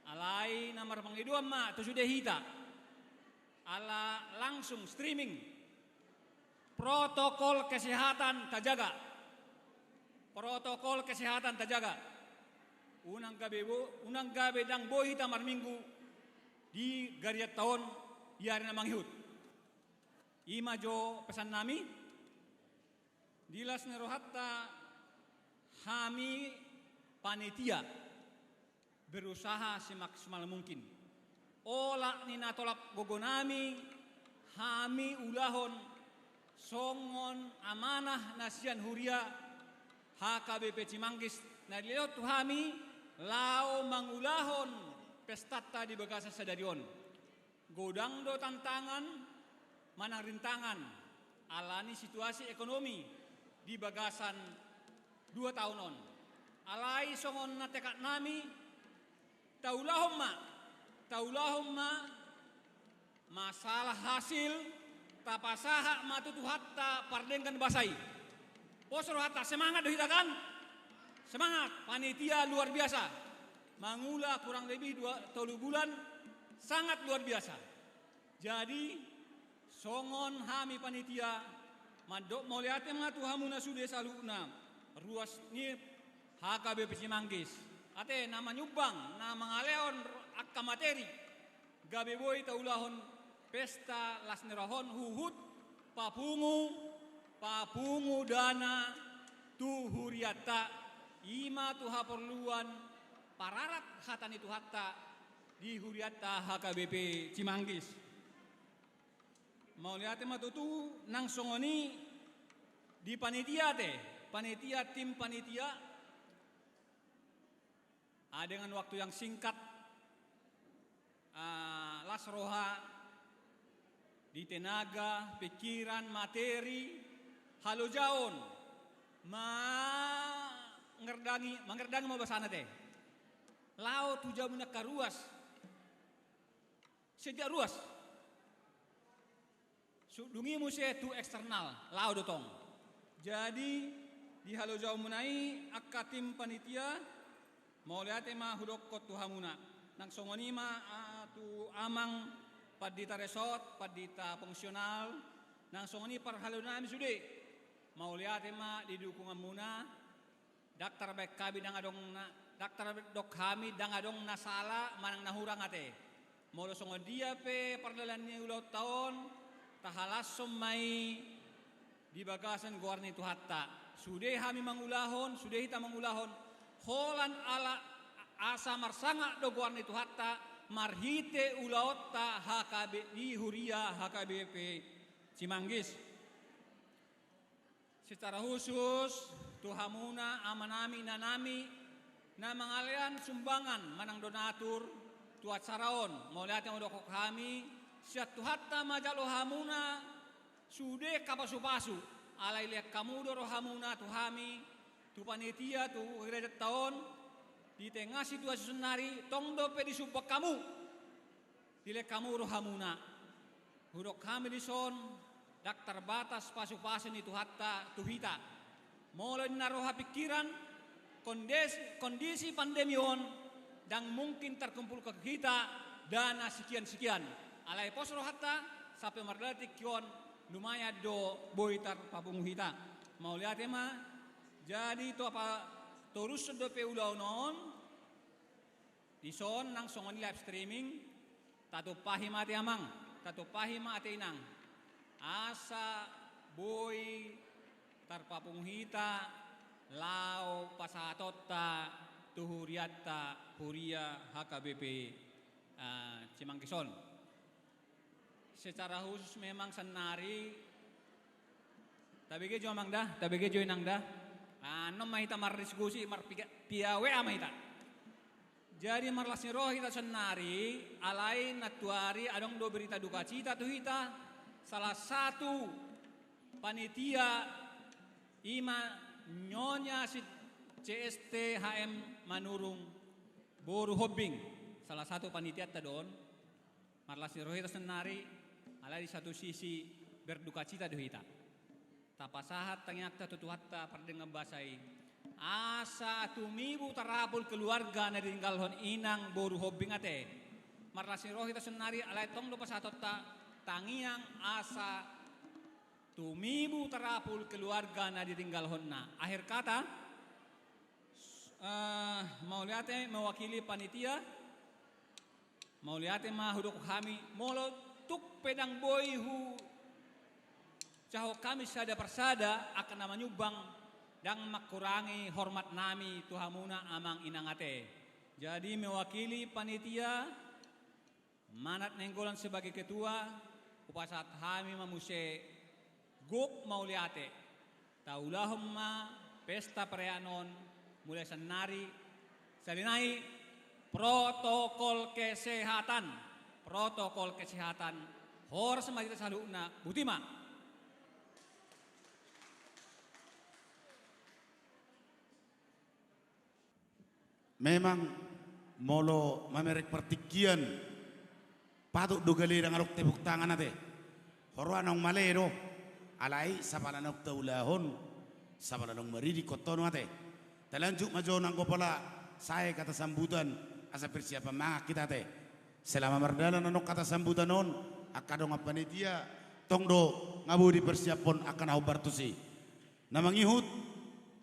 Alai na marpangidoan ma tu sude hita ala langsung streaming. Protokol kesehatan tajaga. Protokol kesehatan tajaga. Unang gabe bo-, unang gabe ndang boi hita marminggu di gerejanta on di ari na mangihut. I ma jo pesan nami. Di las ni rohanta, hami panitia berusaha semaksimal mungkin. Olat ni na tolap gogo nami, hami ulahon songon amanah na sian huria H K B P Cimanggis na dilehon tu hami laho mangulahon pestanta di bagasan sadari on. Godang do tantangan manang rintangan ala ni situasi ekonomi di bagasan dua taon on. Alai songon na tekad nami, taulahon ma, taulahon ma masalah hasil, tapasahat ma tu Tuhanta pardenggan basa i. Pos rohanta, semangat do hita kan? Semangat, panitia luar biasa. Mangula kurang lebih dua, tolu bulan, sangat luar biasa. Jadi, songon hami panitia, mandok mauliate ma tu hamuna sude saluhutna, ruas ni H K B P Cimanggis. Ate, na manyumbang, na mangalehon angka materi, gabe boi taulahon pesta las ni roha on huhut papungu, papungu dana tu hurianta, i ma tu haporluan pararat hata ni Tuhanta di hurianta H K B P Cimanggis. Mauliate ma tutu, nang songon i di panitia ate, panitia, tim panitia, ah, dengan waktu yang singkat, ah, las roha di tenaga, pikiran, materi, halojaon, mangerdangi, mangerdangi ma basana ate. Laho tu jabu ni angka ruas. Sian dia ruas. Sudung i muse tu eksternal, laho do tong. Jadi, di halojaonmuna i angka tim panitia, mauliate ma hudokkon tu hamuna. Nang songon i ma, ah, tu amang pandita resort, pandita fungsional, nang songon i parhalado nami sude. Mauliate ma di dukunganmuna, ndang tarbaen hami ndang adong na, ndang tardok hami ndang adong na sala manang na hurang ate. Molo songon dia pe pardalan ni ulaonta on, tahalashon ma i di bagasan goar ni Tuhanta. Sude hami mangulahon, sude hita mangulahon, holan ala asa marsangap do goar ni Tuhanta, marhite ulaonta H K B, di huria H K B P Cimanggis. Secara khusus, tu hamuna, amanami, inanami, na mangalehon sumbangan manang donatur, tu acara on, mauliate ma hudokkon hami, sian Tuhanta ma jalo hamuna, sude angka pasupasu, alai lehon hamu do rohamuna tu hami, tu panitia, tu gerejanta on, di tengah situasi sonnari, tong dope disumbang hamu. Dilehon hamu rohamuna. Hudok hami dison, ndang tarbatas pasupasu ni Tuhanta tu hita. Molo ninna roha pikiran, kondis-, kondisi pandemi on, ndang mungkin tarkumpulhon hita dana sikian-sikian. Alai pos rohanta, sampe mardalan tingki on, lumayan do boi tarpapungu hita. Mauliate ma, jadi tu apa torushon dope ulaon on, dison nang songon i live streaming, tatumpahi ma ate amang, tatumpahi ma ate inang. Asa boi tarpapungu hita laho pasahatonta tu hurianta, huria H K B P, eh, Cimanggis on. Secara khusus memang sannari, tabege jo amang da, tabege jo inang da. Annon ma hita mardiskusi, marpia-, piawea ma hita. Jadi marlas ni roha hita sannari, alai nantuari adong do berita dukacita tu hita, salah satu panitia i ma Nyonya si C S T H M Manurung boru Hombing, salah satu panitianta do on. Marlas ni roha hita sannari, alai di satu sisi berdukacita do hita. Tapasahat tangiangta tu Tuhanta pardenggan basa i. Asa tumibu tarapul keluarga na ditinggalhon inang boru Hombing ate. Marlas ni roha hita sannari, alai tong do pasahatonta tangiang asa tumibu tarapul keluarga na ditinggalhonna. Akhir kata, eh, mauliate mewakili panitia, mauliate ma hudok hami, molo tung pe ndang boi hujaha hami sada parsada angka na manyumbang, ndang mangkurangi hormat nami tu hamuna amang inang ate. Jadi mewakili panitia, Manat Nainggolan sebagai ketua, hupasahat hami ma muse gok mauliate. Taulahon ma pesta perayaan on mulai sannari, sahali nai Protokol kesehatan. Protokol kesehatan. Horas ma di hita saluhutna. Botima. Memang molo mamereng partingkian, patut do gale ndang adong tepuk tangan ate. Huroha naung male do. Alai sapala naung taulahon, sapala naung maridi hon ate. Talanjut ma jo nanggo pola sae kata sambutan asa persiapan mangan hita ate. Selama mardalan annon kata sambutan on, angka dongan panitia tong do nga boi dipersiaphon angka na hombar tusi. Na mangihut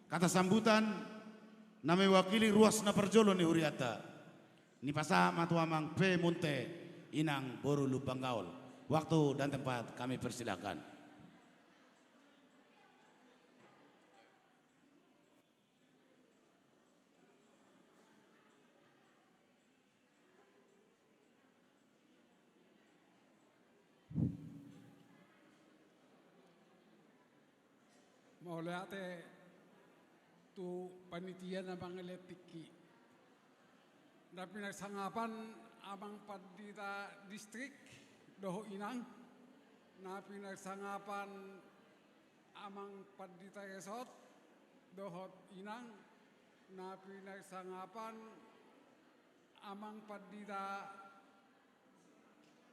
kata sambutan na mewakili ruas na parjolo ni hurianta, nipasahat ma tu amang P. Munte, inang boru Lumban Gaol. Waktu dan tempat kami persilahkan. Mauliate tu panitia na mangalehon tingki. Na pinarsangapan amang pandita distrik dohot inang, na pinarsangapan amang pandita resort dohot inang, na pinarsangapan amang pandita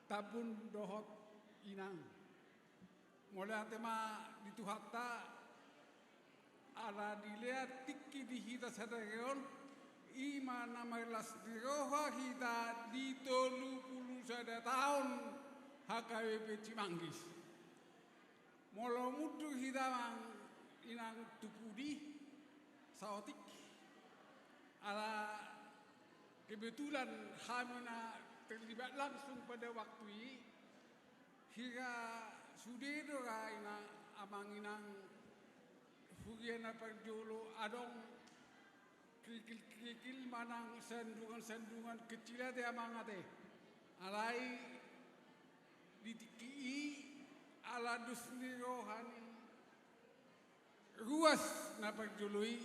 Tambun dohot inang. Mauliate ma di Tuhanta, ala dilehon tingki di hita sadari on, i ma na marlas ni roha hita di tolu pulu sada taon H K B P Cimanggis. Molo mundur hita amang inang tu pudi, saotik, ala kebetulan hami na terlibat langsung pada waktu i, hira sude do ra inang, amang inang, huria na parjolo adong kerikil-kerikil manang sandungan-sandungan kecil ate amang ate. Alai di tingki i ala dos ni roha ni ruas na parjolo i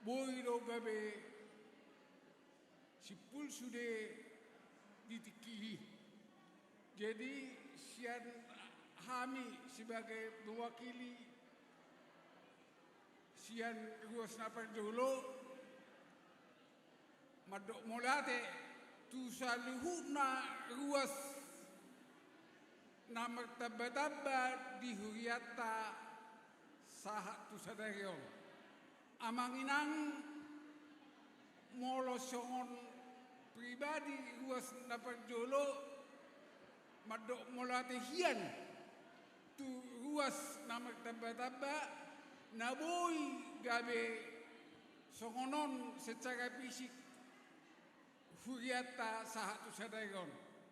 boi do gabe simpul sude di tingki i. Jadi sian hami sebagai mewakili sian ruas na parjolo, mandok mauliate tu saluhutna ruas na martamba-tamba di hurianta sahat tu sadari on. Amang inang, molo songon pribadi ruas na parjolo, mandok mauliate hian tu ruas na martamba-tamba, na boi gabe songon on secara fisik hurianta sahat tu sadari on.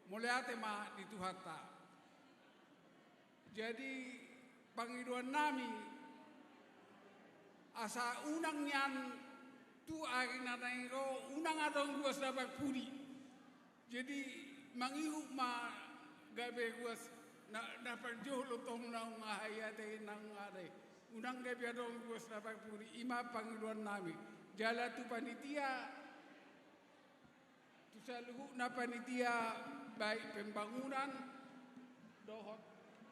Mauliate ma di Tuhanta. Jadi pangidoan nami, asa unang nian tu ari na naeng ro unang adong ruas na parpudi. Jadi mangihut ma gabe ruas na, na parjolo tong naung aha i ate, naung aha i. Unang gabe adong ruas na parpudi, i ma pangidoan nami. Jala tu panitia, tu saluhutna panitia baik pembangunan dohot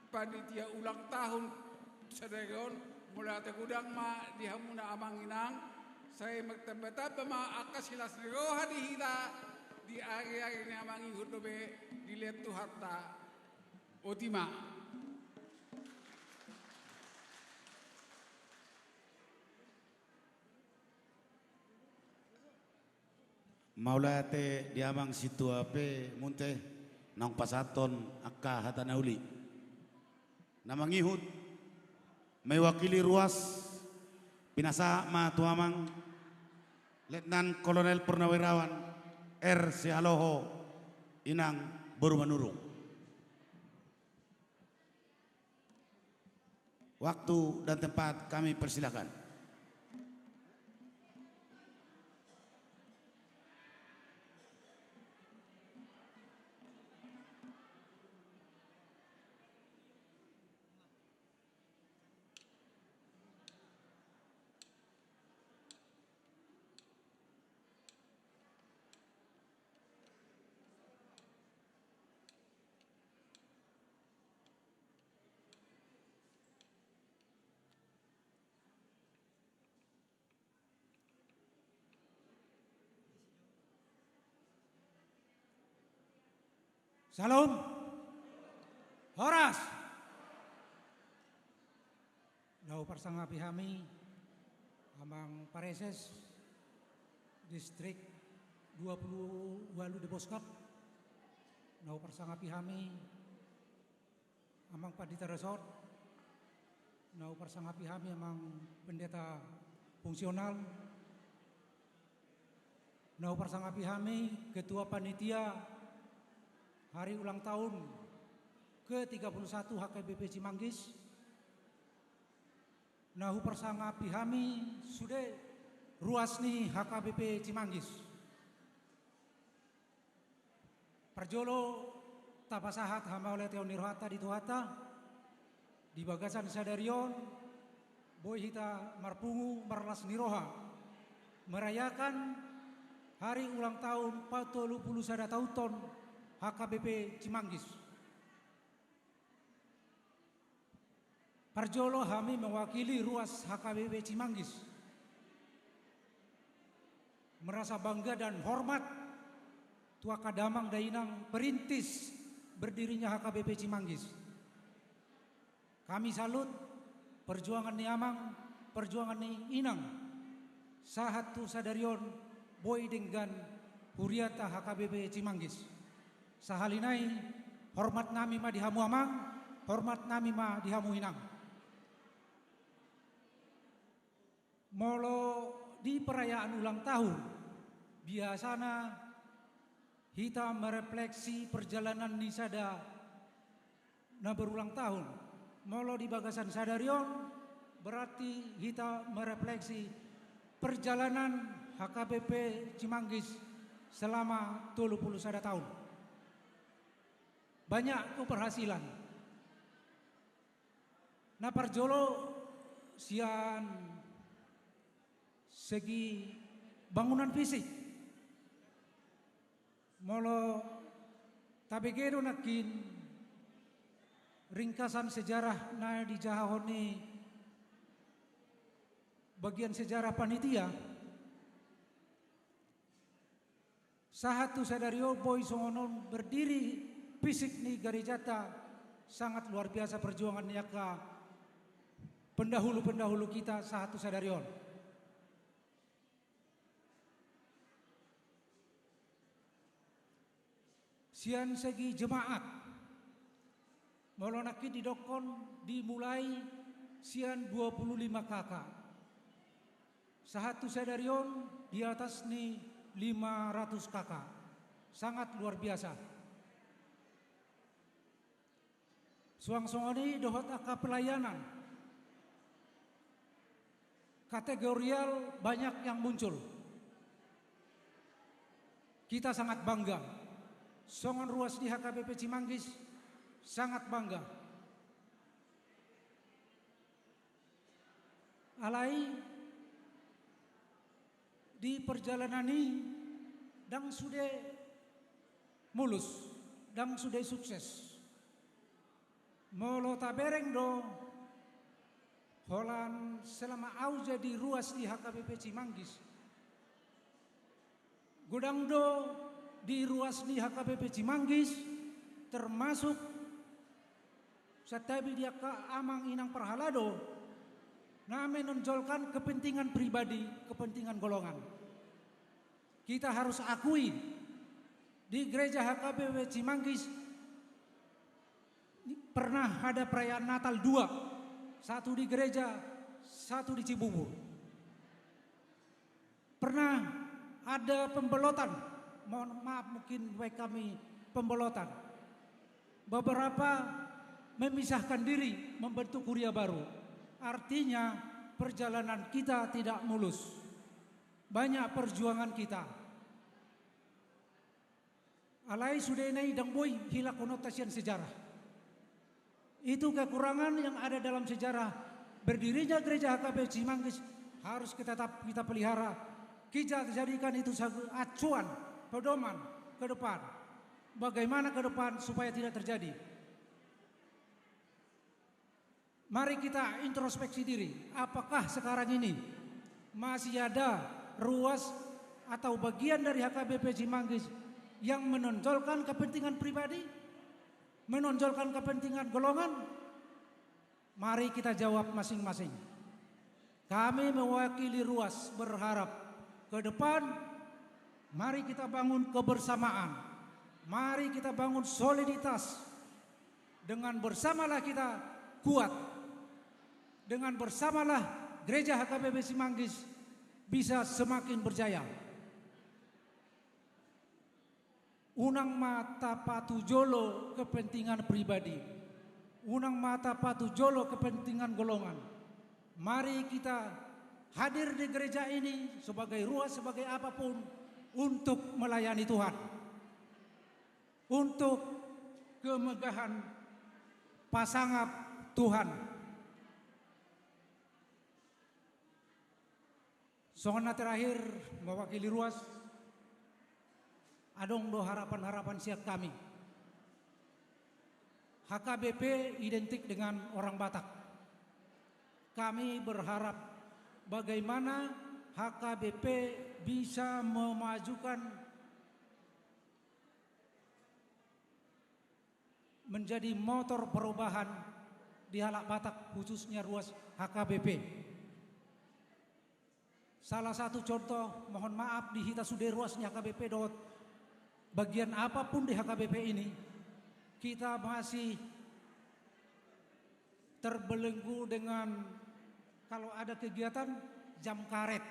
panitia ulang tahun sadari on, mauliate godang ma di hamuna amang inang, sai martamba-tamba ma angka silas ni roha di hita di ari-ari na mangihut dope dilehon Tuhanta. Botima. Mauliate di amang sintua P. Munte, naung pasahathon angka hata na uli. Na mangihut, mewakili ruas, pinasahat ma tu amang Letnan Kolonel Purnawirawan R. Sihaloho, inang boru Manurung. Waktu dan tempat kami persilahkan. Syalom. Horas. Na huparsangapi hami amang pareses distrik dua puluh walu Deboskat. Na huparsangapi hami amang pandita resort. Na huparsangapi hami amang pendeta fungsional. Na huparsangapi hami ketua panitia hari ulang tahun ke tiga puluh satu H K B P Cimanggis. Na huparsangapi hami sude ruas ni H K B P Cimanggis. Parjolo tapasahat hamauliateon ni rohanta di Tuhanta, di bagasan sadari on boi hita marpungu marlas ni roha merayakan hari ulang tahun patolu pulu sada taunhon H K B P Cimanggis. Parjolo hami mewakili ruas H K B P Cimanggis merasa bangga dan hormat tu angka damang dainang perintis berdirinya H K B P Cimanggis. Kami salut perjuangan ni amang, perjuangan ni inang. Sahat tu sadari on boi denggan hurianta H K B P Cimanggis. Sahali nai, hormat nami ma di hamu amang, hormat nami ma di hamu inang. Molo di perayaan ulang tahun, biasana hita merefleksi perjalanan ni sada na berulang tahun. Molo di bagasan sadari on, berarti hita merefleksi perjalanan H K B P Cimanggis selama tolu pulu sada tahun. Banyak keberhasilan. Na parjolo sian segi bangunan fisik. Molo tabege do nangkin ringkasan sejarah na dijahahon ni bagian sejarah panitia, sahat tu sadari on boi songon on berdiri fisik ni garejanta, sangat luar biasa perjuangan ni angka pendahulu-pendahulu kita sahat tu sadari on. Sian segi jemaat, molo nangkin didokkon dimulai sian dua pulu lima K K. Sahat tu sadari on di atas ni lima ratus K K. Sangat luar biasa. Suang songon i dohot angka pelayanan. Kategorial banyak yang muncul. Kita sangat bangga. Songon ruas di H K B P Cimanggis, sangat bangga. Alai di perjalanan i ndang sude mulus, ndang sude sukses. Molo tabereng do holan selama au jadi ruas di H K B P Cimanggis, godang do di ruas ni H K B P Cimanggis, termasuk santabi di angka amang inang parhalado, na menonjolkan kepentingan pribadi, kepentingan golongan. Kita harus akui, di gereja H K B P Cimanggis pernah ada perayaan Natal dua, satu di gereja, satu di Cibubur. Pernah ada pembelotan, mohon maaf, mungkin buat kami pembelotan. Beberapa memisahkan diri, membentuk kuria baru. Artinya, perjalanan kita tidak mulus. Banyak perjuangan kita. Alai sudena i ndang boi hilangkononta sian sejarah. Itu kekurangan yang ada dalam sejarah berdirinya gereja H K B P Cimanggis harus kita tetap kita pelihara. Kita jadikan itu sebagai acuan, pedoman ke depan. Bagaimana ke depan supaya tidak terjadi. Mari kita introspeksi diri, apakah sekarang ini masih ada ruas atau bagian dari H K B P Cimanggis yang menonjolkan kepentingan pribadi? menonjolkan kepentingan golongan? Mari kita jawab masing-masing. Kami mewakili ruas berharap ke depan, mari kita bangun kebersamaan, mari kita bangun soliditas. Dengan bersamalah kita kuat, dengan bersamalah Gereja H K B P Cimanggis bisa semakin berjaya. Unang ma tapatu jolo kepentingan pribadi, unang ma tapatu jolo kepentingan golongan. Mari kita hadir di gereja ini sebagai ruas, sebagai apapun, untuk melayani Tuhan, untuk kemegahan pasangap Tuhan. Songon na terakhir, mewakili ruas, adong do harapan-harapan sian kami. H K B P identik dengan orang Batak. Kami berharap bagaimana H K B P bisa memajukan, menjadi motor perubahan di halak Batak, khususnya ruas H K B P. Salah satu contoh, mohon maaf, di hita sude ruas ni H K B P dohot bagian apapun di H K B P ini, kita masih terbelenggu dengan, kalau ada kegiatan, jam karet.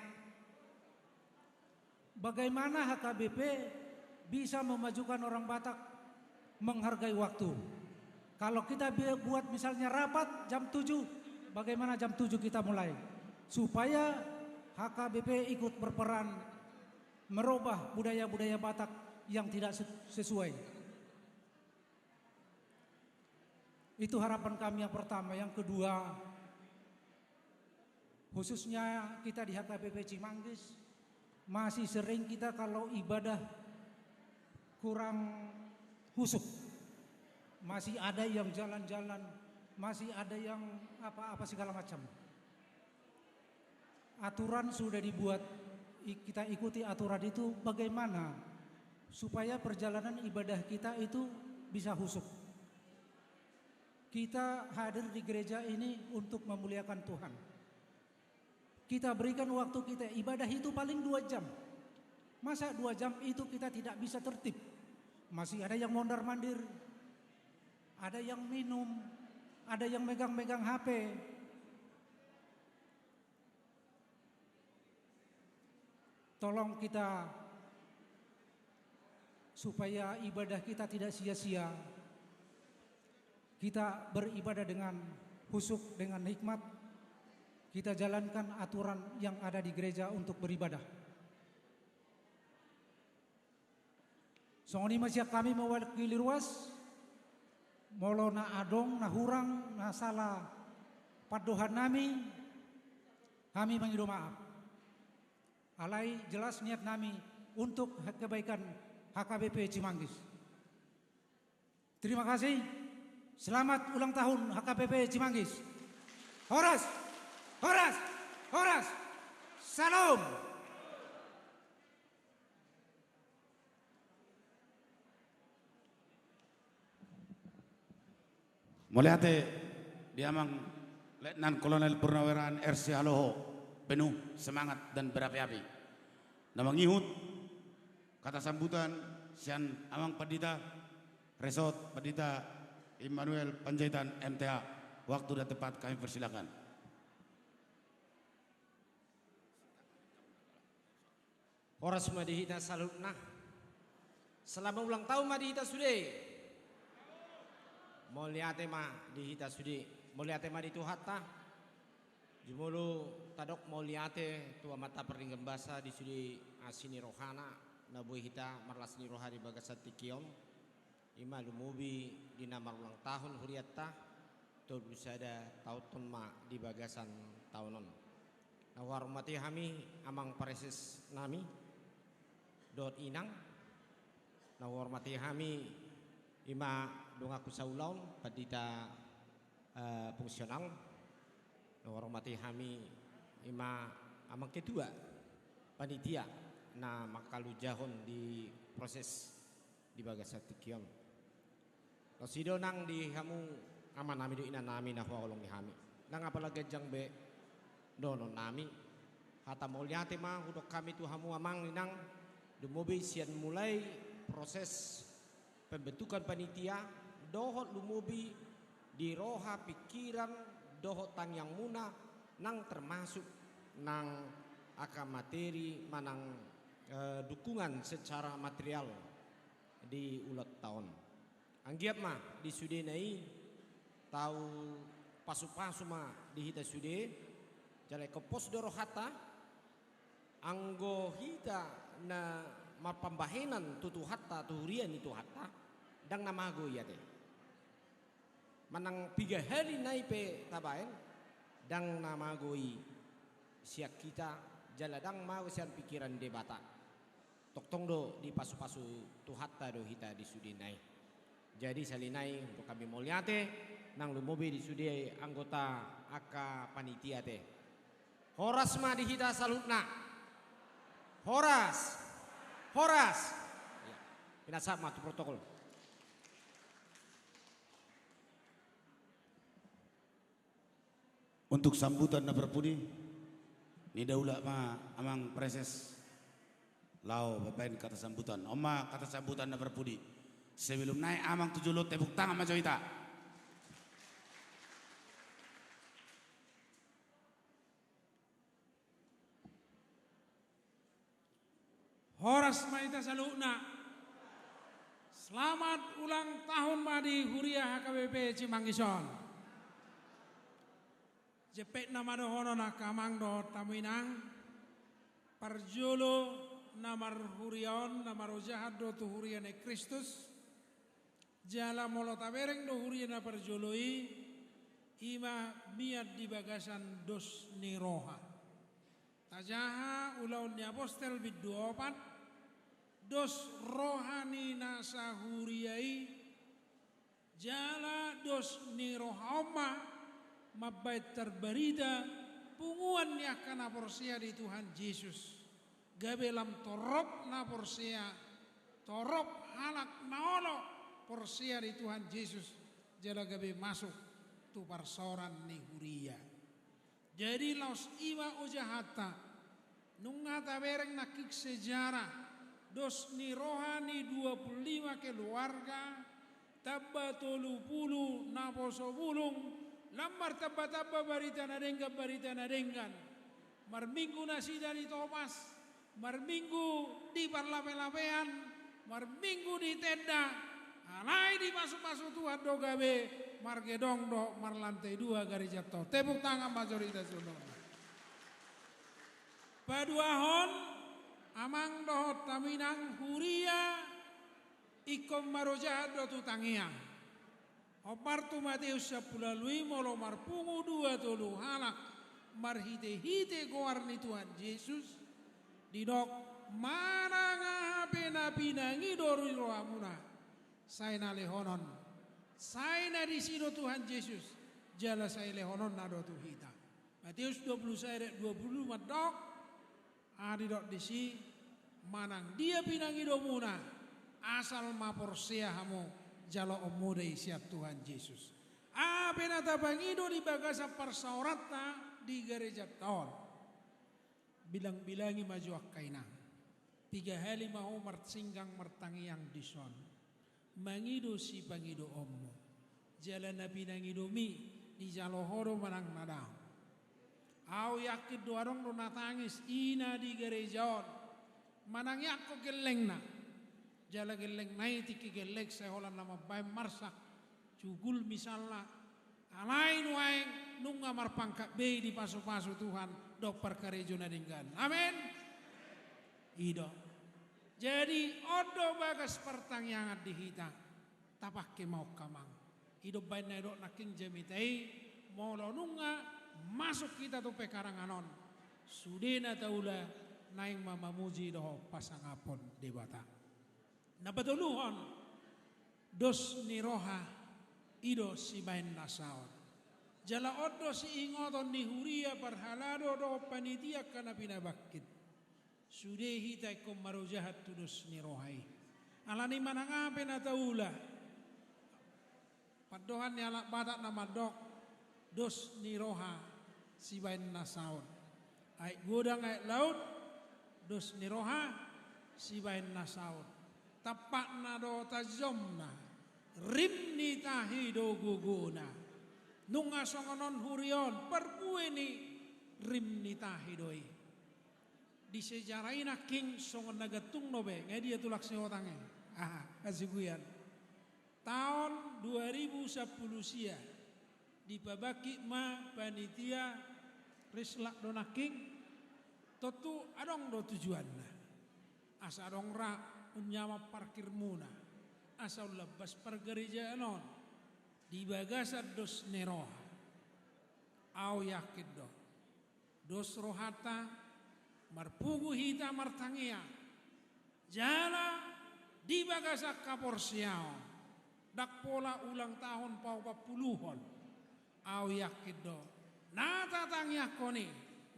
Bagaimana H K B P bisa memajukan orang Batak menghargai waktu? Kalau kita bi-, buat misalnya rapat jam tujuh, bagaimana jam tujuh kita mulai? Supaya H K B P ikut berperan merubah budaya-budaya Batak yang tidak se-, sesuai. Itu harapan kami yang pertama. Yang kedua, khususnya kita di H K B P Cimanggis, masih sering kita kalau ibadah kurang khusyuk. Masih ada yang jalan-jalan, masih ada yang apa-apa segala macam. Aturan sudah dibuat, i-, kita ikuti aturan itu, bagaimana supaya perjalanan ibadah kita itu bisa khusyuk. Kita hadir di gereja ini untuk memuliakan Tuhan. Kita berikan waktu kita, ibadah itu paling dua jam. Masa dua jam itu kita tidak bisa tertib? Masih ada yang mondar-mandir, ada yang minum, ada yang megang-megang H P. Tolong kita, supaya ibadah kita tidak sia-sia, kita beribadah dengan khusyuk, dengan hikmat, kita jalankan aturan yang ada di gereja untuk beribadah. Songon i ma sian hami mewakili ruas, molo na adong, na hurang, na sala pandohan nami, hami mangido maaf. Alai jelas niat nami untuk kebaikan H K B P Cimanggis. Terima kasih. Selamat ulang tahun H K B P Cimanggis. Horas, horas, horas. Salam. Mauliate di Amang Letnan Kolonel Purnawirawan R C Haloho, penuh semangat dan berapi-api. Na mangihut kata sambutan sian Amang Pandita, Resort Pandita Immanuel Panjaitan M T A. Waktu dan tempat kami persilakan. Horas ma di hita saluhutna. Selamat ulang tahun ma di hita sude. Mauliate ma di hita sude. Mauliate ma di Tuhanta. Jumolo tadok mauliate tu Amanta Pardenggan Basa di sude asi ni rohana, na boi hita marlas ni roha di bagasan tingki on. I ma lumobi di na marulang tahun hurianta, tolu sada taon on ma di bagasan taon on. Na huhormati hami amang pareses nami dohot inang, na huhormati hami i ma donganku saulaon, pandita, eh, fungsional, na huhormati hami i ma amang ketua panitia na mangkalunjahon di proses di bagasan tingki on. Laos i do nang di hamu amanami dohot inanami na huhaholongi hami. Ndang apala ganjang be dohononnami. Hata mauliate ma hudok hami tu hamu amang inang, lumobi sian mulai proses pembentukan panitia, dohot lumobi di roha, pikiran, dohot tangiangmuna, nang termasuk nang angka materi manang, eh, dukungan secara material di ulaonta on. Anggiat ma di sudena i tau pasupasu ma di hita sude, jala ingkon pos do rohanta, anggo hita na marpambahenan tu Tuhanta, tu huria ni Tuhanta, ndang na mago i ate. Manang piga hali nai pe tabaen, ndang na mago i sian hita, jala ndang mago sian pikiran Debata. Tongtong do dipasupasu Tuhanta do hita di sudena i. Jadi sahali nai hudok hami mauliate, nang lumobi di sude anggota angka panitia ate. Horas ma di hita saluhutna. Horas. Horas. Ya. Pinasahat ma tu protokol. Untuk sambutan na parpudi, nida ula ma amang preses laho mambaen kata sambutan. On ma kata sambutan na parpudi. Sebelum naik amang tu jolo, tepuk tangan ma jo hita. Horas ma hita saluhutna. Selamat ulang tahun ma di huria H K B P Cimanggis on. Jempekna ma dohonon angka amang dohot hamu inang. Parjolo na marhuria on, na marojahan do tu huria ni Kristus. Jala molo tabereng do huria na parjolo i, i ma mian di bagasan dos ni roha. Tajaha Ulaon ni Apostel bindu opat, dos roha ni nasa huria i, jala dos ni roha on ma mambaen tarbarita punguan ni angka na porsea di Tuhan Jesus. Gabe lam torop na porsea, torop halak na olo porsea di Tuhan Jesus, jala gabe masuk tu parsaoran ni huria. Jadi laos i ma ojahanta, nunga tabereng nangkin sejarah, dos ni roha ni dua puluh lima keluarga, tamba tolu pulu naposo bulung, lam martamba-tamba barita na denggan, barita na denggan. Marminggu nasida di topas, marminggu di parlape-lapean, marminggu di tenda, alai dipasu-pasu Tuhan do gabe margedong dohot marlantai dua garejanta on. Tepuk tangan ma jo di hita saluhutna. Paduahon, amang dohot hamu inang, huria ingkon marojahan do tu tangiang. Hombar tu Mateus sampulu ualu i, molo marpungu dua tolu halak marhite-hite goar ni Tuhan Jesus, didok, manang aha pe na pinangido ni rohamuna, sai na lehonon. Sai na disi do Tuhan Jesus, jala sai lehononna do tu hita. Mateus dua puluh sada ayat dua puluh mandok, aha didok disi, manang dia pinangidomuna, asal ma porsea hamu jaloonmu do i sian Tuhan Jesus. Aha pe na tapangido di bagasan parsaoranta di garejanta on. Bilang-bilangi ma jo angka inang. Piga hali ma ho marsinggang martangiang dison. Mangido sipangidoonmu. Jala na pinangidomi dijalo ho do manang na daong. Au yakin do adong do na tangis ina di gareja on. Manangiangkon gellengna. Jala gellengna i tingki gelleng sai holan na mambaen marsak. Cugul misalna. Alai nuaeng nunga marpangkat be i dipasu-pasu Tuhan dohot parkarejo na denggan. Amen. I do. Jadi on do bagas partangiangan di hita. Tapangke ma on amang. I do umbaen na didok nangkin jamita i, molo nunga masuk hita tu pekarangan on, sudena taula naeng ma mamuji dohot pasangaphon Debata. Na patoluhon, dos ni roha i do sibaen nasaon. Jala on do siingoton ni huria parhalado dohot panitia angka na pinabangkit. Sude hita ingkon marojahan tu dos ni roha i. Alani manang aha pe na taula, Pandohan ni halak Batak na mandok, dos ni roha sibaen na saut. Aek godang aek laut, dos ni roha sibaen na saut. Tampakna do tajomna, rim ni tahi do gogona. Nunga songon on huria on, parbue ni rim ni tahi do i. Di sejarah i nangkin songon na gantung do be, nga dia tulang Sihotang i. Aha, hasiguian. Taon dua ribu sampulu sia, dipabangkit ma panitia Rislak do nangkin, tontu adong do tujuanna. Asa adong ra unyamon parkirmuna, asa unlambas pargarejaan on, di bagasan dos ni roha. Au yakin do. Dos rohanta, marpungu hita martangiang. Jala di bagasan haporseaon. Ndang pola ulang tahun paopat puluhon. Au yakin do. Na tatangiangkon i,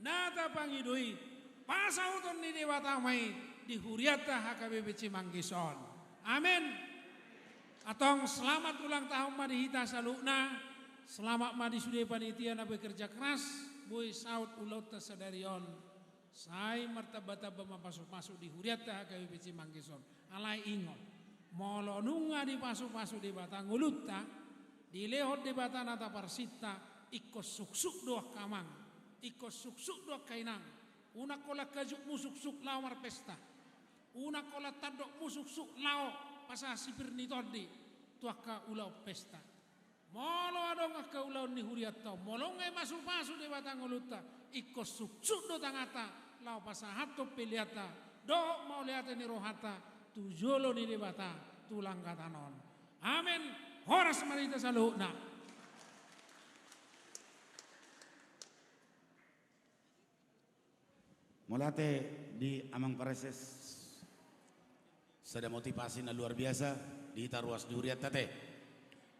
na tapangido i, pasauton ni Debata ma i di hurianta H K B P Cimanggis on. Amen. Antong selamat ulang tahun ma di hita saluhutna. Selamat ma di sude panitia na bekerja keras, boi saut ulaonta sadari on. Sai martamba-tamba ma pasu-pasu di hurianta H K B P Cimanggis on. Alai ingot, molo nunga dipasupasu Debata ngolunta, dilehon Debata na taparsinta, ingkon suksuk do angka amang, ingkon suksuk do angka inang. Unang holan hajutmu suksuk laho marpesta. Unang holan tandokmu suksuk laho pasahat sipir ni tondi tu angka ulaon pesta. Molo adong angka ulaon ni hurianta on, molo nunga dipasupasu Debata ngolunta, ingkon suksuk do tanganta laho pasahathon peleanta dohot mauliate ni rohanta tu jolo ni Debata tu langkatan on. Amen. Horas ma di hita saluhutna. Mauliate di Amang Praeses. Sada motivasi na luar biasa di hita ruas ni hurianta, ate.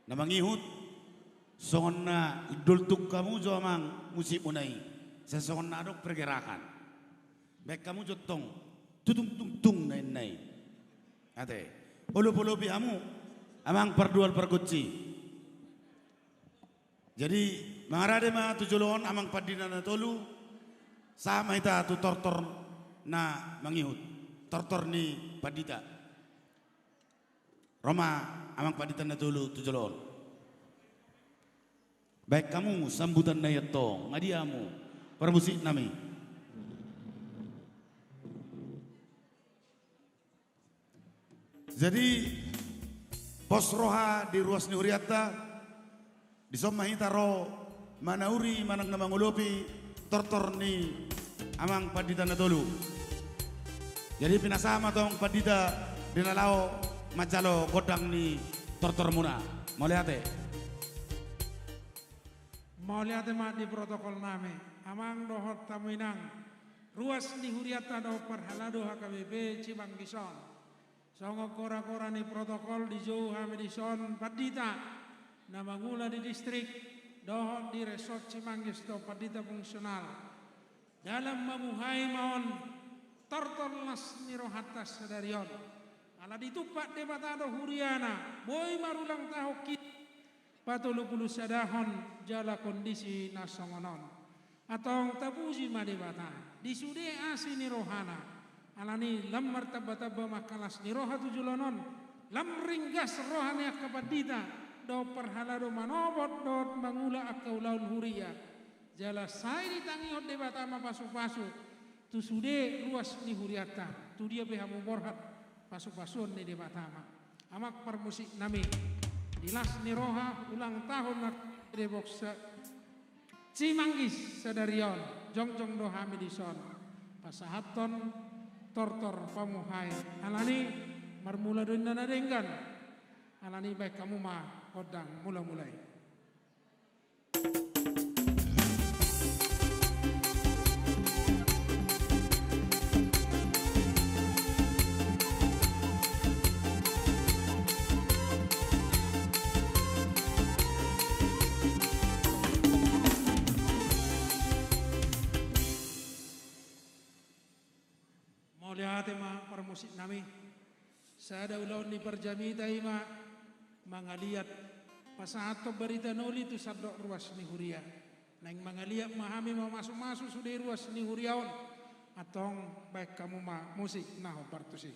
Na mangihut, songon na doltuk hamu jo amang musikmuna i, sai songon na adong pergerakan. Baen hamu jo tong, tutung tung tung na ninna i. Ate. Olop-olopi hamu, amang pardual pargonsi. Jadi, mangarade ma tu jolo on amang pandita na tolu, sahat ma hita tu tortor na mangihut, tortor ni pandita. Ro ma amang pandita na tolu tu jolo on. Baen hamu sambutanna i antong, nga dia hamu, parmusiknami. Jadi, pos roha di ruas ni hurianta, dison ma hita ro manauri manang na mangolopi tortor ni amang pandita na tolu. Jadi, pinasahat ma tong pandita di na laho manjalo gondang ni tortormuna. Mauliate. Mauliate ma di protokolnami, amang dohot hamu inang, ruas ni hurianta dohot parhalado H K B P Cimanggis on. Songon kora-kora ni protokol dijou hami dison pandita na mangula di distrik dohot di resort Cimanggis dohot pandita fungsional. Dalan mamuhai ma on tortor las ni rohanta sadari on. Ala ditumpak Debata do huriana, boi marulang tahun hita patolu pulu sadahon jala kondisi na songon on. Antong tapuji ma Debata, di sude asi ni rohana. Alani lam martamba-tamba ma angka las ni roha tu joloan on, lam ringgas roha ni angka pandita dohot parhalado manopot dohot mangula angka ulaon huria. Jala sai ditangihon Debata ma pasu-pasu tu sude ruas ni hurianta, tu dia pe hamu borhat, pasu-pasuon ni Debata ma. Amang parmusiknami, di las ni roha ulang tahun na deboksa Cimanggis sadari on, jongjong do hami dison pasahathon tortor pamuhai. Alani marmula do inna na denggan. Alani baen hamu ma gondang mula-mula i. Mauliate ma parmusiknami. Sada ulaon ni parjamita i ma mangaliat Pasahathon barita na uli tu sandok ruas ni huria. Naeng mangaliat ma hami mamasumasu sude ruas ni huria on. Antong baen hamu ma musik na hombar tusi.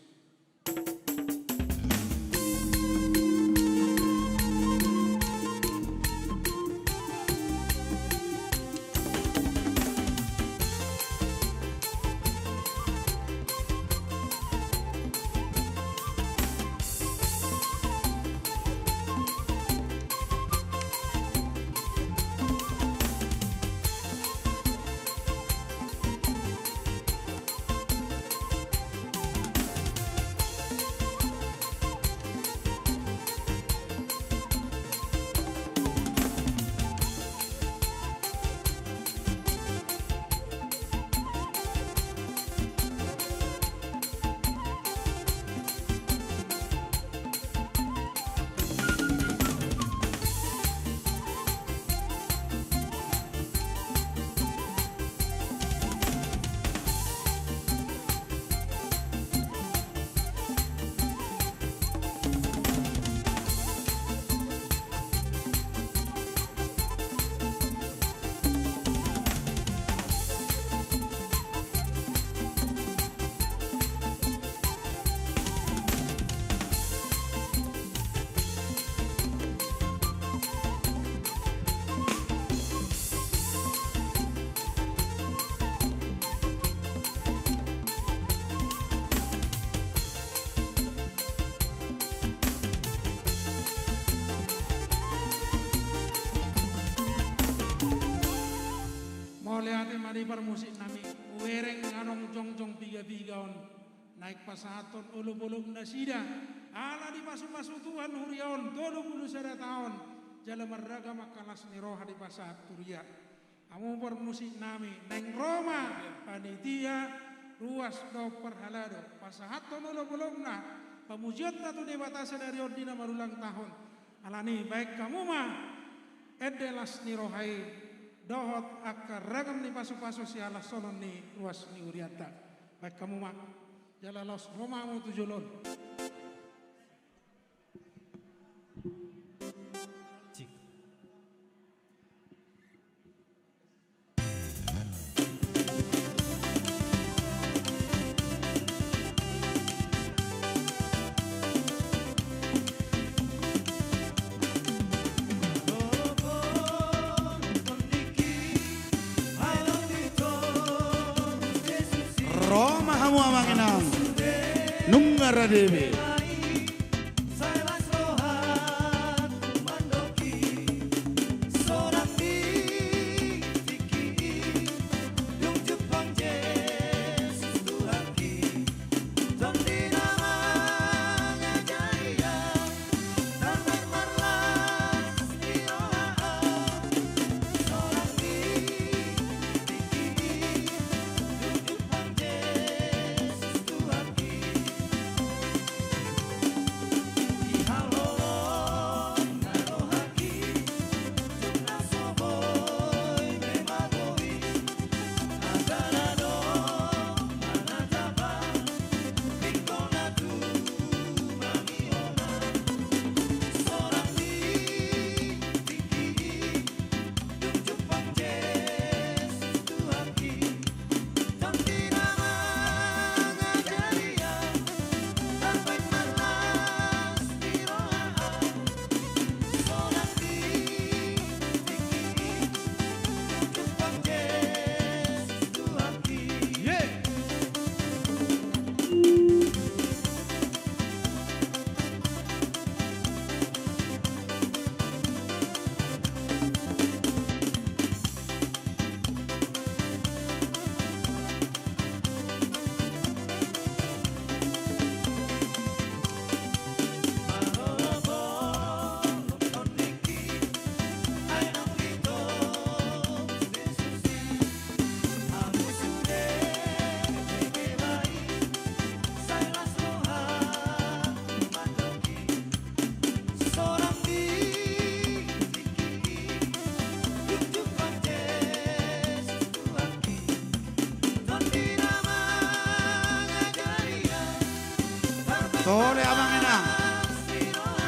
Mauliate ma di parmusik nami, hubereng adong jongjong piga-piga on. Naeng pasahathon olopolop nasida. Ala dipasupasu Tuhan huria on, tolu pulu sada taon. Jala marragam angka las ni roha dipasahat tu huria. Hamu parmusik nami, naeng ro ma panitia, ruas dohot parhalado. Pasahathon olopolopna, pamujionta tu Debata sadari on di na marulang tahun. Alani baen hamu ma ende las ni roha i, dohot angka ragam ni pasupasu sihalashonhon ni ruas ni hurianta. Baen hamu ma. Jala laos ro ma hamu tu jolo on. Cik. Ro ma hamu amang inang, nunga rade be.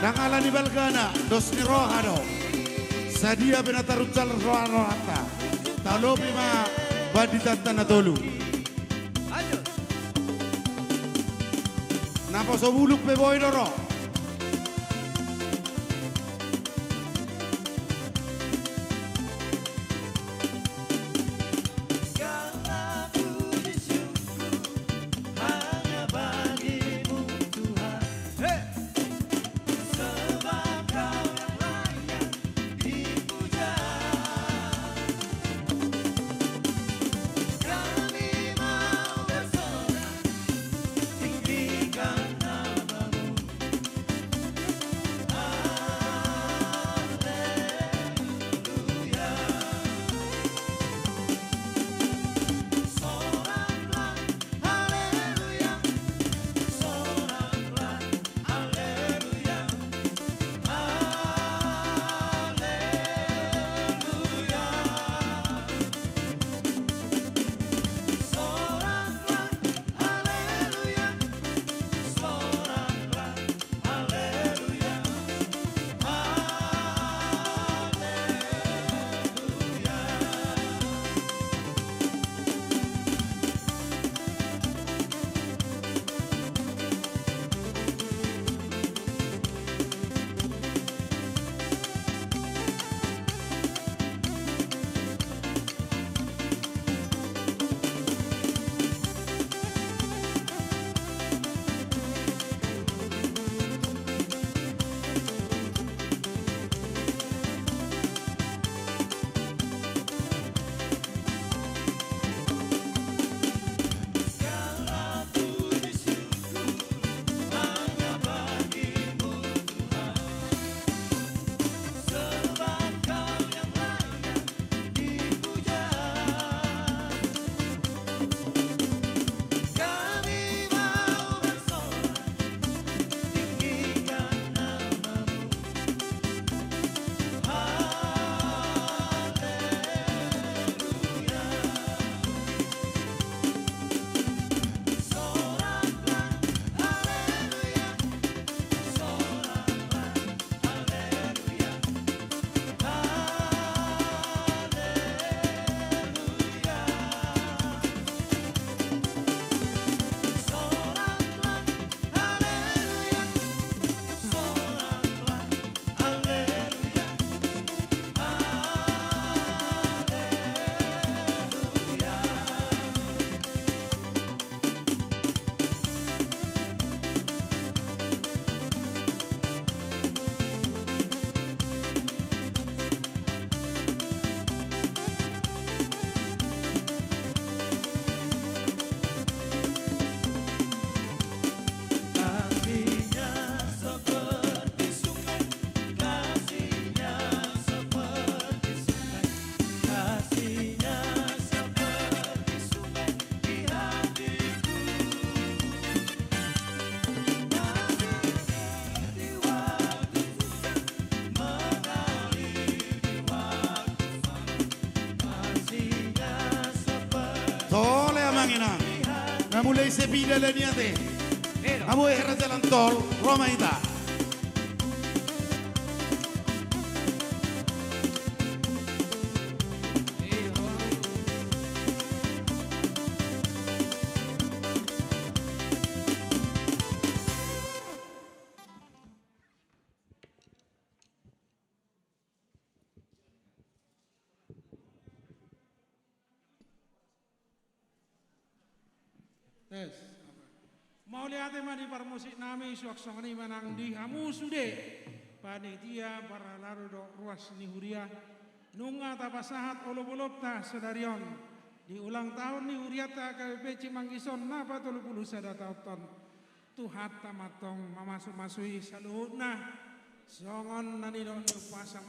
Ala ni balgana, dos ni roha do. Sadia pe na taruncal roha-rohanta. Talopi ma banditanta na tolu. Naposo bulung pe boi do ro. Tole amang inang. Na mulai Sepidol nian ate. Abo hera jalan tol, ro ma hita. Tes. Mauliate ma di parmusik nami, suang songon i ma nang di hamu sude panitia, parhalado dohot ruas ni huria. Nunga tapasahat olop-olopta sadari on di ulang tahun ni hurianta H K B P Cimanggisong na patolu pulu sada taon on. Tuhanta ma antong mamasu-masui saluhutna. Songon na nidok ni umpasa ma